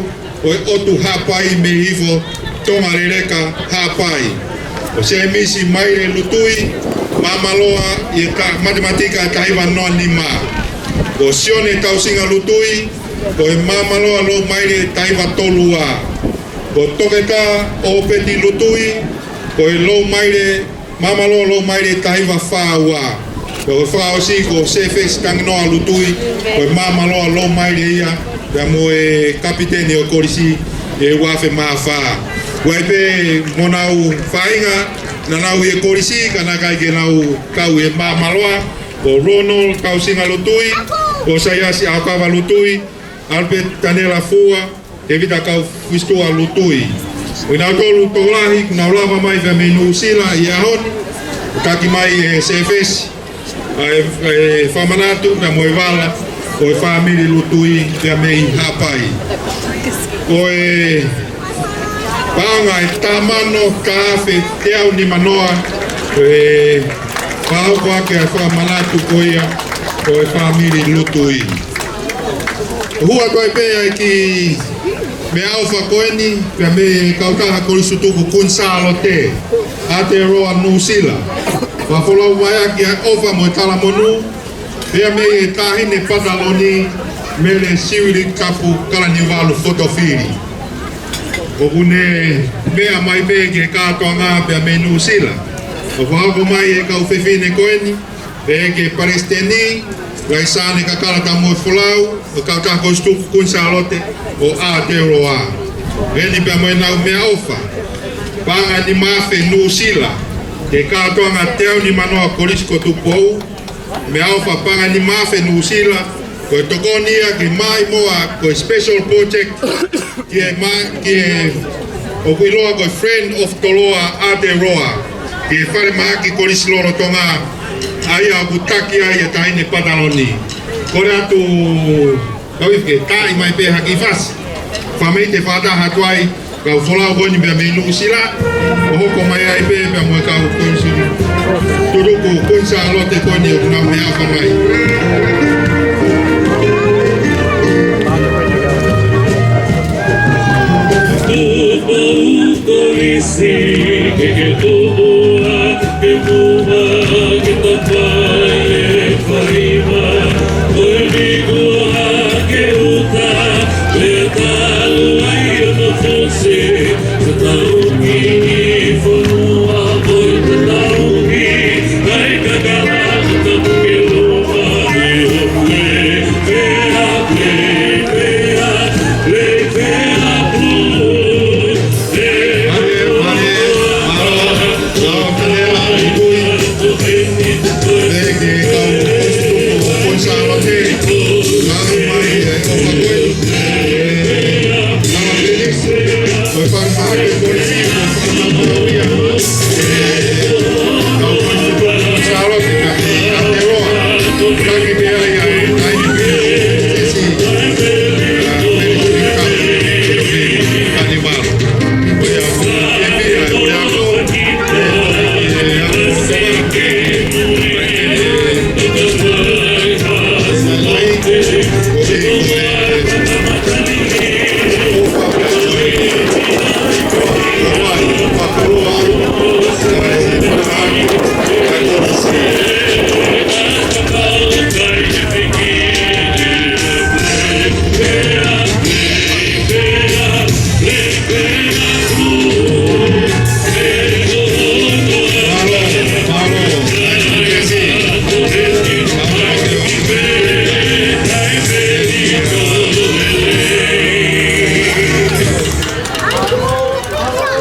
ʻo e ʻOtu Haʻapai mei Hihifo, Tonga Leleka Haʻapai. Ko Sēmisi Maile Lutui, Māmaloa ʻi he ta-, matematika taha hiva noa nima. Ko Sione Tausinga Lutui, ko e Māmaloa Loʻumaile taha hiva tolu ua. Ko Toketā ʻOpeti Lutui, ko e Loʻumaile, Māmaloa Loʻumaile taha hiva fā ua. Ko e fakaʻosi ko Sēfesi Tanginoa Lutui, ko e Māmaloa Loʻumaile ia, pea mo e kapiteni ʻo e kolisi ʻi he ua afe mā fā. Ko e pē mo ʻenau fāinga, naʻa nau ʻi he kolisi, ka naʻe ʻikai ke nau kau ʻi he Māmaloa, ko Ronald Tausinga Lutui, ko Saiasi ʻAokava Lutui, Albert Tanela Fua, Tēvita Kaufusitua Lutui. Ko kinautolu tokolahi, kuo nau lava mai pē mei Nuʻusila ʻi he ʻaho ni, ʻo taki mai ʻe Sēfesi ʻa e, ʻa e fakamanatu, pea mo e vala, ʻo e fāmili Lutui, pea mei Haʻapai. Ko e paʻanga ʻe taha mano, taha afe, teau nimanoa, ʻe Fakahoko ʻaki ʻa e fakamanatu ko ia ʻo e fāmili Lutui. Hū atu ai pē ʻa e kiʻi meʻaʻofa ko eni, pea mei he kautaha Kolisi Tutuku Kuini Sālote, Aotearoa Nuʻusila. Fakafolau mai ʻaki ʻa e ʻofa mo e talamonū, pea mei he Taʻahine Pataloni, Mele Siuili Kapu Kalaniuvalu Fotofili. ʻOku ne meʻa mai pē ki he kātoanga pea mei Nuʻusila. ʻOku fakahoko mai ʻe he kau fefine ko eni, pea ki he Palesiteni, Laisane Kakala Tamoefolau, ʻo e kautaha Kolisi Tutuku Kuini Sālote ʻo Aotearoa. Eni pea mo ʻenau meʻaʻofa. Paʻanga ʻe nima afe Nuʻusila, ki he kātoanga teau nimanoa Kolisi ko Tupou, meʻaʻofa paʻanga ʻe nima afe Nuʻusila, ko e tokoni ia ke maʻimoa, ko e special project, ki he ma-, ki he ʻoku ʻiloa ko e Friend of Toloa Aotearoa, ki he falemahaki kolisi lolotonga, ʻa ia ʻoku taki ai ʻa e Taʻahine Pataloni. Kole atu, kau ifi ke taaʻi mai pē ha kiʻi fasi. Fakameʻite fakataha atu ai, kau folau ko eni pea mei Nuʻusila, ʻo hoko mai ai pē pea mo e kau Kolisi Tutuku Kuini Sālote ko eni ʻoku nau meʻaʻofa mai.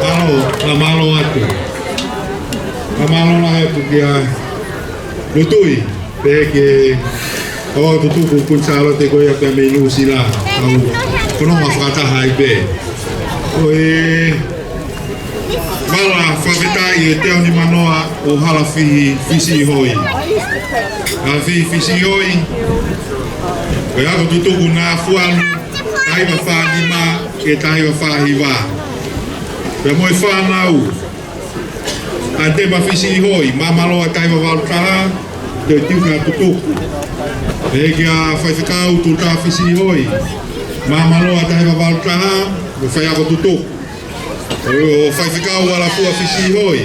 Mālō, ʻa mālō atu. ʻA mālō lahi atu kia Lutui, pea ki he kau Tutuku Kuini Sālote ko ia pea mei Nuʻusila, ʻoku nau fakataha ai pē. Ko e vala fakafetaʻi ʻe teau nimanoa ʻo Halafihi Fisiʻihoi. Halafihi Fisiʻihoi, ko e ako tutuku Nafualu, taha hiva fā nima ki he taha hiva fā hiva. Pea mo e fānau, ʻa Tēma Fisiʻihoi, Māmaloa taha hiva valu taha, Toe Tiuka Tutuku. Pea kia Faifekau Tuʻutaha Fisiʻihoi, Māmaloa taha hiva valu taha, mo e faiako tutuku. ʻO Faifekau Alafua Fisiʻihoi,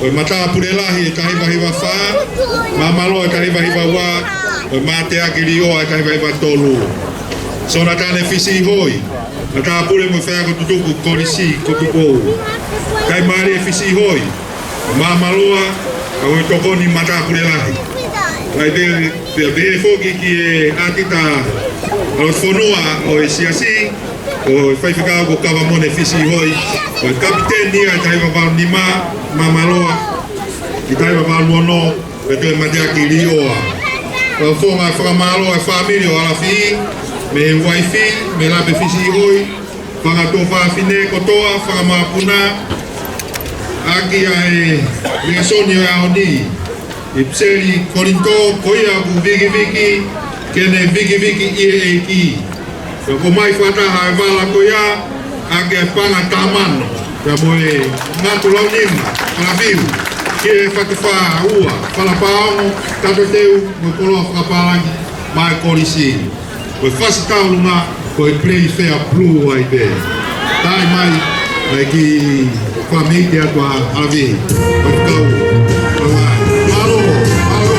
ʻo e Matāpule Lahi ʻe taha hiva hiva fā, Māmaloa taha hiva hiva ua, ʻo e Mateaki Liʻoa ʻe taha hiva hiva tolu. Sonatane Fisiʻihoi, matāpule mo e faiako tutuku Kolisi ko Tupou. Kaimālie Fisiʻihoi, Māmaloa, ʻa e tokoni matāpule lahi. Kae pehē, pehē foki ki he ʻātita ʻo e fonua ʻo e siasi, ʻo e Faifekau ko Kavamone Fisiʻihoi, ʻo e kapiteni ia ʻe taha hiva valu nima, Māmaloa, ʻi taha hiva valu ono, pea toe Mateaki Liʻoa. Kau fofonga fakamālō ʻa e fāmili ʻo Alafi, mei he uaifi, mei Lape Fisiʻihoi, fanga tuofāfine kotoa, fanga māpuna, ʻaki ʻa e lēsoni ʻo e ʻaho ni, ʻi he ʻipiseli Kolinitō, ko ia ʻoku vikiviki, ke ne vikiviki ʻi he ʻEiki. Pea ʻomai fakataha e vala ko ia, ʻaki e paʻanga taha mano, pea mo e ngatu launima, kalafiu. Ke fakafā ua, fala paongo, tato teu, mo koloa fakapālangi, mai kolisi. Ko e fasi taulunga, ko e Playfair Blue ai pē. Tae mai, ai ki fāmili atu ʻa Alavi. Ko e kau, ko e mālō, mālō, mālō.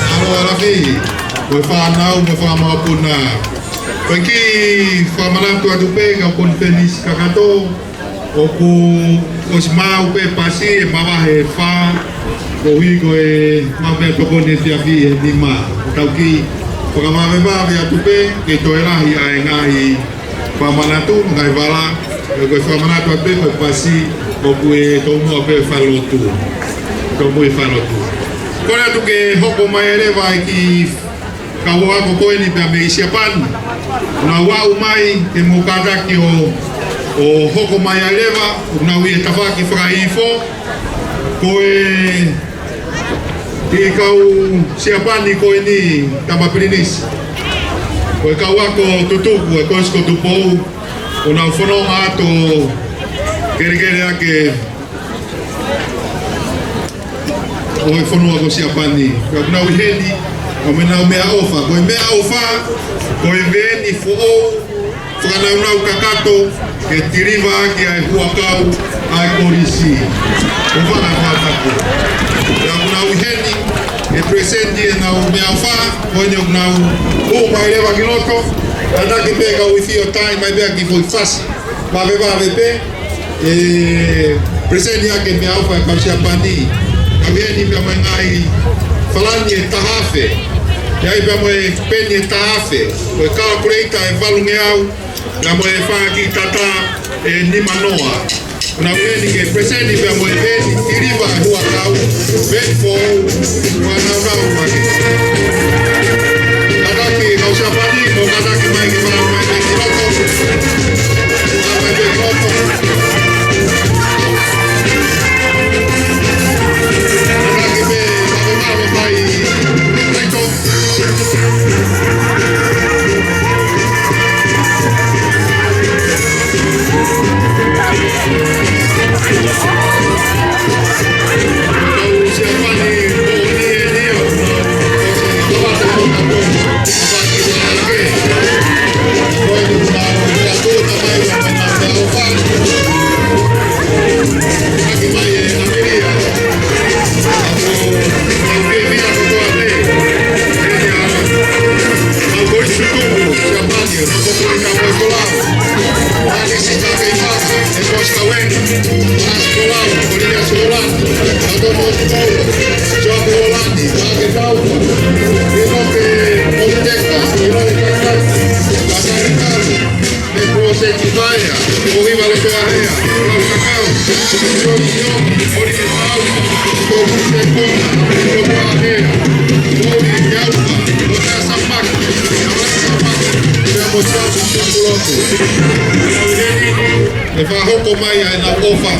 ʻAlo, ʻAlavi, ko e fānau mo e fanga mokopuna. Ko e kiʻi fakamanatu atu pē ki he konifelenisi kakato, ʻoku ʻosi maʻu pē pasi ʻe mavahe ʻe fā, koeʻuhi ko e maʻu pē tokoni ʻe fiefia ʻe nima. Tau kiʻi fakamavemave atu pē, ke toe lahi ʻa e ngaahi fakamanatu, ngaahi vala, ko e fakamanatu atu pē ko e pasi, ʻoku ʻe tomuʻa pē falelotu. Tomuʻa falelotu. Kole atu ke hoko mai leva e kiʻi kau ako ko eni pea mei Siapani. Nau aʻu mai ke mou kātaki ʻo, ʻo hoko mai ai leva, ʻoku nau ʻi he tafaʻaki fakahihifo. Ko e kiʻi kau Siapani ko eni Tama Pilinisi. Ko e kau ako tutuku ʻa e Kolisi ko Tupou. ʻOku nau fononga atu ʻo kelekele ake ʻo e fonua ko Siapani. Pea ʻoku nau ʻi heni, ʻo meʻa nau meʻaʻofa. Ko e meʻaʻofa, ko e veeni foʻou, fakanaunau kakato, ke tiliva ʻaki ʻa e huʻakau ʻa e kolisi. Ko fana fataku. Pea ʻoku nau ʻi heni, ʻe present ʻenau meʻaʻofa, ko eni ʻoku nau hū mai leva ki loto, kātaki pē kau ifi ʻo tai mai pē ʻa e kiʻi foʻi fasi. Vave vave pē, ʻe present ʻaki e meʻaʻofa ʻa e kau Siapani. Ka ʻi heni pea mo e ngaahi falani ʻe taha afe. ʻI ai pea mo e peni ʻe taha afe. Ko e calculator ʻe valungeau. Pea mo e fanga kiʻi tata ʻe nima noa. Nau ʻi heni ke present pea mo e veeni, tiliva e huʻakau, veeni foʻou, fakanaunau mai. Kātaki, kau Siapani, mou kātaki mai ke fai mai pē ki loto. Fai mai pē ki loto. Kātaki pē, fai mai, fai mai. ʻE fakahoko mai ʻa ʻenau ʻofa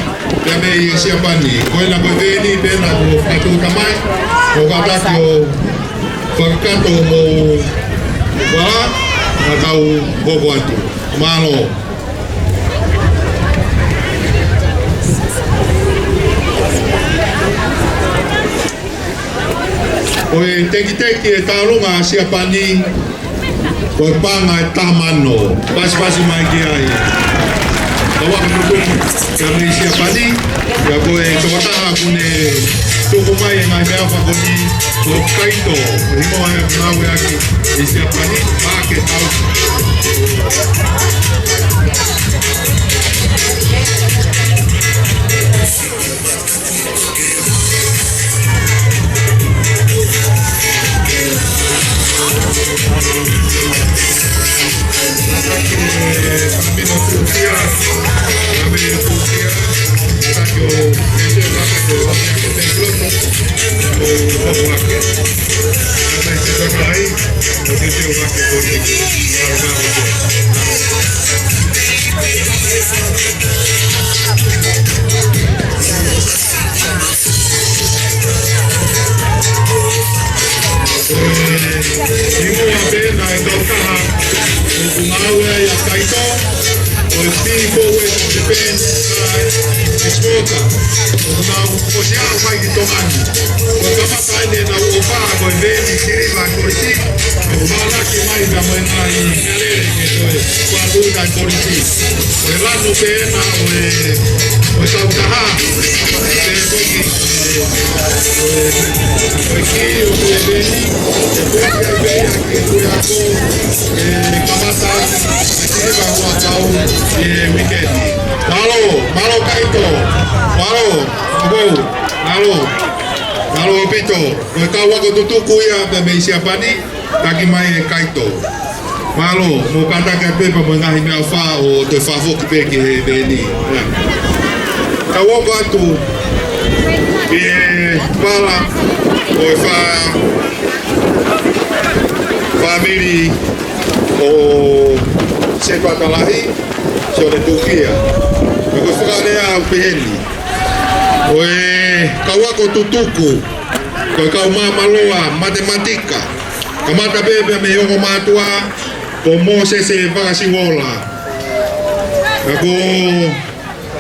pea mei Siapani. Ko ena ko e veeni pē naʻa ku fakatuʻuta mai. Ko kātaki ʻo fakakakato mo Vala, ka tau hoko atu. Mālō. Ko e tekiteki ʻe tauʻolunga ʻa Siapani, ko e paʻanga ʻe taha mano. Pasipasi mai ki ai. Ka ʻoku ou tuku, ka mei Siapani, ka ko e tokotaha ʻoku ne tuku mai e ngaahi meʻaʻofa ko eni, ko Kaito, hingoa ʻoku ngāueʻaki ʻi Siapani, Maʻake Tau. Hingoa pē naʻe kau taha ʻoku ngāueʻaki ʻa Kaito, ko e P four West Japan, ʻa e smoker. ʻOku nau ʻosi aʻu mai ki Tonga ni. Ko e kamata ʻene nau ʻofa ko e veeni siliva kolisi. ʻOku mālaki mai ka mo e ngaahi meʻalele ke toe kuo ʻosi ʻai kolisi. Ko e lanu pē ena ʻo e, ʻo e kautaha. Pea ko e ki, ko e, ko e ki ʻo e veeni. Ko e ki ʻo e veeni ke ko e ako. ʻE kamata ʻa e siliva ʻo e kau ʻi he uikeʻeni. Mālō, mālō Kaito. Mālō, mālō. Mālō, mālō ʻaupito. Ko e kau ako tutuku ia pea mei Siapani, taki mai ʻe Kaito. Mālō, mou kātaki atu pē pea mo e ngaahi meʻaʻofa ʻo toe fakafoki pē ki he veeni. Tau hoko atu ki he pala ʻo e fā, fāmili ʻo Setuata Lahi, Sione Tūkia. Pea ko e fakalea ʻoku peheni. Ko e kau ako tutuku, ko e kau māmāloa matematika. Kamata pē pea mei he ongo mātuʻa, ko Mōsese Vakasiuola. Ka ko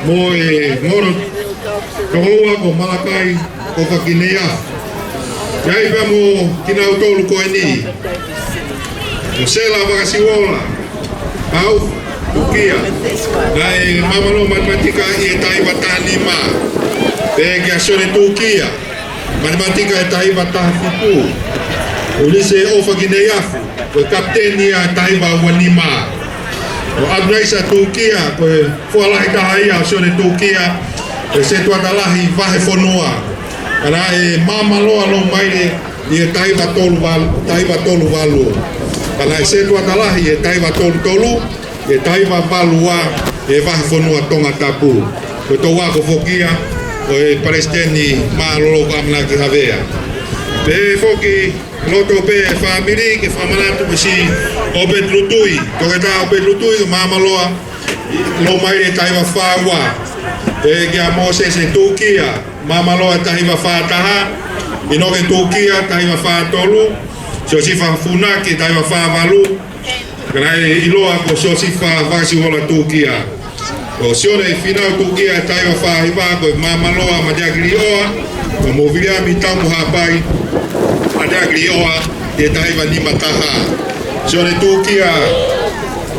mo e ngolo tokoua ko Malakai ʻOfakineiafu. ʻI ai pea mo kinautolu ko eni. Ko Sela Vakasiuola, Pau Tūkia. Naʻe māmāloa matematika ʻi he taha hiva taha nima. Pea kia Sione Tūkia, matematika ʻi he taha hiva taha fitu. ʻUlise ʻOfakineiafu, ko e kapiteni ia taha hiva ua nima. Ko ʻAtunaisa Tūkia, ko e fua lahi taha ia ʻo Sione Tūkia, ko e Setuata Lahi Vahefonua. Ka naʻe māmāloa Loumaile ʻi he taha hiva tolu valu, taha hiva tolu valu. Ka naʻe Setuata Lahi ʻi he taha hiva tolu tolu, ʻi he taha hiva valu ua, ʻi he Vahefonua Tongatapu. Ko e touʻi ako foki ia ʻo e Palesiteni Mālōlō ko ʻAmanaki Havea. Pea foki loto pē fāmili ke fakamanatu pē siʻi ʻOpeti Lutui, Toketā ʻOpeti Lutui, māmāloa Loumaile taha hiva fā ua. Pea kia Mōsese Tūkia, māmāloa taha hiva fā taha. ʻInoke Tūkia, taha hiva fā tolu. Siosifa Funaki, taha hiva fā valu. Ka naʻe ʻiloa ko Siosifa Vakasiuola Tūkia. Ko Sione Finau Tūkia, taha hiva fā hiva, ko e māmāloa Mateaki Liʻoa. Ko mo Viliami Taumu Hapai, Mateaki Liʻoa, ʻi he taha hiva nima taha. Sione Tūkia,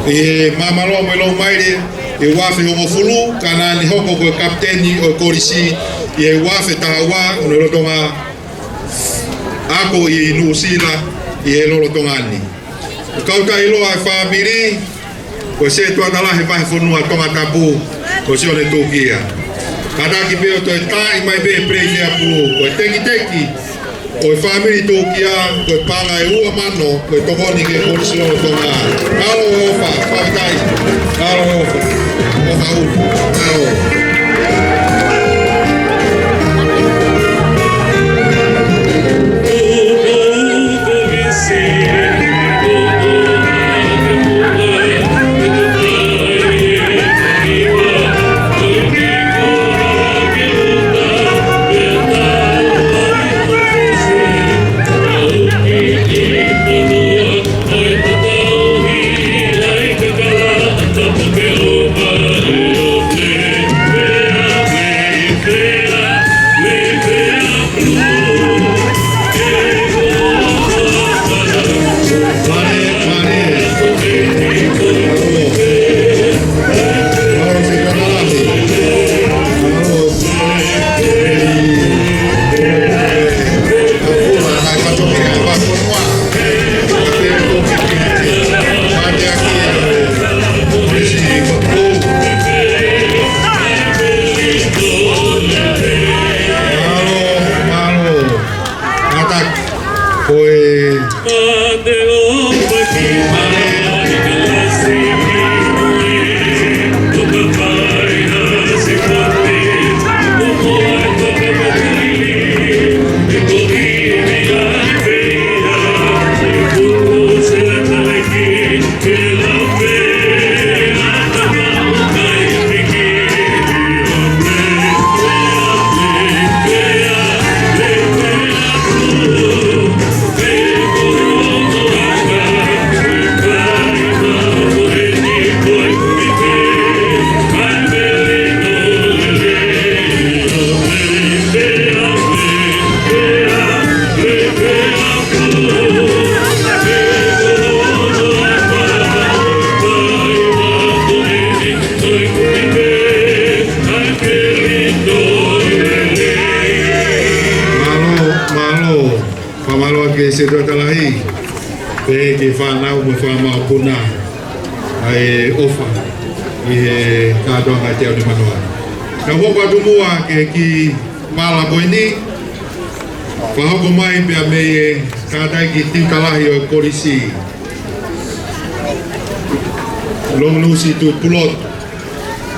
ʻi he māmāloa mo Loumaile ʻi he ua afe hongofulu, ka naʻa ne hoko ko e kapiteni ʻo e kolisi ʻi he ua afe taha ua, ʻo ne lolotonga ako ʻi Nuʻusila ʻi he lolotonga ni. Ko e kau taʻeʻiloa ʻo e fāmili, ko e Setuata Lahi Vahefonua Tongatapu, ko Sione Tūkia. Kātaki pē ʻo toe taaʻi mai pē Peleʻi Meapulu, ko e tekiteki ʻo e fāmili Tūkia, ko e paʻanga ʻe ua mano, ko e tokoni ki he Kolisi Lolotonga. Mālō ʻofa, fakafetaʻi. Mālō ʻofa. ʻOfa ʻulu. Mālō. Mālō, mālō. Fakamālō ki he Setuata Lahi, pehē ki he fānau mo e fanga mokopuna ʻa e ʻofa ʻi he kātoanga ʻo e teau nimanoa. Ka u hoko atu muʻa ki he kiʻi vala ko eni, fakahoko mai pea mei he kātaki Tiuta Lahi ʻo e Kolisi Longinusi Tuʻipulotu.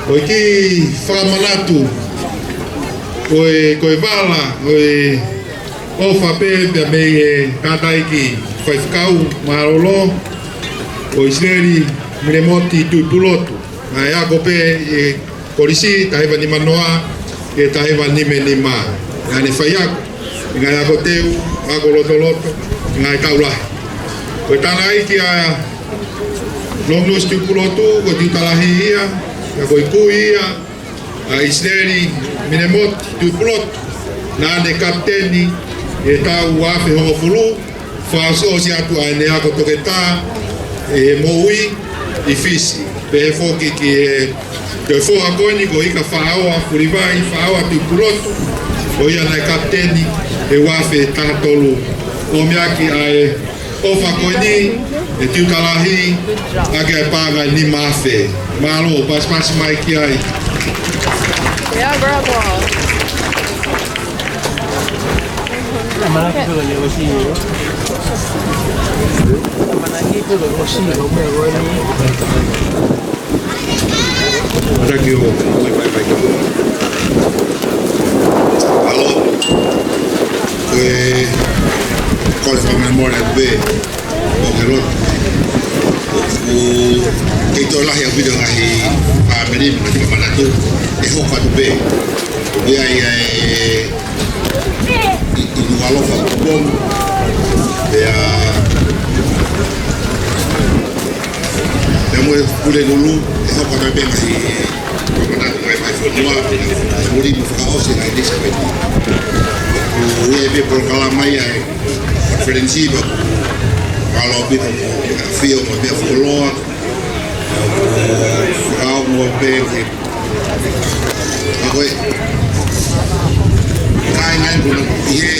Ko e kiʻi fakamanatu ko e, ko e vala ʻo e ʻofa pē pea mei he kātaki Faifekau Mālōlō ko ʻIsileli Milemoti Tuʻipulotu. Naʻe ako pē ʻi he kolisi, taha hiva nima noa ki he taha hiva nima nima. Naʻa ne faiako ʻi he ngaahi ako teu, ako lotoloto, ngaahi taulahi. Ko e tangataʻeiki ʻa Longinusi Tuʻipulotu, ko e Tiuta Lahi ia, pea ko e kui ia ʻa ʻIsileli Milemoti Tuʻipulotu, naʻa ne kapiteni ʻi he taʻu ua afe hongofulu, fakaʻosiʻosi atu ʻa ʻene ako toketā ʻi he moʻui ʻi Fisi. Pehē foki ki he toe foha ko eni ko Ika Faʻaoa Fulivai Faʻaoa Tuʻipulotu, ko ia naʻe kapiteni ʻi he ua afe taha tolu. ʻOmi ʻaki ʻa e ʻofa ko eni ʻe Tiuta Lahi ʻaki ʻa e paʻanga ʻe nima afe. Mālō, pasipasi mai ki ai. Yeah, girl, go home. Thank you. Mālō. Ko e, ko e fakamolemole atu pē ʻo ke lotu. ʻOku kei toe lahi ʻaupito ngaahi fāmili mo e fakamanatu ʻe hoko atu pē. ʻI ai ʻa e, ʻi, ʻi Nukuʻalofa Pongipongi. Pea, pea mo e Pulelulu, ʻe hoko atu pē ngaahi fakamanatu ngaahi fai fonua, pea muli mo fakaʻosi ngaahi lisi pē. ʻOku ʻi ai pē polokalama ia ʻa e konifelenisi pea ʻoku mālō ʻaupito ʻa e ʻafio mo e meʻa fuoloa. Fakaongo pē ke, ka ko e kāinga ʻi he,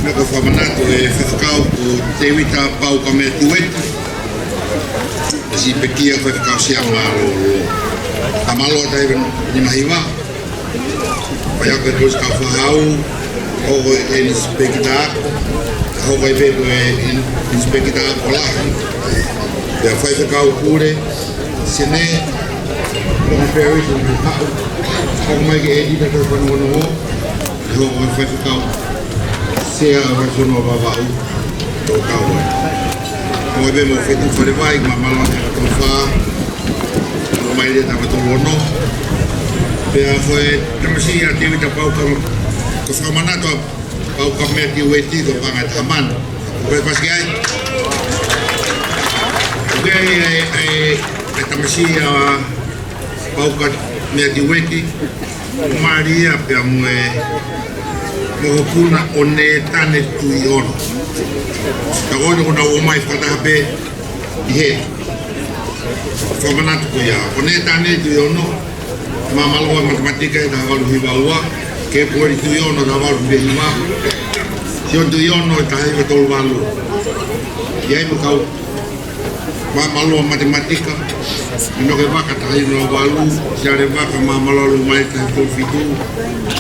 meʻa ko e fakamanatu ʻe Faifekau ko Tēvita Pauka Metiueti, siʻi pekia ko e Faifekau Siama Mālōlō. Ka mālō ʻa e taimi ni mahiva. Faiako e Kolisi Kau Fakahau, hoko ko e ʻInisipekita, hoko ai pē ko e ʻIn-, ʻInisipekita Ako Lahi. Pea Faifekau Pule, Sene, Long Parish, Haʻu, hoko mai ki he ʻEdita Tau Fanongonongo, hoko ko e Faifekau Sea ʻa e Fanongonongo Vavaʻu, tau kau ai. Hoko ai pē mo Fetuʻu Falevai, mālō ʻaupito e tau fā, ʻo mai le tama tolu ono. Pea ko e tamasiʻi ʻa Tēvita Pauka, ko e fakamanatu ʻa Pauka Metiueti ko e paʻanga ʻe taha mano. Ko e pasi ki ai. Ko e, e, e, e tamasiʻi ʻa Pauka Metiueti, Malia pea mo e mokopuna ʻo Nētane Tuʻiono. Ka ko eni ko ʻenau ō mai fakataha pē ʻi he fakamanatu ko ia. Ko Nētane Tuʻiono, māmālohi matematika ʻi he taha valu hiva ua, Kepueli Tuʻiono taha valu hiva hiva. Sione Tuʻiono ʻi he taha hiva tolu valu. ʻI ai mo e kau Māmaloa Matematika, Minoke Vaka taha hiva valu, Siale Vaka Māmaloa Loʻumaile taha hiva tolu fitu,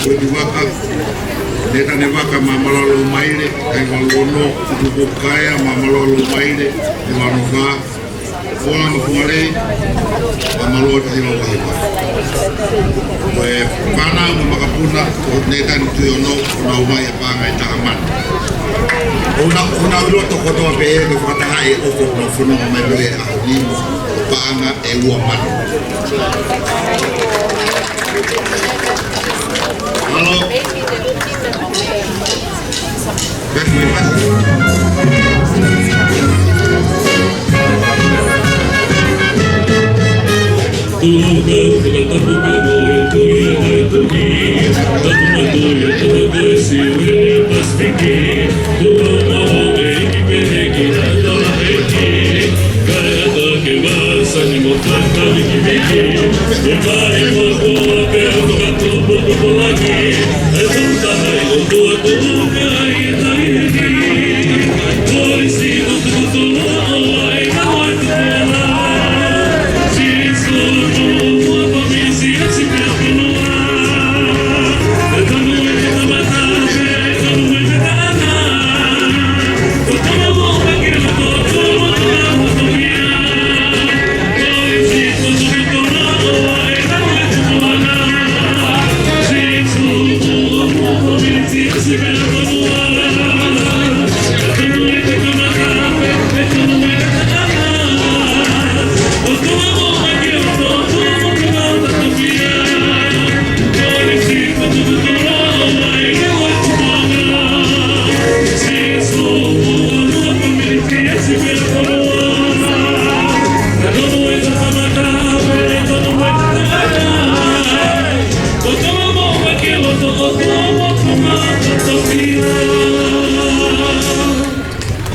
Uepi Vaka, Nētane Vaka Māmaloa Loʻumaile taha hiva valu ono, Tutupu Kaea Māmaloa Loʻumaile taha hiva ono fā, Fola Makuale Māmaloa taha hiva ua hiva. Ko e fānau mo e makapuna ʻo Nētane Tuʻiono, ʻoku nau ʻomai e paʻanga ʻe taha mano. ʻOku nau, ʻoku nau ʻi loto kotoa pē he ko e fakataha ʻe ʻoku nau fononga mai mo e ʻaho ni, paʻanga ʻe ua mano. Mālō.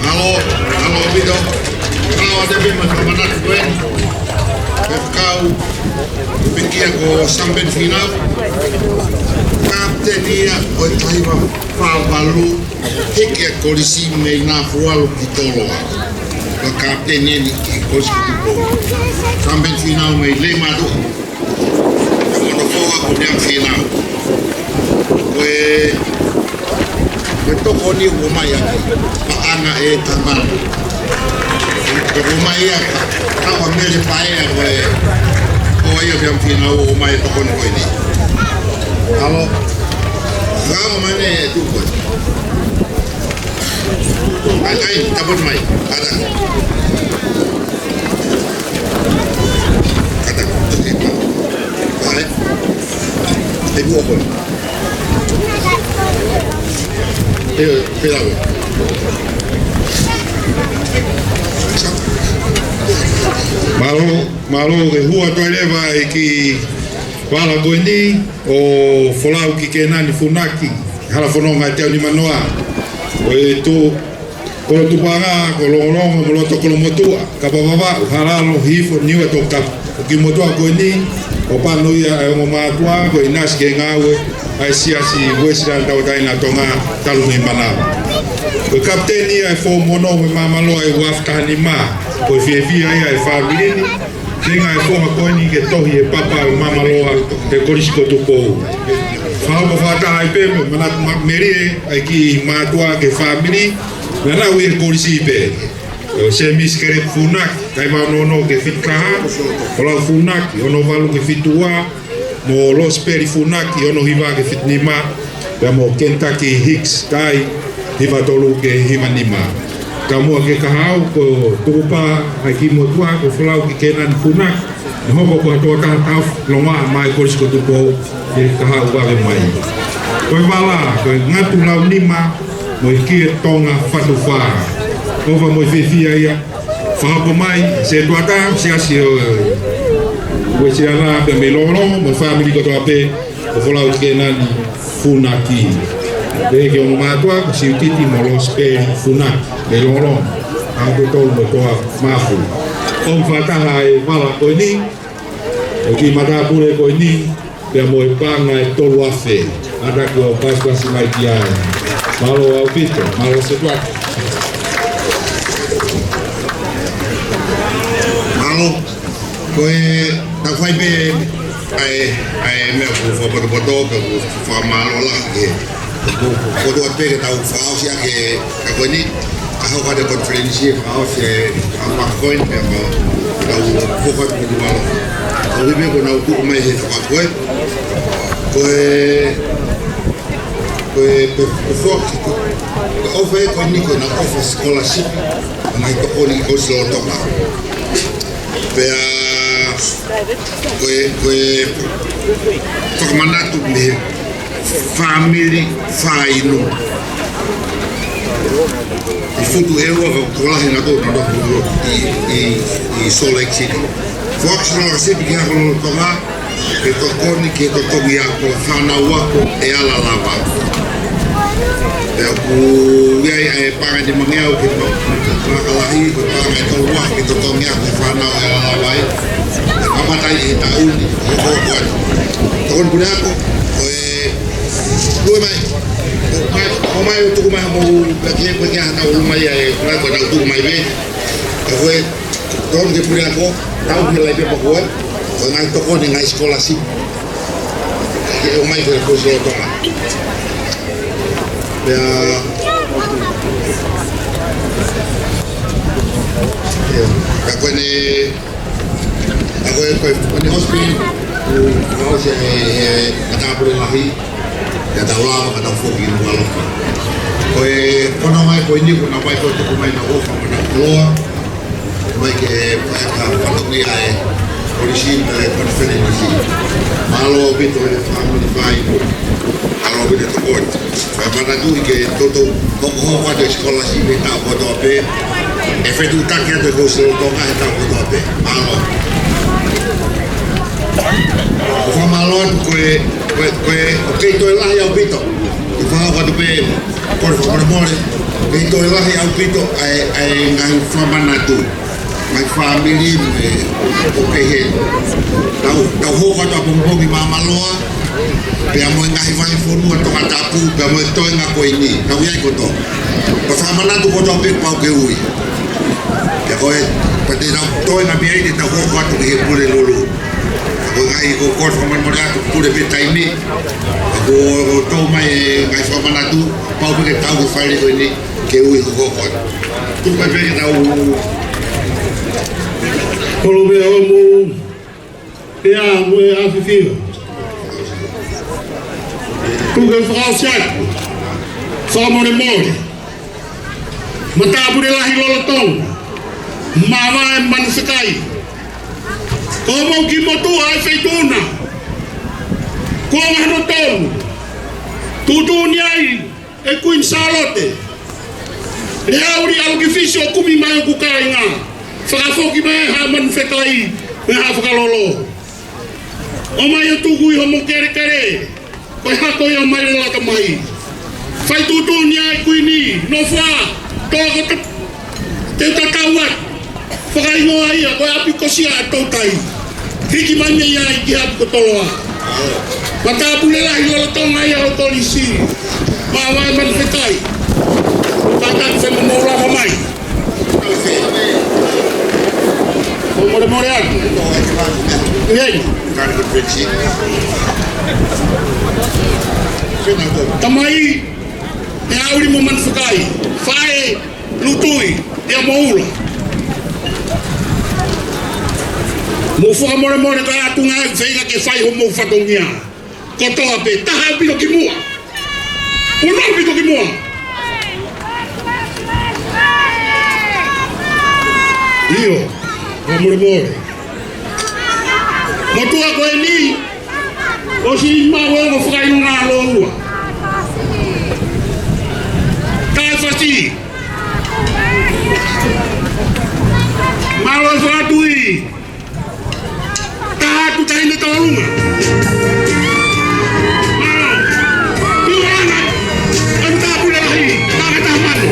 Mālō, mālō ʻaupito. Mālō atu pē mo e fakamanatu ko eni. Ko e kau pekia ko Samupeni Fīnau, kapiteni ia ʻo e taha hiva fā valu, hiki ʻa e kolisi mei Nafualu ki Toloa. Ko e kapiteni eni ʻi he Kolisi ko Tupou. Samupeni Fīnau mei Leimātuʻa. Ko hono foha ko Neongo Fīnau. Ko e, ko e tokoni ʻoku ʻomai ʻaki, paʻanga ʻe taha mano. Ko e ʻomai ia, ka ʻoku mele paea ko e, ʻo ia pea Fīnau ʻoku ʻomai e tokoni ko eni. Mālō. Ka ʻoku mane e tuku. Ai, ai, tapu mai. Ada. Kata, kata, kata. Ai. E buo ko. E, pela we. Mālō, mālō ke hū atu ai leva ʻa e kiʻi vala ko eni ʻo Folau ki Kēnani Funaki, hala fononga ʻa e teau nimanoa. ʻO e tu, Kolo Tupuʻanga, ko Longolongo mo Loto Kolomotuʻa, Kapa Vavaʻu, Halalo, Hihifo, Niua, Tongatapu. Ko e kiʻi motuʻa ko eni, ʻoku pano ia ʻa e ongo mātuʻa, ko e ʻinasi ki he ngāue ʻa e Siasi Uēsilana Tauʻatāina ʻa Tonga, talu mei Manava. Ko e kapiteni ia ʻa e Foomu Ono mei Māmaloa ʻi he ua afe taha nima, ko e fiefia ia ʻa e fāmili ni, feinga ʻa e foha ko eni ke tohi e papa ʻo Māmaloa he Kolisi ko Tupou. Fakahoko fakataha ai pē mo e manatu ma-, melie ʻa e kiʻi mātuʻa ki he fāmili, naʻa nau ʻi he kolisi pē. ʻO Sēmisi Kelepi Funaki, taha hiva ono ono ki he fitu taha, Folau Funaki, ono valu ki he fitu ua, mo Losipeli Funaki, ono hiva ki he fitu nima, pea mo Kenitaki Hikisi Kai, hiva tolu ki he hiva nima. Ka muʻa ke kahaʻu, ko e tukupā ʻa e kiʻi motuʻa, ko Folau ki Kēnani Funaki, naʻe hoko ko ha tokotaha taʻofi longoaʻa maʻa e Kolisi ko Tupou, ke kahaʻu vave mai. Ko e vala, ko e ngatu lau nima, mo e kie Tonga fatu fā. ʻOfa mo e fiefia ia, fakahoko mai, Setuata, Siasi ʻo, ʻo Uēsilana pea mei Longolongo, mo e fāmili kotoa pē, ʻo Folau ki Kēnani Funaki. Pea ki he ongo mātuʻa, ko Siutiti mo Losipeli Funaki, mei Longolongo, ʻa e tolu mo Toa Mafu. ʻOfa fakataha e vala ko eni, ʻo e kiʻi matāpule ko eni, pea mo e paʻanga ʻe tolu afe. Mata ki ʻo pasipasi mai ki ai. Mālō ʻaupito, mālō Setuata. Mālō, ko e tau fai pē ʻa e, ʻa e meʻa ʻoku fakapotopoto, ka ʻoku fakamālō lahi ki he, ko, ko, ko e tau pē ke tau fakaʻosi ʻaki e, ka ko eni, ka hoko atu e konifelenisi ʻe fakaʻosi e, ʻa ma ko eni, pea ma, tau hoko atu ki Nukuʻalofa. Tau pē ko ʻenau tuku mai he fakakoe, ko e, ko e, ko e, ko e foki, ko e, ko e ʻofa ē ko eni ko ʻenau ʻofa scholarship, ʻa e ngaahi tokoni ki he Kolisi Lolotonga. Pea, ko e, ko e fakamanatu mei he fāmili Fainu. ʻI futu ʻe ua ka ʻoku tokolahi nautolu ʻoku nau nofo ʻi, ʻi, ʻi Salt Lake City. Foaki scholarship ki he Ako Lolotonga, ke tokoni ki he totongi ako fānau ako ʻe ala lava. Pea ʻoku ʻi ai ʻa e paʻanga ʻe nimangeau ki he ma-, ma-, maʻa Kalahi, ko e paʻanga ʻe tolu afe ki he totongi ako ki he fānau ʻe ala lava ai. ʻE kamata ʻi he taʻu ni, ʻo, ʻo, ʻo, ʻo. Tokoni Puleako, ko e, lue mai. ʻO mai, ʻo mai ʻo tuku mai mo, pea ke, pea ke ʻalu mai ʻa e, ko e, ko e tau tuku mai pē. Ka ko e, tokoni ki he Puleako, tau ki he Lahi Pepa ko ē, ko e ngaahi tokoni, ngaahi scholarship. Ke ʻomai ki he Kolisi Lolotonga. Pea, ʻio, ka ko eni, ka ko e, ko e, ko eni ʻosi pē, ʻoku, ʻoku ʻosi e, e, matāpule lahi, ka tau lava, ka tau foki ki Nukuʻalofa. Ko e, ko ʻenau mai ko eni, ko ʻenau mai ko e tuku mai ʻenau ʻofa mo ʻenau koloa. Mai ki he faʻahinga fatongia ʻa e Kolisi mo e konifelenisi. Mālō ʻaupito e fāmili Fainu. Mālō ʻaupito e tokoni. Fakamanatu ʻi he toutou hokohoko atu e scholarship he taʻu kotoa pē. ʻE fetuʻutaki atu e Kolisi Lolotonga he taʻu kotoa pē. Mālō. ʻOku fakamālō atu ko e, ko e, ko e, ʻoku kei toe lahi ʻaupito. ʻOku fakahoko atu pē kole fakamolemole, kei toe lahi ʻaupito ʻa e, ʻa e ngaahi fakamanatu. Ngaahi fāmili mo e, ʻoku kehe. Tau, tau hoko atu ʻapongipongi Māmāloa, pea mo e ngaahi vahefonua Tongatapu, pea mo e toenga ko eni. Tau ʻi ai kotoa. Ko e fakamanatu kotoa pē pau ke ui. Pea ko e, pea te tau toenga mei ai te tau hoko atu ki he Pulelulu. Ko e ngaahi ko, ko e fakamolemole atu, pule pē taimi. Ko, ko tau mai e ngaahi fakamanatu, pau pē ke tau ke fai ko eni, ke ui ko ko ko. Tuku pē ke tau. Kolope o mu, pea mo e ʻAfifio. Tuku ke fakaʻosi atu, fakamolemole. Matāpule Lahi Lolotonga, Māvae Manufekai. Ko homou kiʻi motuʻa ʻa e feituʻu na. Kuonga hono tolu. Tuʻutuʻuni ai ʻe Kuini Sālote Leauli ʻAlukifisi ʻo kumi mai hoku kāinga. Fakafoki mai Haʻa Manufekai, mei Haʻa Fakalolo. ʻOmai ʻo tuku ʻi homo kelekele. Ko e hako ia mai le laka mai. Fai tuʻutuʻuni ai Kuini, nofo ā, tō ko te, te tatau atu. Fakahingoa ia, ko e ʻapi kosia ʻa Toutai. Hiki mai mei ai ki he ʻapi ko Toloa. Matāpule Lahi Lolotonga ia ʻo e Kolisi. Māvae Manufekai. Kātaki fai mo lava mai. Fakamolemole atu. ʻIo. Tamai, ʻe ʻAuli mo Manufekai, Faʻē, Lutui, ia mo Ula. Mou fakamolemole ka atu ngāue feinga ke fai homou fatongia. Kotoa pē, taha ʻaupito ki muʻa. Puno ʻaupito ki muʻa. ʻIo, fakamolemole. Motuʻa ko eni, ʻosi maʻu e ongo fakaʻilonga ʻa Lōua. Kae fasi. Mālō e fakatui. Taha atu taʻahine tolunga. Mālō. Tuʻunga. ʻE Matāpule Lahi. Taha taha mano.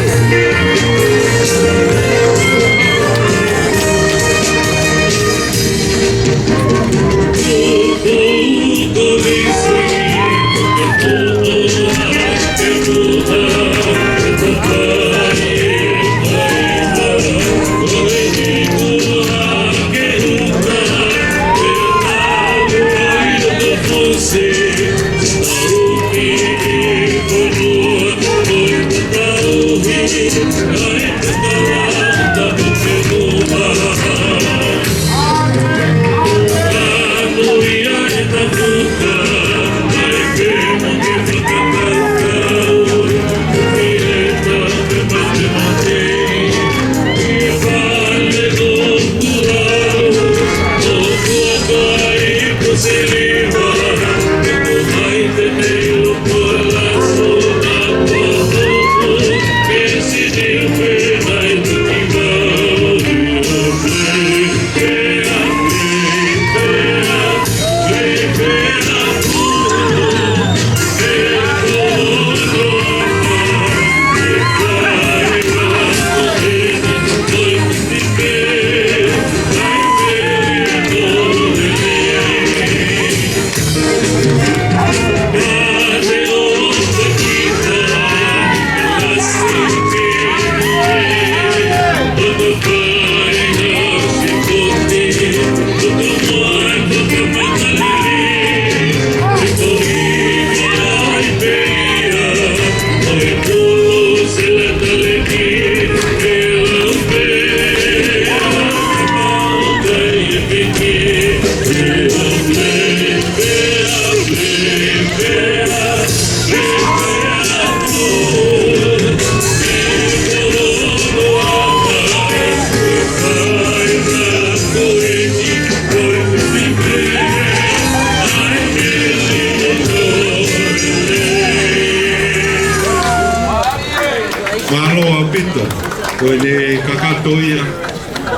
Ko ʻene kakato ia,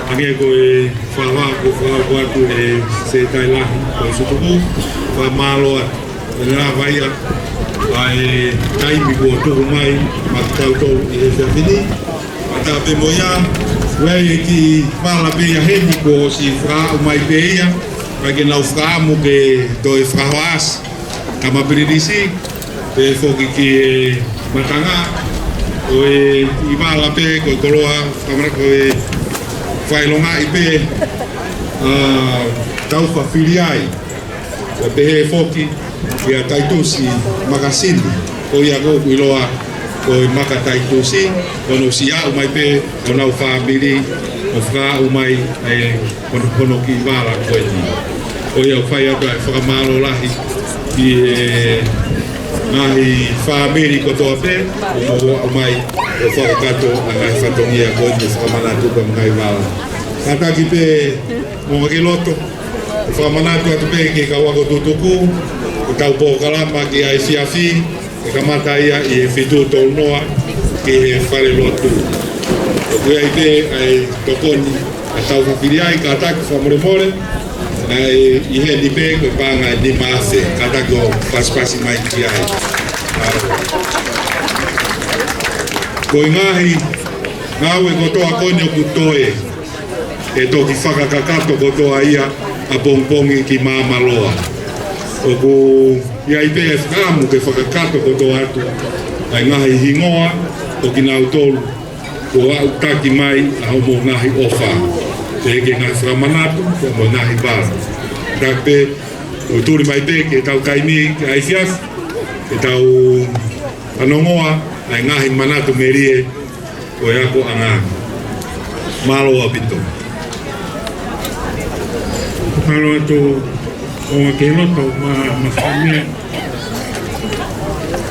hangē ko e fakahā kuo fakahoko atu ʻe he Sekelitali Lahi, ko e Sutuku, fakamālō atu. Ko ʻene lava ia ʻa e taimi kuo tuku mai maʻa kitautolu ʻi he efiafi ni. Pea tā pē mo ia, ʻoku ʻi ai e kiʻi vala pē ia heni kuo ʻosi fakahā mai pē ia, kae ke nau fakaʻamu ke toe fakahoa ʻa e kama pilinisi, pea foki ki he matanga, ko e kiʻi vala pē, ko e koloa, kamara ko e fakaʻilongaʻi pē, ʻa, Taufa Filiai. Pea pehē foki kia Taitusi Makasini, ko ia ʻoku ʻiloa ko e Maka Taitusi, ko hono siʻi aʻu mai pē honau fāmili, ʻo fakaaʻu mai ʻa e hono, hono kiʻi vala ko eni. Ko ia ʻoku fai atu ʻa e fakamālō lahi ki he ngaahi fāmili kotoa pē, ʻoku mou aʻu mai ʻo fakakakato ʻa e ngaahi fatongia ko eni, fakamanatu ko e ngaahi vala. Kātaki pē mo e ngaahi loto, ʻo fakamanatu atu pē ki he kau ako tutuku, ko ʻetau polokalama ki he efiafi, ʻe kamata ia ʻi he fitu tolu noa ki he falelotu. ʻOku ʻi ai pē ʻa e tokoni ʻa Taufa Filiai, kātaki fakamolemole, naʻe ʻi heni pē ko e paʻanga ʻe nima afe, kātaki ʻo pasipasi mai ki ai. Ko e ngaahi ngāue kotoa ko eni ʻoku toe, ʻe toki fakakakato kotoa ia ʻapongipongi ki Māmaloa. ʻOku ʻi ai pē ʻa e fakaʻamu ke fakakakato kotoa atu ʻa e ngaahi hingoa ʻo kinautolu kuo aʻutaki mai ʻa hoʻomou ngaahi ʻofa. Pea ke ngaahi fakamanatu, pea mo e ngaahi vala. Kātaki pē ʻo tuli mai pē ke tau taimi ki he efiafi, ke tau fanongoa ʻa e ngaahi manatu melie ʻo e akoʻanga. Mālō ʻaupito. Mālō atu ʻo ke loto ma, ma fāmili.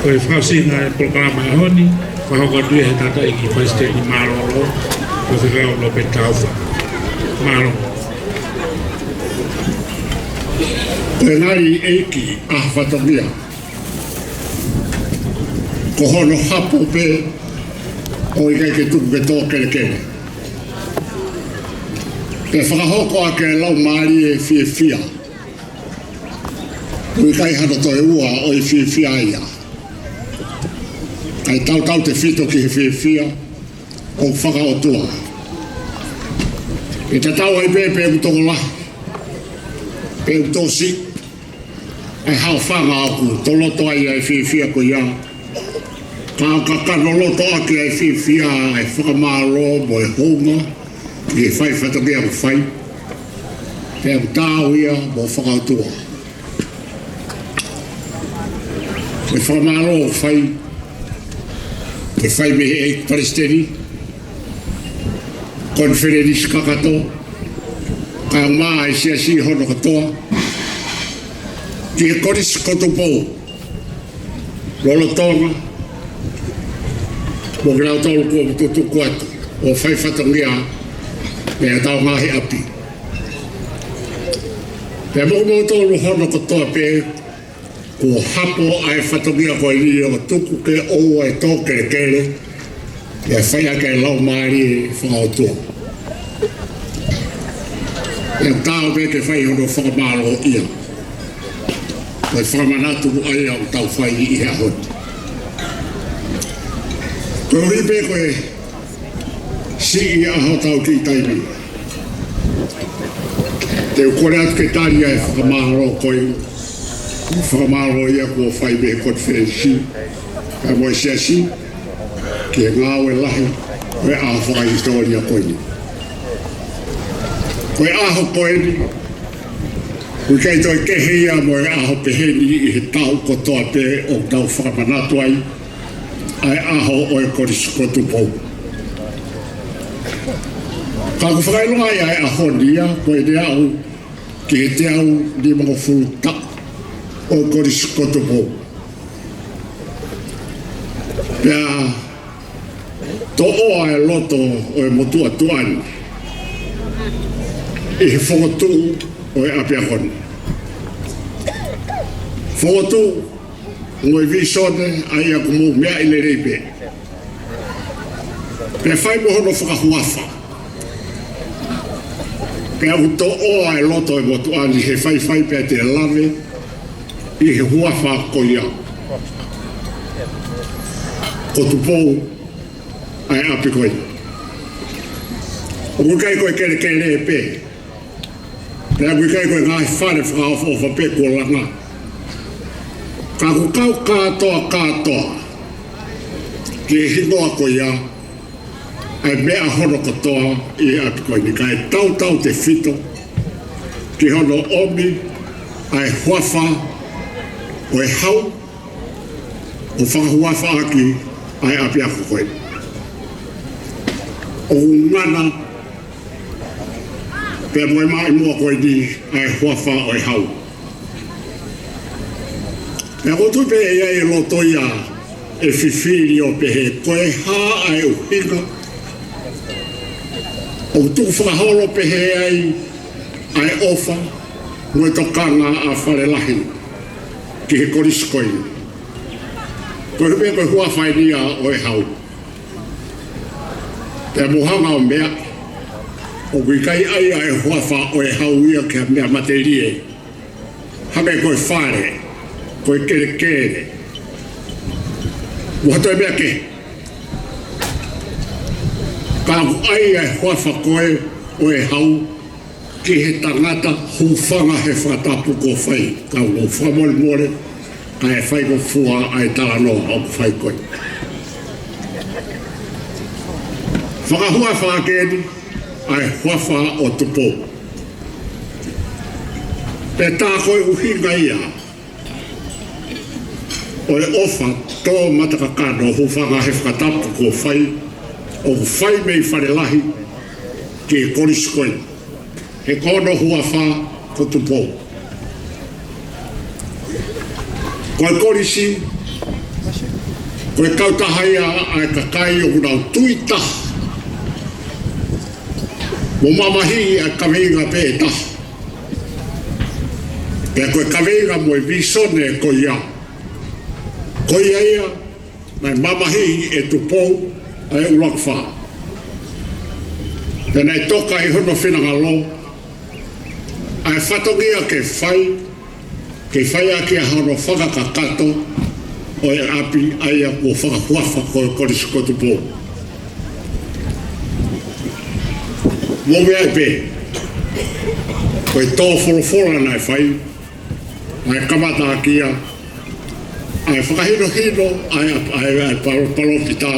Ko e fakaʻosinga e polokalama ʻo e ʻaho ni, fakahoko atu ia ʻe he tangataʻeiki palesiteni mālōlō, ko e fekau Lopeti Taufa. Mālō. Ko e ngali ʻeiki ʻa e fatongia, ko hono hapo pē ʻoku ʻikai ke tuku ke tō kelekele. Pea fakahoko ʻaki e laumālie fiefia. ʻOku ʻikai hano toe ua ʻo e fiefia ia. Kae tautautefito ki he fiefia ʻoku fakaʻotua. ʻE tatau ai pē pe ʻoku tokolahi, pe ʻoku tokosiʻi, ʻa e haʻofanga ʻoku toloto ai ʻa e fiefia ko ia. Ka ʻoku kakato loto ʻaki ʻa e fiefia, ʻa e fakamālō mo e hounga ki he fai fatongia ʻoku fai, pea ʻoku taau ia mo fakaʻotua. Ko e fakamālō ʻoku fai, ke fai mei he ʻeiki palesiteni, konifelenisi kakato, kae ʻumaʻā ʻa e siasi hono kātoa, ki he Kolisi ko Tupou lolotonga, mo kinautolu kuo tutuku atu ʻo fai fatongia mei heʻetau ngaahi ʻapi. Pea mo kimoutolu hono kātoa pē, kuo hapo ʻa e fatongia ko eni ʻo tuku ke ʻoua ʻe tō kelekele, pea fai ʻaki e laumālie fakaʻotua. ʻE taau pē ke fai hono fakamālōʻia. Ko e fakamanatu ʻa ia ʻoku tau fai ʻi he ʻaho ni. Koeʻuhi pē ko e siʻi ʻaho, tau kiʻi taimi, te u kole atu ke tali ʻa e fakamālō ko ē, fakamālō ia kuo fai mei he konifelenisi, kae mo e siasi, ki he ngāue lahi ʻo e ʻaho fakahisitōlia ko eni. Ko e ʻaho ko eni, ʻoku ʻikai toe kehe ia mo e ʻaho pehē ni ʻi he taʻu kotoa pē ʻoku tau fakamanatu ai ʻa e ʻaho ʻo e Kolisi ko Tupou. Ka ʻoku fakaʻilonga ai ʻa e ʻaho ni ia, ko ʻene aʻu ki he teau nimangofulu taʻu ʻo e Kolisi ko Tupou. Pea toʻoa e loto ʻo e motuʻa tuʻa ni ʻi he fokotuʻu ʻo e ʻapiako ni. Fokotuʻu mo e vīsone ʻa ia ʻoku mou meaʻi lelei pē. Pea fai mo hono fakahuafa. Pea ʻoku toʻoa e loto ʻo e motuʻa ni he faifai pea te lave ʻi he huafa ko ia ko Tupou ʻa e ʻapi ko eni. ʻOku ʻikai ko e kelekele pē. Pea ʻoku ʻikai ko e ngaahi fale fakaʻofoʻofa pē kuo langa. Ka ʻoku kau kātoa kātoa ki he hingoa ko ia ʻa e meʻa hono kotoa ʻi he ʻapi ko eni, kae tautautefito ki hono ʻomi ʻa e huafa ʻo e hau ʻo fakahuafa ʻaki ʻa e ʻapiako ko eni. ʻOku ngana pea mo e maʻimoa ko eni ʻa e huafa ʻo e hau. Pea ʻoku ou tui pē ʻe ʻi ai e loto ia ʻe fifili ʻo pehē ko e hā ʻa e ʻuhinga ʻoku tuku fakaholo pehē ai ʻa e ʻofa mo e tokanga ʻa Falelahi ki he kolisi ko eni. Ko e pē ko e huafa eni ia ʻo e hau. Pea mou hanga ʻo meaʻi, ʻoku ʻikai ʻai ʻa e huafa ʻo e hau ia ki ha meʻa matelie. Hangē ko e fale, ko e kelekele, mo ha toe meʻa kehe. Ka ʻoku ʻai ʻa e huafa ko ē ʻo e hau ki he tangata, hūfanga he fakatapu kuo fai. Ka ʻoku ou fakamolemole, kae fai ko fua ʻa e talanoa ʻoku fai ko ē. Fakahuafa ʻaki eni ʻa e huafa ʻo Tupou. Pea tā ko e ʻuhinga ia ʻo e ʻofa tō matakakano, hūfanga he fakatapu kuo fai, ʻoku fai mei Falelahi ki he kolisi ko eni. He ko hono huafa ko Tupou. Ko e kolisi, ko e kautaha ia ʻa e kakai ʻoku nau tui taha mo mamahiʻi ʻa e kaveinga pē ʻe taha. Pea ko e kaveinga mo e vīsone ko ia, ko ia ia naʻe mamahiʻi ʻe Tupou ʻa e ʻUluaki Fā. Pea naʻe toka ʻi hono finangalo ʻa e fatongia ke fai, ke fai ʻaki ʻa hono fakakakato ʻo e ʻapi ʻa ia kuo fakahuafa ko e Kolisi ko Tupou. Mou meaʻi pē, ko e tō folofola naʻe fai, ʻa e kamata ʻaki ia ʻa e fakahinohino ʻa e, ʻa e, ʻa e palo-, palōfita,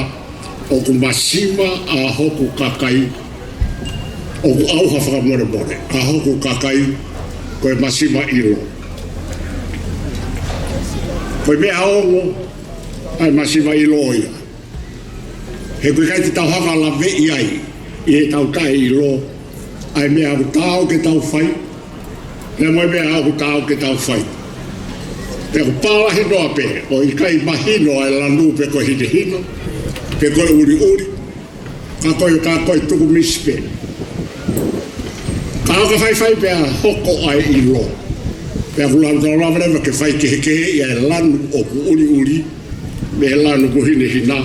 ʻoku masiva ʻa hoku kakai, ʻoku ʻauha fakamolemole, ʻa hoku kakai ko e masiva ʻilo. Ko e meʻa ongo ʻa e masiva ʻilo ia. He ʻoku ʻikai te tau hanga ʻo laveʻi ai ʻi heʻetau taʻeʻilo ʻa e meʻa ʻoku taau ke tau fai, pea mo e meʻa ʻoku taau ke tau fai. Pea ʻoku pālahi noa pē, ʻoku ʻikai mahino ʻa e lanu pe ko e hinehina, pe ko e ʻuliʻuli, ka ko e, ka ko e tukumisi pē. Ka ʻoka faifai pea hoko ʻa e ʻilo, pea ʻoku lava, tau lava leva ke faikehekeheʻi ʻa e lanu ʻoku ʻuliʻuli mei he lanu ʻoku hinehina,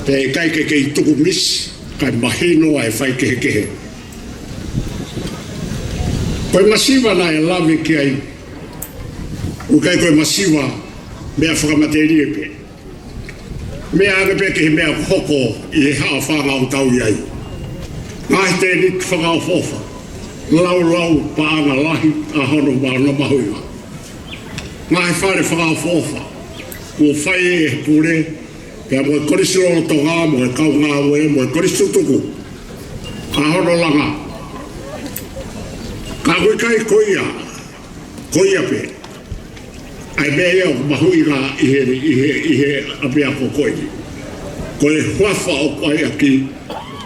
pea ʻikai ke kei tukumisi, kae mahino ʻa e faikehekehe. Ko e masiva naʻe lave ki ai, ʻoku ʻikai ko e masiva meʻa fakamatelie pē. Meʻa ake pē ki he meʻa ʻoku hoko ʻi he haʻofanga ʻoku tau ʻi ai. Ngaahi tēniti fakaʻofoʻofa, laulau paʻanga lahi ʻa hono ma-, hono mahuʻinga. Ngaahi fale fakaʻofoʻofa kuo fai ʻe he pule, pea mo e Kolisi lolotonga, mo e kau ngāue, mo e kolisi tutuku, ʻa hono langa. Ka ʻoku ʻikai ko ia, ko ia pē ʻa e meʻa ia ʻoku mahuʻinga ʻi he, ʻi he, ʻi he ʻapiako ko eni. Ko e huafa ʻoku ʻai ʻaki,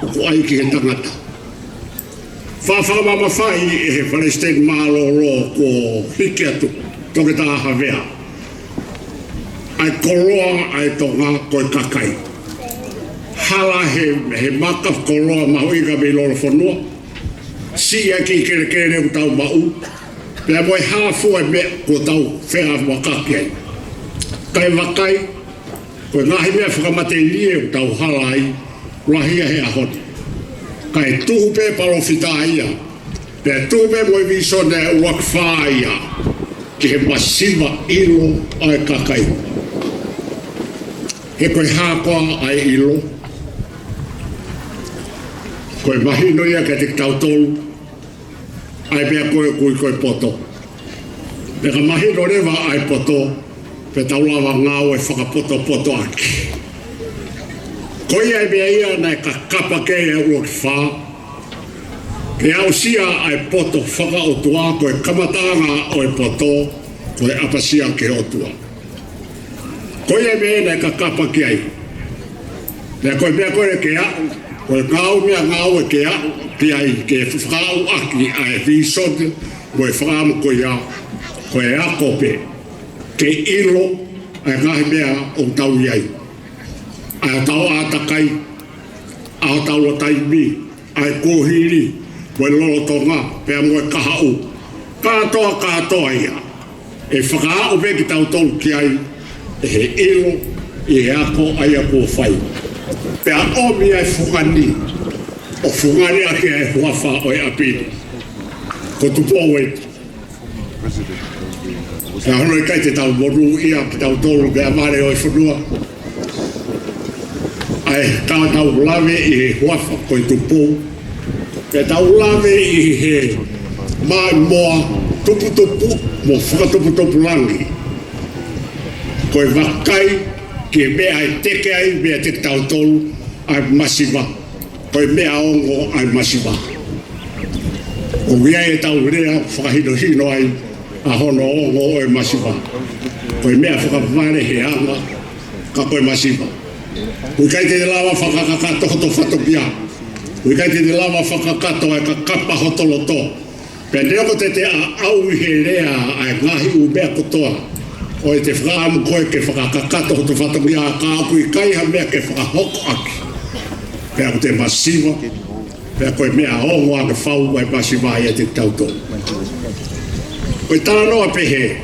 ʻoku ʻai ki he tangata. Fa-, fakamamafaʻi ʻe he Palesiteni Mālōlō kuo hiki atu, Toketā Havea, ʻa e koloa ʻa e Tonga ko e kakai. Hala he, he maka koloa mahuʻinga mei lolofonua, siʻi ʻa e kiʻi kelekele ʻoku tau maʻu, pea mo e hā fua e meʻa kuo tau feʻamakaki ai. Kae vakai, ko e ngaahi meʻa fakamatelie ʻoku tau hala ai, lahi ia he ʻaho ni. Kae tuhu pē palōfita ia, pea tuhu pē mo e vīsone ʻa e ʻUluaki Fā ia ki he masiva ʻilo ʻa e kakai. He ko e hā koā ʻa e ʻilo? Ko e mahino ia kiate kitautolu ʻa e meʻa ko ē ʻoku ui ko e poto. Pea ka mahino leva ʻa e poto, pea tau lava ngāue fakapotopoto ʻaki. Ko ia e meʻa ia naʻe kakapa ki ai ʻa e ʻUluaki Fā, ke aʻusia ʻa e poto fakaʻotua. Ko e kamataʻanga ʻo e poto, ko e ʻapasia ki he ʻOtua. Ko ia e meʻa naʻe kakapa ki ai. Pea ko e meʻa ko ē ke aʻu, ko e ngāue, meʻangāue ke aʻu ki ai, ke fakaaʻu ʻaki ʻa e vīsone mo e fakaʻamu ko ia, ko e ako pē ke ʻilo ʻa e ngaahi meʻa ʻoku tau ʻi ai, ʻa hotau ʻātakai, ʻa hotau taimi, ʻa e kuohili, mo e lolotonga, pea mo e kahaʻu. Kātoa, kātoa ia ʻe fakaaʻu pē kitautolu ki ai ʻe he ʻilo ʻi he ako ʻa ia kuo fai. Pea ʻomi ʻa e fungani, ʻo fungani ʻaki ʻa e huafa ʻo e ʻapi ni ko Tupou ē. Ka hono ʻikai te tau monūʻia kitautolu mei he vale ʻo e fonua, ʻa e tau, tau lave ʻi he huafa ko e Tupou, pea tau lave ʻi he maʻimoa tuputupu mo fakatuputupulangi. Ko e vakai ki he meʻa ʻe teke ai meiate kitautolu ʻa e masiva. Ko e meʻa ongo ʻa e masiva. ʻOku ʻi ai ʻetau lea fakahinohino ai ʻa hono ongo ʻo e masiva. Ko e meʻa fakavale he anga, ka ko e masiva. ʻOku ʻikai te te lava fakakakato hoto fatongia. ʻOku ʻikai te te lava fakakakato ʻa e kakapa hoto loto. Pea neongo te te aʻau ʻi he lea ʻa e ngaahi ʻū meʻa kotoa ʻo ʻete fakaʻamu ko ē ke fakakakato hoto fatongia, ka ʻoku ʻikai ha meʻa ke fakahoko ʻaki. Pea ʻoku te masiva, pea ko e meʻa ongo ʻa e fau ʻa e masiva ʻiate kitautolu. Ko e talanoa pehē,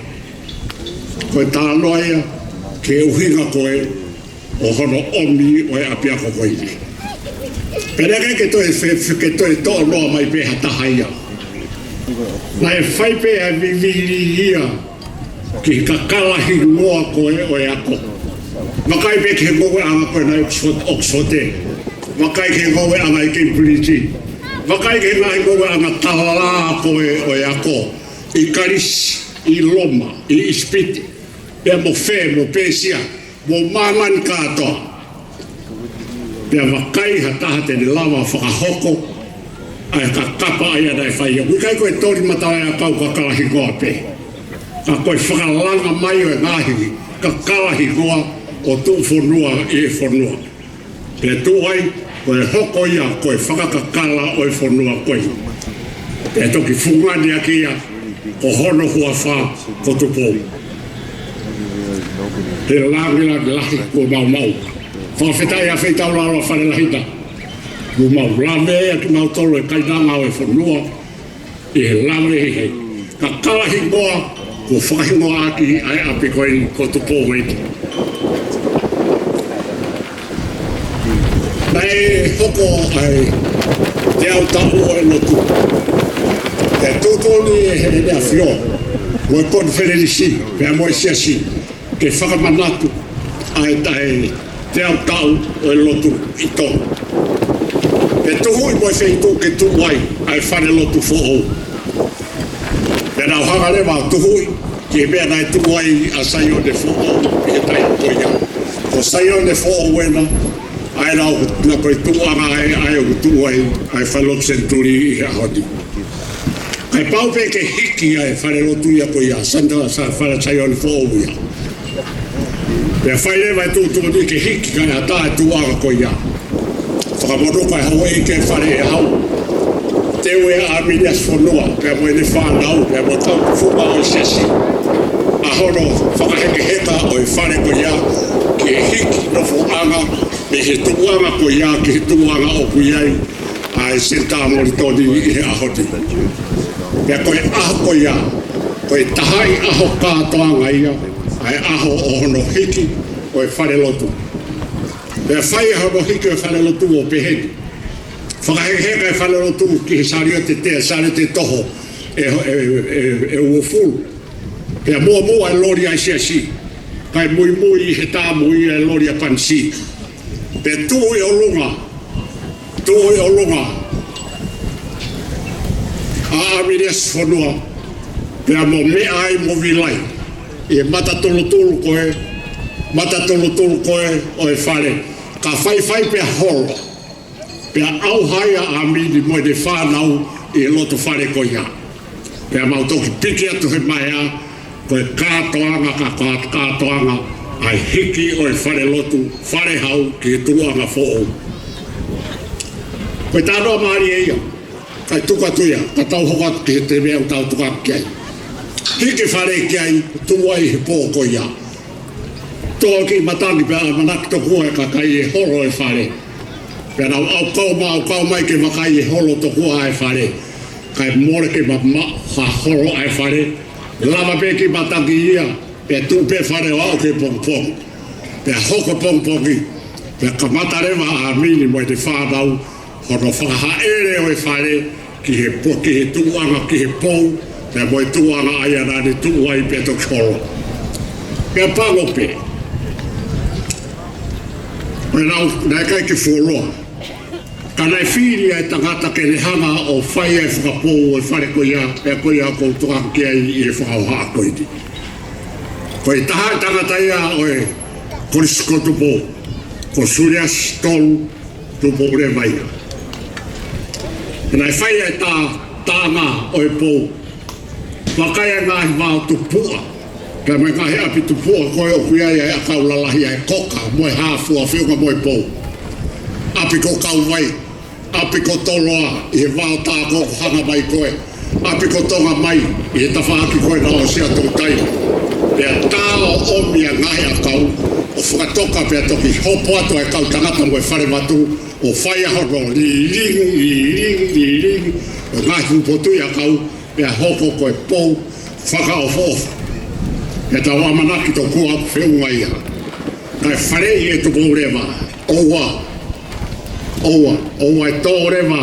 ko e talanoa ia ki he ʻuhinga ko ē ʻo hono ʻomi ʻo e ʻapiako ko eni. Pea naʻe ʻikai ke toe fe-, fe-, ke toe toʻo noa mai pē ha taha ia. Naʻe fai pē ʻa e vivili ia ki he kakala hingoa ko ē ʻo e ako. Vakai pē ki he ngoueʻanga ko ē naʻe Oxford, Oxford ē. Vakai ki he ngoueʻanga ʻi Cambridge. Vakai ki he ngaahi ngoueʻanga talala ko ē ʻo e ako. ʻI Kalisi, ʻi Loma, ʻi ʻIsipite, pea mo fē, mo Pēsia, mo māmani kātoa. Pea vakai ha taha te ne lava fakahoko ʻa e kakapa ʻa ia naʻe fai. ʻOku ʻikai ko e toli matala ʻakau kakala hingoa pē, ka ko e fakalanga mai ʻo e ngaahi kakala hingoa ʻo tuʻu fonua ʻi he fonua. Pea tuʻu ai, ko e hoko ia ko e fakakakala ʻo e fonua ko ē. Pea toki fungani ʻaki ia ko hono huafa ko Tupou. He langilangi lahi kuo maumau. Fakafetaʻi ʻa e feitaulalo ʻa Fale Lahi na. Kuo mau lave ʻaki mautolu e kainanga ʻo e fonua ʻi he lave ʻi he kakala hingoa kuo fakahingoa ʻaki ʻa e ʻapi ko eni ko Tupou ē. Naʻe hoko ʻa e teau taʻu ʻo e lotu. Pea tuʻutuʻuni ʻe Hēleni ʻAfio mo e konifelenisi pea mo e siasi ke fakamanatu ʻa e, ʻa e teau taʻu ʻo e lotu ʻi Tonga. Pea tuhuʻi mo e feituʻu ke tuʻu ai ʻa e falelotu foʻou. Pea nau hanga leva ʻo tuhuʻi ki he meʻa naʻe tuʻu ai ʻa Saione Foʻou ʻi he taimi ko ia. Ko Saione Foʻou ena, ʻa ena ʻoku, naʻe ko e tuʻuʻanga ē, ʻa ē ʻoku tuʻu ai ʻa e falelotu senituli ʻi he ʻaho ni. Kae pau pē ke hiki ʻa e falelotu ia ko ia, Santa, Sa-, Fale Saione Foʻou ia. Pea fai leva e tuʻutuʻuni ke hiki kae ʻatā e tuʻuʻanga ko ia. Fakamonū ʻa e Houʻeiki ʻo e Fale ʻe Hau. Teu ʻe ʻAminiasi Fonua, pea mo ʻene fānau, pea mo e kau tufunga ʻo e siasi, ʻa hono fakahekeheka ʻo e fale ko ia, ki he hiki nofoʻanga, mei he tuʻuʻanga ko ia, ki he tuʻuʻanga ʻoku ʻi ai ʻa e Senitā Molitoni ʻi he ʻaho ni. Pea ko e ʻaho ko ia, ko e tahaʻi ʻaho kātoanga ia, ʻa e ʻaho ʻo hono hiki ʻo e falelotu. Pea fai hono hiki ʻo e falelotu ʻo pehē ni: Fakahekeheka e falelotu ki he saliote tea, saliote toho ʻe, ʻe, ʻe, ʻe uofulu. Pea muʻomuʻa e loli ʻa e siasi, kae muimui ʻi he tamu ia e loli ʻa Panisī. Pea tuʻu ʻi ʻolunga, tuʻu ʻi ʻolunga ʻa ʻAmiliasi Fonua, pea mo meʻa ai mo vilai ʻi he matatulutulu ko ē, matatulutulu ko ē ʻo e fale. Ka faifai pea holo, pea ʻauha ai ʻa ʻAmini mo ʻene fānau ʻi he loto fale ko ia. Pea mau toki piki atu he maea, ko e kātoanga, ka, ka, kātoanga ʻa e hiki ʻo e falelotu, fale hau ki he tuʻuʻanga foʻou. Ko e talanoa mālie ia, kae tuku atu ia, ka tau hoko atu ki he tēvea ʻoku tau tuku atu ki ai. Hiki e fale ki ai, tuʻu ai he pō ko ia. Tō ki matangi pea ʻamanaki tokua e kakai ʻe holo e fale. Pea nau ʻaukau ma, ʻaukau mai ke vakai ʻe holo tokua e fale. Kae mole ke ma, ma, ha holo e fale. Lava pē ki matangi ia, pea tuʻu pē fale ʻo aʻu ki he pongipongi. Pea hoko pongipongi, pea kamata leva ʻa ʻAmini mo ʻene fānau hono fakahaʻele ʻo e fale ki he pō, ki he tuʻuʻanga, ki he pou, pea mo e tuʻuʻanga ʻa ia naʻa ne tuʻu ai pea toki holo. Pea pango pē. Pea nau, naʻe ʻikai ke fuoloa. Ka naʻe fili ʻa e tangata ke ne hanga ʻo fai ʻa e fakapou ʻo e fale ko ia, pea ko ia ʻoku ou tuʻu ki ai ʻi he fakahohaʻa ko eni. Ko e taha e tangata ia ʻo e Kolisi ko Tupou, ko Suliasi Tolu Tupouleva ia. Naʻe fai ʻa e tā, tānga ʻo e pou. Vakai ʻa e ngaahi vao tupuʻa, pea mo e ngaahi ʻapi tupuʻa ko ē ʻoku ʻi ai ʻa e ʻakau lalahi ʻa e koka, mo e hāfua feʻunga mo e pou. ʻApi ko Kauvai, ʻapi ko Toloa, ʻi he vao tā ko ē ʻoku hanga mai ko ē. ʻApi ko Tonga mai, ʻi he tafaʻaki ko ē naʻe ʻosi ʻa Toutai. Pea tā ʻo ʻomi ʻa e ngaahi ʻakau, ʻo fakatoka pea toki hopo atu ʻa e kau tangata mo e fale vatu, ʻo fai ʻa hono lilingi, lilingi, lilingi, ʻo e ngaahi fuʻu potuʻi ʻakau, pea hoko ko e pou fakaʻofoʻofa. Pea tau ʻamanaki tokua feʻunga ia. Kae faleʻi ʻe Tupouleva, ʻoua, ʻoua, ʻoua ʻe tō leva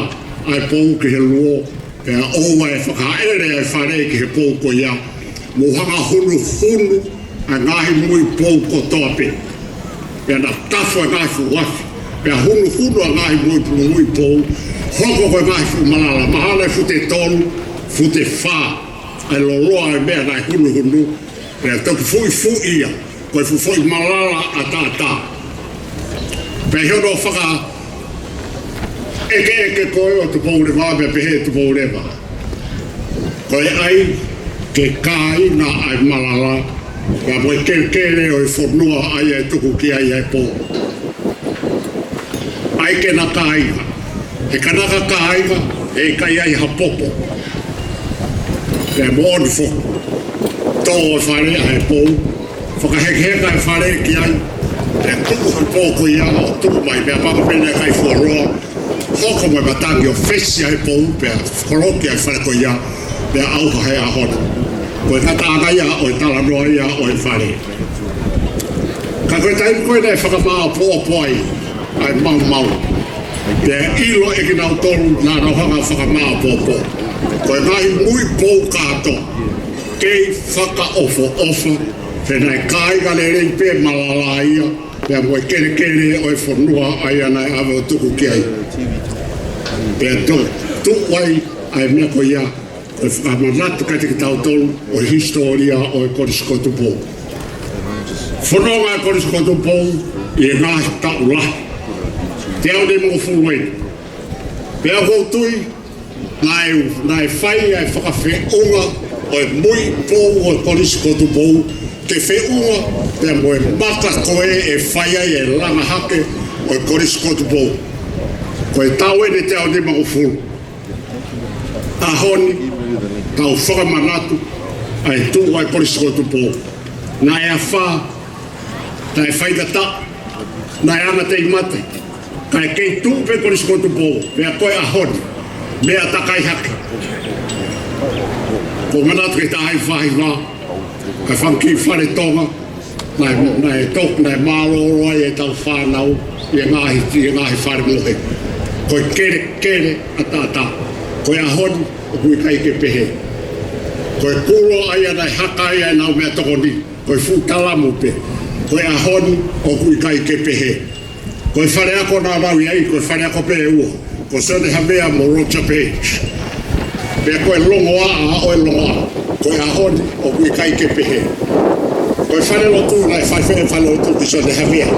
ʻa e pou ki he luo, pea ʻoua ʻe fakahaʻele ʻa e fale ki he pou ko ia, mou hanga hunuhunu ʻa e ngaahi muipou kotoa pē. Pea na tafu ʻa e ngaahi fuʻu afi, pea hunuhunu ʻa e ngaahi muipou, muipou, hoko ko e ngaahi fuʻu malala, mahalo ʻe fute tolu, fute fā ʻa e loloa ʻa e meʻa naʻe hunuhunu, pea toki fuʻifuʻi ia ko e fuʻu foʻi malala ʻataʻatā. Pea ʻi hono fakaʻekeʻeke ko ē ʻo Tupouleva, pea pehē ʻe Tupouleva: Ko e ʻai ke kāinga ʻa e malala, pea mo e kelekele ʻo e fonua ʻa ia ʻe tuku ki ai ʻa e pou. ʻAi ke na kāinga. He ka na ka kāinga, ʻe ʻikai ai ha popo. Pea moʻoni foki. Tō e fale ʻa e pou. Fakahekeheka e fale ki ai. Pea tuku e pou ko ia ʻo tuku mai. Pea pango pē naʻe ʻikai fuoloa. Hoko mai matangi ʻo fesi ʻa e pou. Pea koloki ʻa e fale ko ia. Pea ʻauha he ʻaho ni. Ko e ngataʻanga ia ʻo e talanoa ia ʻo e fale. Ka ko e taimi ko ē naʻe fakamāʻopoʻopo ai ʻa e maumau, pea ʻilo ʻe kinautolu naʻa nau hanga fakamāʻopoʻopo, ko e ngaahi muipou kātoa kei fakaʻofoʻofa, pea naʻe kāinga lelei pē malala ia, pea mo e kelekele ʻo e fonua ʻa ia naʻe ʻave ʻo tuku ki ai. Pea to, tuʻu ai ʻa e meʻa ko ia, ʻo fakamanatu kiate kitautolu ʻo e hisitōlia ʻo e Kolisi ko Tupou. Fononga e Kolisi ko Tupou ʻi he ngaahi taʻu lahi. Teau nimangofulu eni. Pea ʻoku ou tui, naʻe, naʻe fai ʻa e fakafeʻunga ʻo e muipou ʻo e Kolisi ko Tupou, ke feʻunga pea mo e maka ko ē ʻe fai ai e langa hake ʻo e Kolisi ko Tupou. Ko e taʻu eni teau nimangofulu. ʻAho ni, tau fakamanatu ʻa e tuʻu ʻa e Kolisi ko Tupou. Naʻe afā, naʻe faingataʻa, naʻe anga teimate, kae kei tuʻu pē Kolisi ko Tupou, pea ko e ʻaho ni, meʻa takai hake. Ko e manatu ke taha i fahiva, kae fanga kiʻi fale Tonga, Naʻe, naʻe tok, naʻe mālōlō ai ʻetau fānau ʻi he ngaahi, ʻi he ngaahi fale mohe. Ko e kelekele ʻataʻatā. Ko e ʻaho ni ʻoku ʻikai ke pehē. Ko e kulo ʻa ia naʻe haka ai ʻenau meʻatokoni, ko e fuʻu talamu pē. Ko e ʻaho ni ʻoku ʻikai ke pehē. Ko e fale ako naʻa nau ʻi ai, ko e fale ako pē ʻe ua, ko Sione Havea mo Roger Page. Pea ko e longoaʻa ʻo e longoaʻa, ko e ʻaho ni ʻoku ʻikai ke pehē. Ko e fale lotu naʻe fai fē fale lotu ki Sione Havea.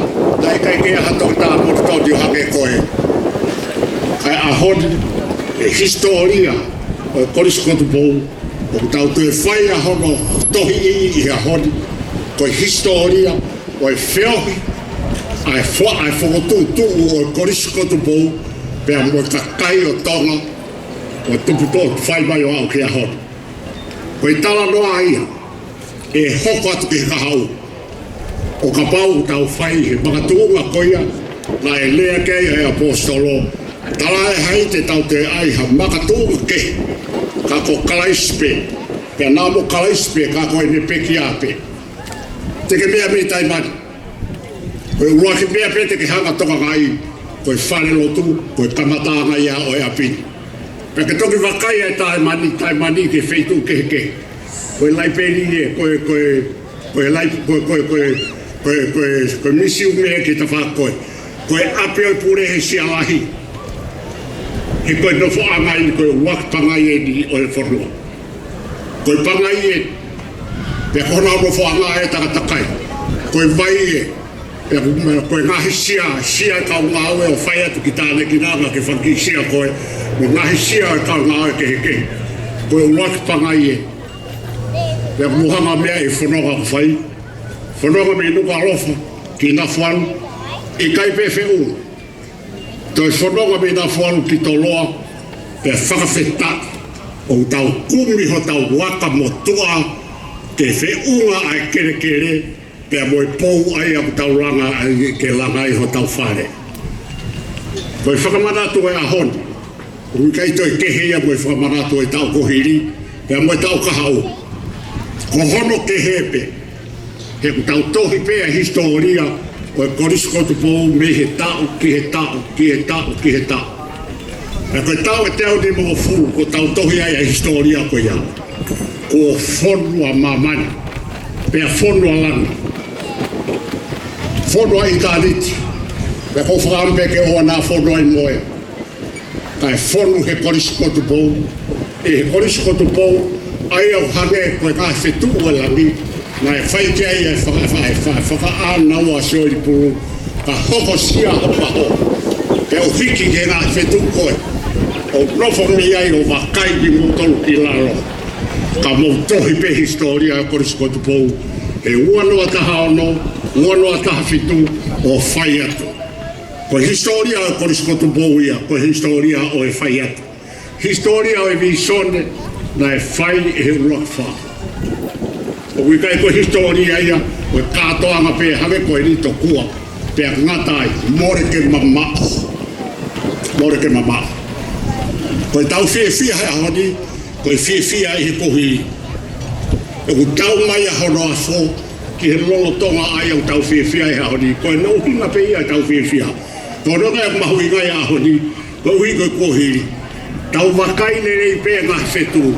Naʻe ʻikai ke ʻi ai ha toketā motuʻa ʻo hangē ko ē. Ka ko e ʻaho ni, ʻi he hisitōlia ʻo e Kolisi ko Tupou, ʻoku tau toe fai ʻa hono tohiʻi ʻi he ʻaho ni, ko e hisitōlia ʻo e feohi ʻa e fo-, ʻa e fokotuʻutuʻu ʻo e Kolisi ko Tupou, pea mo e kakai ʻo Tonga, ʻo tupu toʻo fai mai ʻo aʻu ki he ʻaho ni. Ko e talanoa ia, ʻe hoko atu ki he kahaʻu. ʻO kapau ʻoku tau fai he makatuʻunga ko ia naʻe lea ki ai ʻa e ʻaposetolo, talaʻehai te tau toe ʻai ha makatuʻunga kehe, ka ko Kalaisi pē, pea naʻa mo Kalaisi pē, ka ko ʻene pekia pē. Te ke meʻa mei Taimani. Ko e ʻuluaki meʻa pē te ke hanga ʻo tokangaʻi, ko e fale lotu, ko e kamataʻanga ia ʻo e ʻapi ni. Pea ke toki vakai ʻa Taimani, Taimani ki he feituʻu kehekehe. Ko e laipeli ē, ko e, ko e, ko e lai-, ko e, ko e, ko e, ko e, ko e, ko e misiume ē ki he tafaʻaki ko ē. Ko e ʻapi ʻo e pule he Sialahi. He ko e nofoʻanga eni, ko e ʻuluaki pangai eni ʻo e fonua. Ko e pangai ē, pea ko honau nofoʻanga ē takatakai. Ko e vai ē, pea ko, ko e ngaahi sia, sia e kau ngāue ʻo fai atu ki Tānekinanga ke fanga kiʻi sia ko ē, mo e ngaahi sia e kau ngāue kehekehe. Ko e ʻuluaki pangai ē. Pea ko e hanga meʻa ʻi he fononga ʻoku fai. Fononga mei Nukuʻalofa ki Nafualu, ʻikai pē feʻunga. Toe fononga mei Nafualu ki Toloa, pea fakafetaʻi ʻoku tau kumi hotau vaka motuʻa ke feʻunga ʻa e kelekele, pea mo e pou ʻa ia ʻoku tau langa ai ke langa ai hotau fale. Ko e fakamanatu ʻo e ʻaho ni, ʻoku ʻikai toe kehe ia mo e fakamanatu ʻo e taʻu kuo hili, pea mo e taʻu kahaʻu. Ko hono kehe pē, he ʻoku tau tohi pē ʻa e hisitōlia ʻo e Kolisi ko Tupou mei he taʻu ki he taʻu, ki he taʻu, ki he taʻu. Pea ko e taʻu ʻe teau nimangofulu kuo tau tohi ai ʻa e hisitōlia ko ia. Kuo fonu ʻa māmani, pea fonu ʻa langi. Fonu ʻa ʻitāniti, pea ʻoku ou fakaʻamu pē ke ʻoua naʻa fonu ai mo e. Kae fonu he Kolisi ko Tupou, ʻi he Kolisi ko Tupou, ʻa ia ʻoku hangē ko e ngaahi fetuʻu ʻo e langi, naʻe fai ki ai e faka-, faka-, faka-, fakaʻānaua ʻa Sioeli Pulu, ka hokosia hopaho, pea u hiki ki he ngaahi fetuʻu ko ē, ʻo nofo mei ai ʻo vakai kimoutolu ki lalo. Ka mou tohi pē hisitōlia ʻo e Kolisi ko Tupou, he ua noa taha ono, ua noa taha fitu, ʻo fai atu. Ko e hisitōlia ʻo e Kolisi ko Tupou ia, ko e hisitōlia ʻo e fai atu. Hisitōlia ʻo e vīsone naʻe fai ʻe he ʻuluaki fā. ʻOku ʻikai ko e hisitōlia ia ʻo e kātoanga pē hangē ko eni tokua, pea ngata ai, mole ke mamaʻo. Mole ke mamaʻo. Ko ʻetau fiefia he ʻaho ni, ko e fiefia ʻi he kuohili. ʻOku tau mai ʻa hono afo ki he lolotonga ʻa ia ʻoku tau fiefia he ʻaho ni. Ko hono ʻuhinga pē ia ʻetau fiefia. Ko hono ʻuhinga ia ʻoku mahuʻinga ai ʻa e ʻaho ni, koeʻuhi ko e kuohili. Tau vakai lelei pē ngaahi fetuʻu.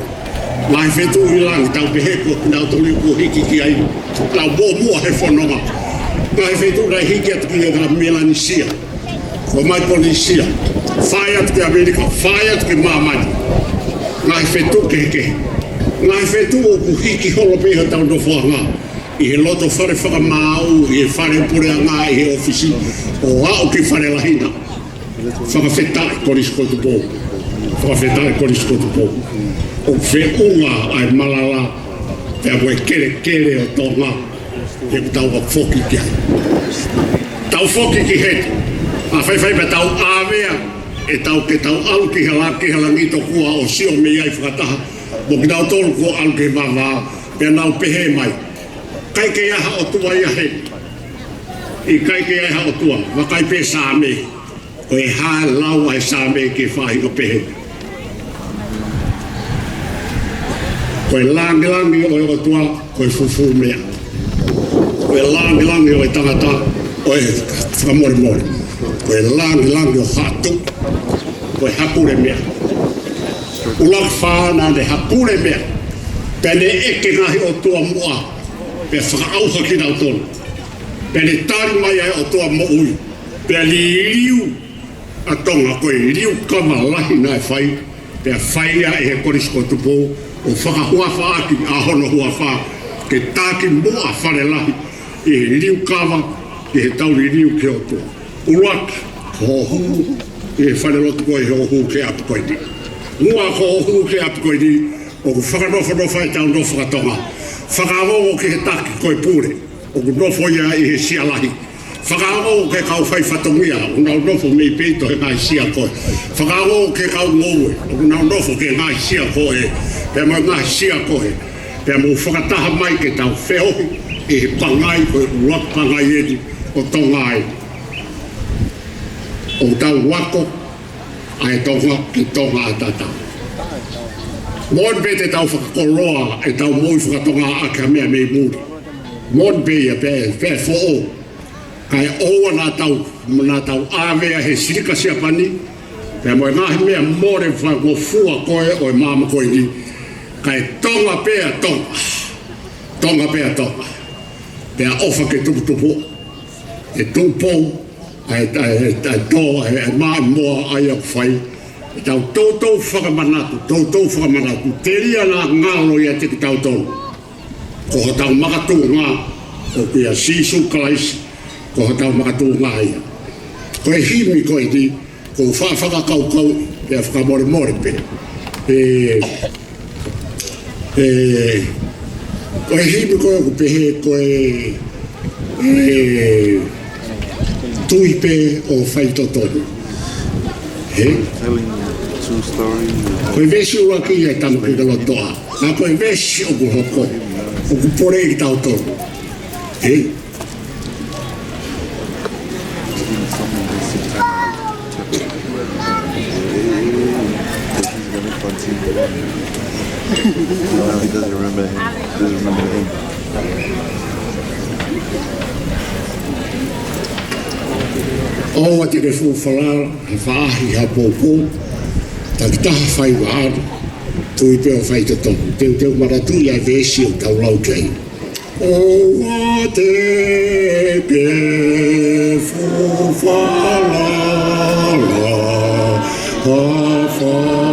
Ngaahi fetuʻu ʻi langi, tau pehē ko kinautolu kuo hiki ki ai. Tau muʻomuʻa he fononga. Ngaahi fetuʻu naʻe hiki atu ki he ngaahi Melanisia, ko Maikolonisia, fai atu ki ʻAmelika, fai atu ki māmani. Ngaahi fetuʻu kehekehe. Ngaahi fetuʻu ʻoku hiki holo pē hotau nofoʻanga. ʻI he loto fale fakamaau, ʻi he fale puleʻanga, ʻi he ʻōfisi, ʻo aʻu ki he fale lahi na. Fakafetaʻi Kolisi ko Tupou. Fakafetaʻi Kolisi ko Tupou. ʻOku feʻunga ʻa e malala, pea mo e kelekele ʻo Tonga, he ʻoku tau foki ki ai. Tau foki ki heni. ʻA faifai pea tau ʻāvea, ʻe tau ke tau ʻalu ki he la-, ki he langi tokua ʻo sio mei ai fakataha mo kinautolu kuo ʻalu ki he vavā, pea nau pehē mai. ʻIkai ke ʻi ai ha ʻOtua ia heni. ʻIkai ke ʻi ai ha ʻOtua. Vakai pē Saame. Ko e hā e lau ʻa e Saame ki he faʻahinga pehē? Ko e langilangi ʻo e ʻOtua, ko e fufū meʻa. Ko e langilangi ʻo e tangata, ʻo e fakamolemole. Ko e langilangi ʻo Haʻatupu, ko e haʻapule meʻa. ʻUluaki Fā naʻa ne haʻapule meʻa. Pea ne ʻeke ngaahi ʻotua muʻa, pea fakaʻauha kinautolu. Pea ne tali mai ʻa e ʻOtua moʻui, pea liliu ʻa Tonga. Ko e liukava lahi naʻe fai, pea fai ia ʻe he Kolisi ko Tupou, ʻo fakahuafa ʻaki ʻa hono huafa, ke taki muʻa Fale Lahi ʻi he liukava, ʻi heʻetau liliu ki he ʻOtua. ʻUluaki, ko hoʻo hū ʻi he falelotu ko ē, hoʻo hū ki he ʻapi ko eni. Ua, ko hoʻo hū ki he ʻapi ko eni, ʻoku fakanofonofo ʻetau nofo faka-Tonga. Fakaongo ki he taki ko e pule ʻoku nofo ia ʻi he sia lahi. Fakaongo ki he kau faifatongia ʻoku nau nofo mei peito he ngaahi sia ko ē. Fakaongo ki he kau ngoue ʻoku nau nofo ki he ngaahi sia ko ē, pea mo e ngaahi sia ko ē. Pea mou fakataha mai ke tau feohi ʻi he pangai ko e ʻuluaki pangai eni ʻo Tonga ai. ʻOku tau ako ʻa e Tonga ki Tonga ʻataʻatā. Moʻoni pē te tau fakakoloa ʻetau moʻui faka-Tonga ʻaki ha meʻa mei muli. Moʻoni pē ia pea, pea foʻou. Kae ʻoua naʻa tau, naʻa tau ʻāvea he silika Siapani, pea mo e ngaahi meʻa mole fakangofua ko ē ʻo e māmani ko eni. Kae Tonga pē ʻa Tonga. Tonga pē ʻa Tonga. Pea ʻofa ke tuputupu. ʻE Tupou, ʻa e, ʻa e, ʻa e, ʻa e tō, ʻa e, ʻa e maʻimoa ʻa ia ʻoku fai. ʻE tau toutou fakamanatu, toutou fakamanatu. Telia naʻa ngalo ʻiate kitautolu. Ko hotau makatuʻunga, ʻoku ʻia Sīsū Kalaisi, ko hotau makatuʻunga ia. Ko e himi ko eni, ʻoku ou faʻa fakakaukau, pea fakamolemole pē. ʻE, ʻE, ko e himi ko ē ʻoku pehē ko e, ʻe, tui pē ʻo faitotonu. He? Telling a true story. Ko e veesi ʻuluaki ia ʻa e Tama Kekalotoa. Ka ko e veesi ʻoku hoko, ʻoku poleʻi kitautolu. He? He doesn't remember him. Doesn't remember him. ʻOua te ke fuʻu falala he faʻahi ha poupou, takitaha fai vaharu, tui pē ʻo faitotonu. Teuteu manatuʻi ʻa e veesi ʻoku tau lau ki ai. ʻOua te ke fuʻu falala ha faʻahi.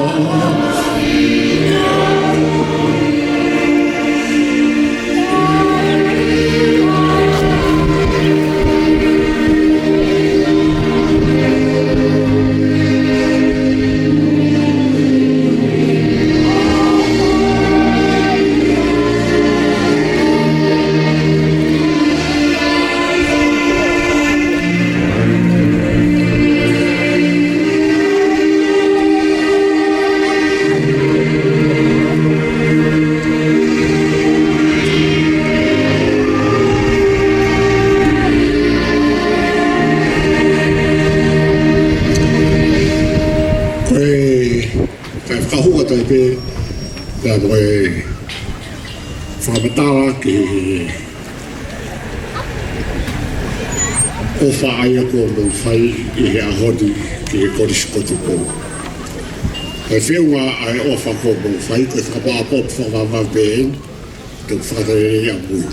Ko e, kae fakahū atu ai pē, pea mo e fakamatala ki he ʻofa ʻa ia kuo mou fai ʻi he ʻaho ni ki he Kolisi ko Tupou. Ko e feʻunga ʻa e ʻofa kuo mou fai, ko e fakapapau fakavavevave pē eni, te u fakatauange ʻamui.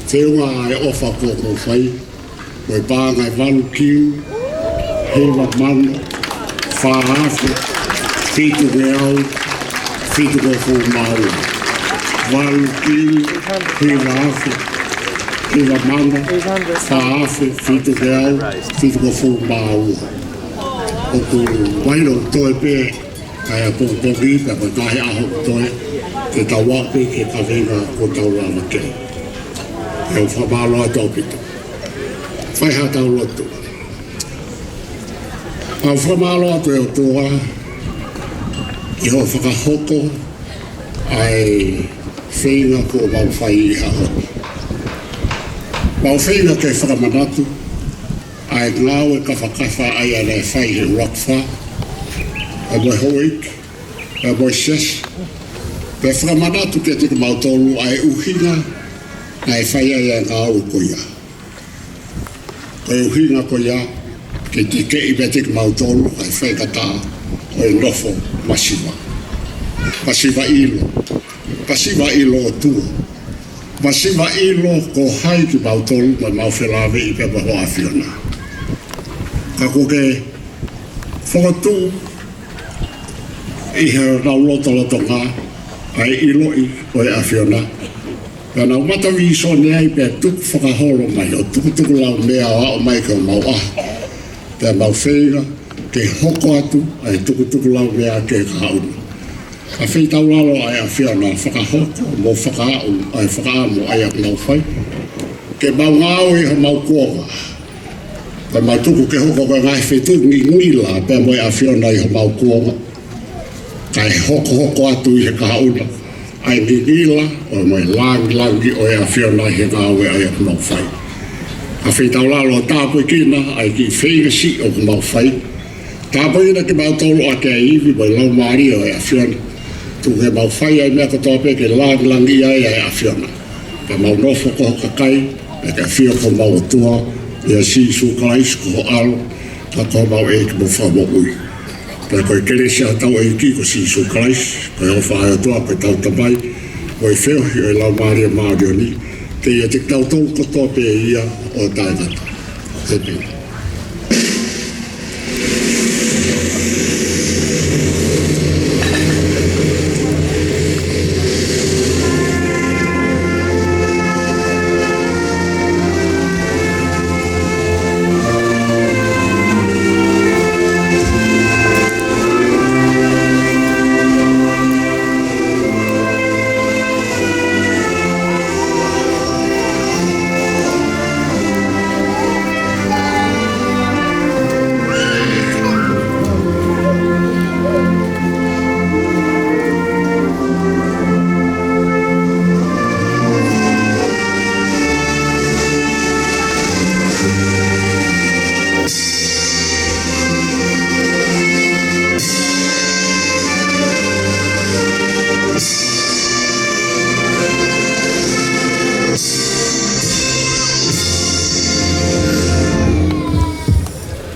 Feʻunga ʻa e ʻofa kuo mou fai, ko e paʻanga ʻe valu kilu, hiva mano, fā afe, fitu ngeau, fitungofulu mā ua. Valu kilu, hiva afe, hiva mano, fā afe, fitu ngeau, fitungofulu mā ua. ʻOku mahino ʻoku toe pē, kae ʻapongipongi, pea ko e taha ʻaho ʻoku toe, ke tau aʻu pē ki he kaveinga kuo tau lava ki ai. ʻE u fakamālō atu ʻaupito. Fai haʻatau lotu. ʻOku ou fakamālō atu ʻe ʻOtua, ʻi hoʻo fakahoko ʻa e feinga kuo mau fai ʻi he ʻaho ni. Mau feinga ke fakamanatu ʻa e ngāue kafakafa ʻa ia naʻe fai ʻe he ʻUluaki Fā, ʻa e mo e houʻeiki, ʻa e mo e siasi. Pea fakamanatu kiate kimautolu ʻa e ʻuhinga Naʻe fai ai ʻa e ngāue ko ia. Ko e ʻuhinga ko ia, ke tikeʻi pē kimautolu, ʻa e faingataʻa ʻo e nofo masiva. Masiva ʻilo. Masiva ʻilo ʻOtua. Masiva ʻilo ko hai kimautolu, mo ʻemau felāveʻi pea mo ho ʻAfiona. Ka kuo ke fokotuʻu ʻi heʻenau lotolotonga ʻa e ʻiloʻi ʻo e ʻAfiona. Pea nau mata vīsone ai pea tukufakaholo mai ʻo tukutukulaumea ʻo aʻu mai ki homau ʻaho. Pea mau feinga ke hoko atu ʻa e tukutukulaumea ki he kahaʻu. ʻA e feitaulalo ʻa e ʻAfiona fakahoko mo fakaaʻu ʻa e fakaʻamu ʻa ia ʻoku mau fai. Ke mau ngāue ʻi homau kuonga. Pea mau tuku ke hoko ko e ngaahi fetuʻu ngingila pea mo e ʻAfiona ʻi homau kuonga. Kae hokohoko atu ʻi he kahaʻu na ʻa e ngingila ʻo mo e langilangi ʻo e ʻAfiona ʻi he ngāue ʻa ia ʻoku mau fai. ʻA e feitaulalo ʻo tāpuekina ʻa e kiʻi feinga siʻi ʻoku mau fai. Tāpuekina kimautolu ʻaki ʻa e ivi mo e laumālie ʻo e ʻAfiona. Tuku ke mau fai ʻa e meʻa kotoa pē ke langilangiʻia ai ʻa e ʻAfiona. Pea mau nofo ko ho kakai, pea ke ʻafio ko homau ʻOtua, ʻia Sīsū Kalaisi ko ho ʻAlo, ka ko homau ʻEiki mo Fakamoʻui. Pea ko e kelesi ʻa hotau ʻEiki ko Sīsū Kalaisi, ko e ʻofa ʻa e ʻOtua ko ʻetau Tamai, ko e feohi ʻo e Laumālie Māʻoniʻoni, ke ʻiate kitautolu kotoa pē ia ʻo taʻengata. ʻĒmeni.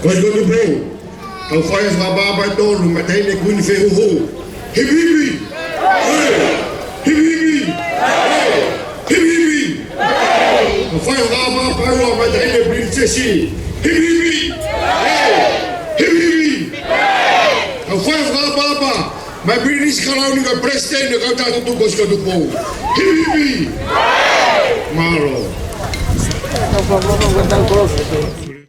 Ko e kotu pē. Kau fai ʻa e fakaʻapaʻapa ʻe tolu, maʻa e Taʻahine Kuini Fehuhu. Hipi hipi! Hipi hipi! Hipi hipi! Kau fai ʻa e fakaʻapaʻapa ʻe ua, maʻa e Taʻahine Pilinisesi. Hipi hipi! Hipi hipi! Kau fai ʻa e fakaʻapaʻapa maʻa e Pilinisi Kalauni, ko e Palesiteni ʻo e Kau Tāutuutu Kosi ko Tupou. Hipi hipi! Mālō.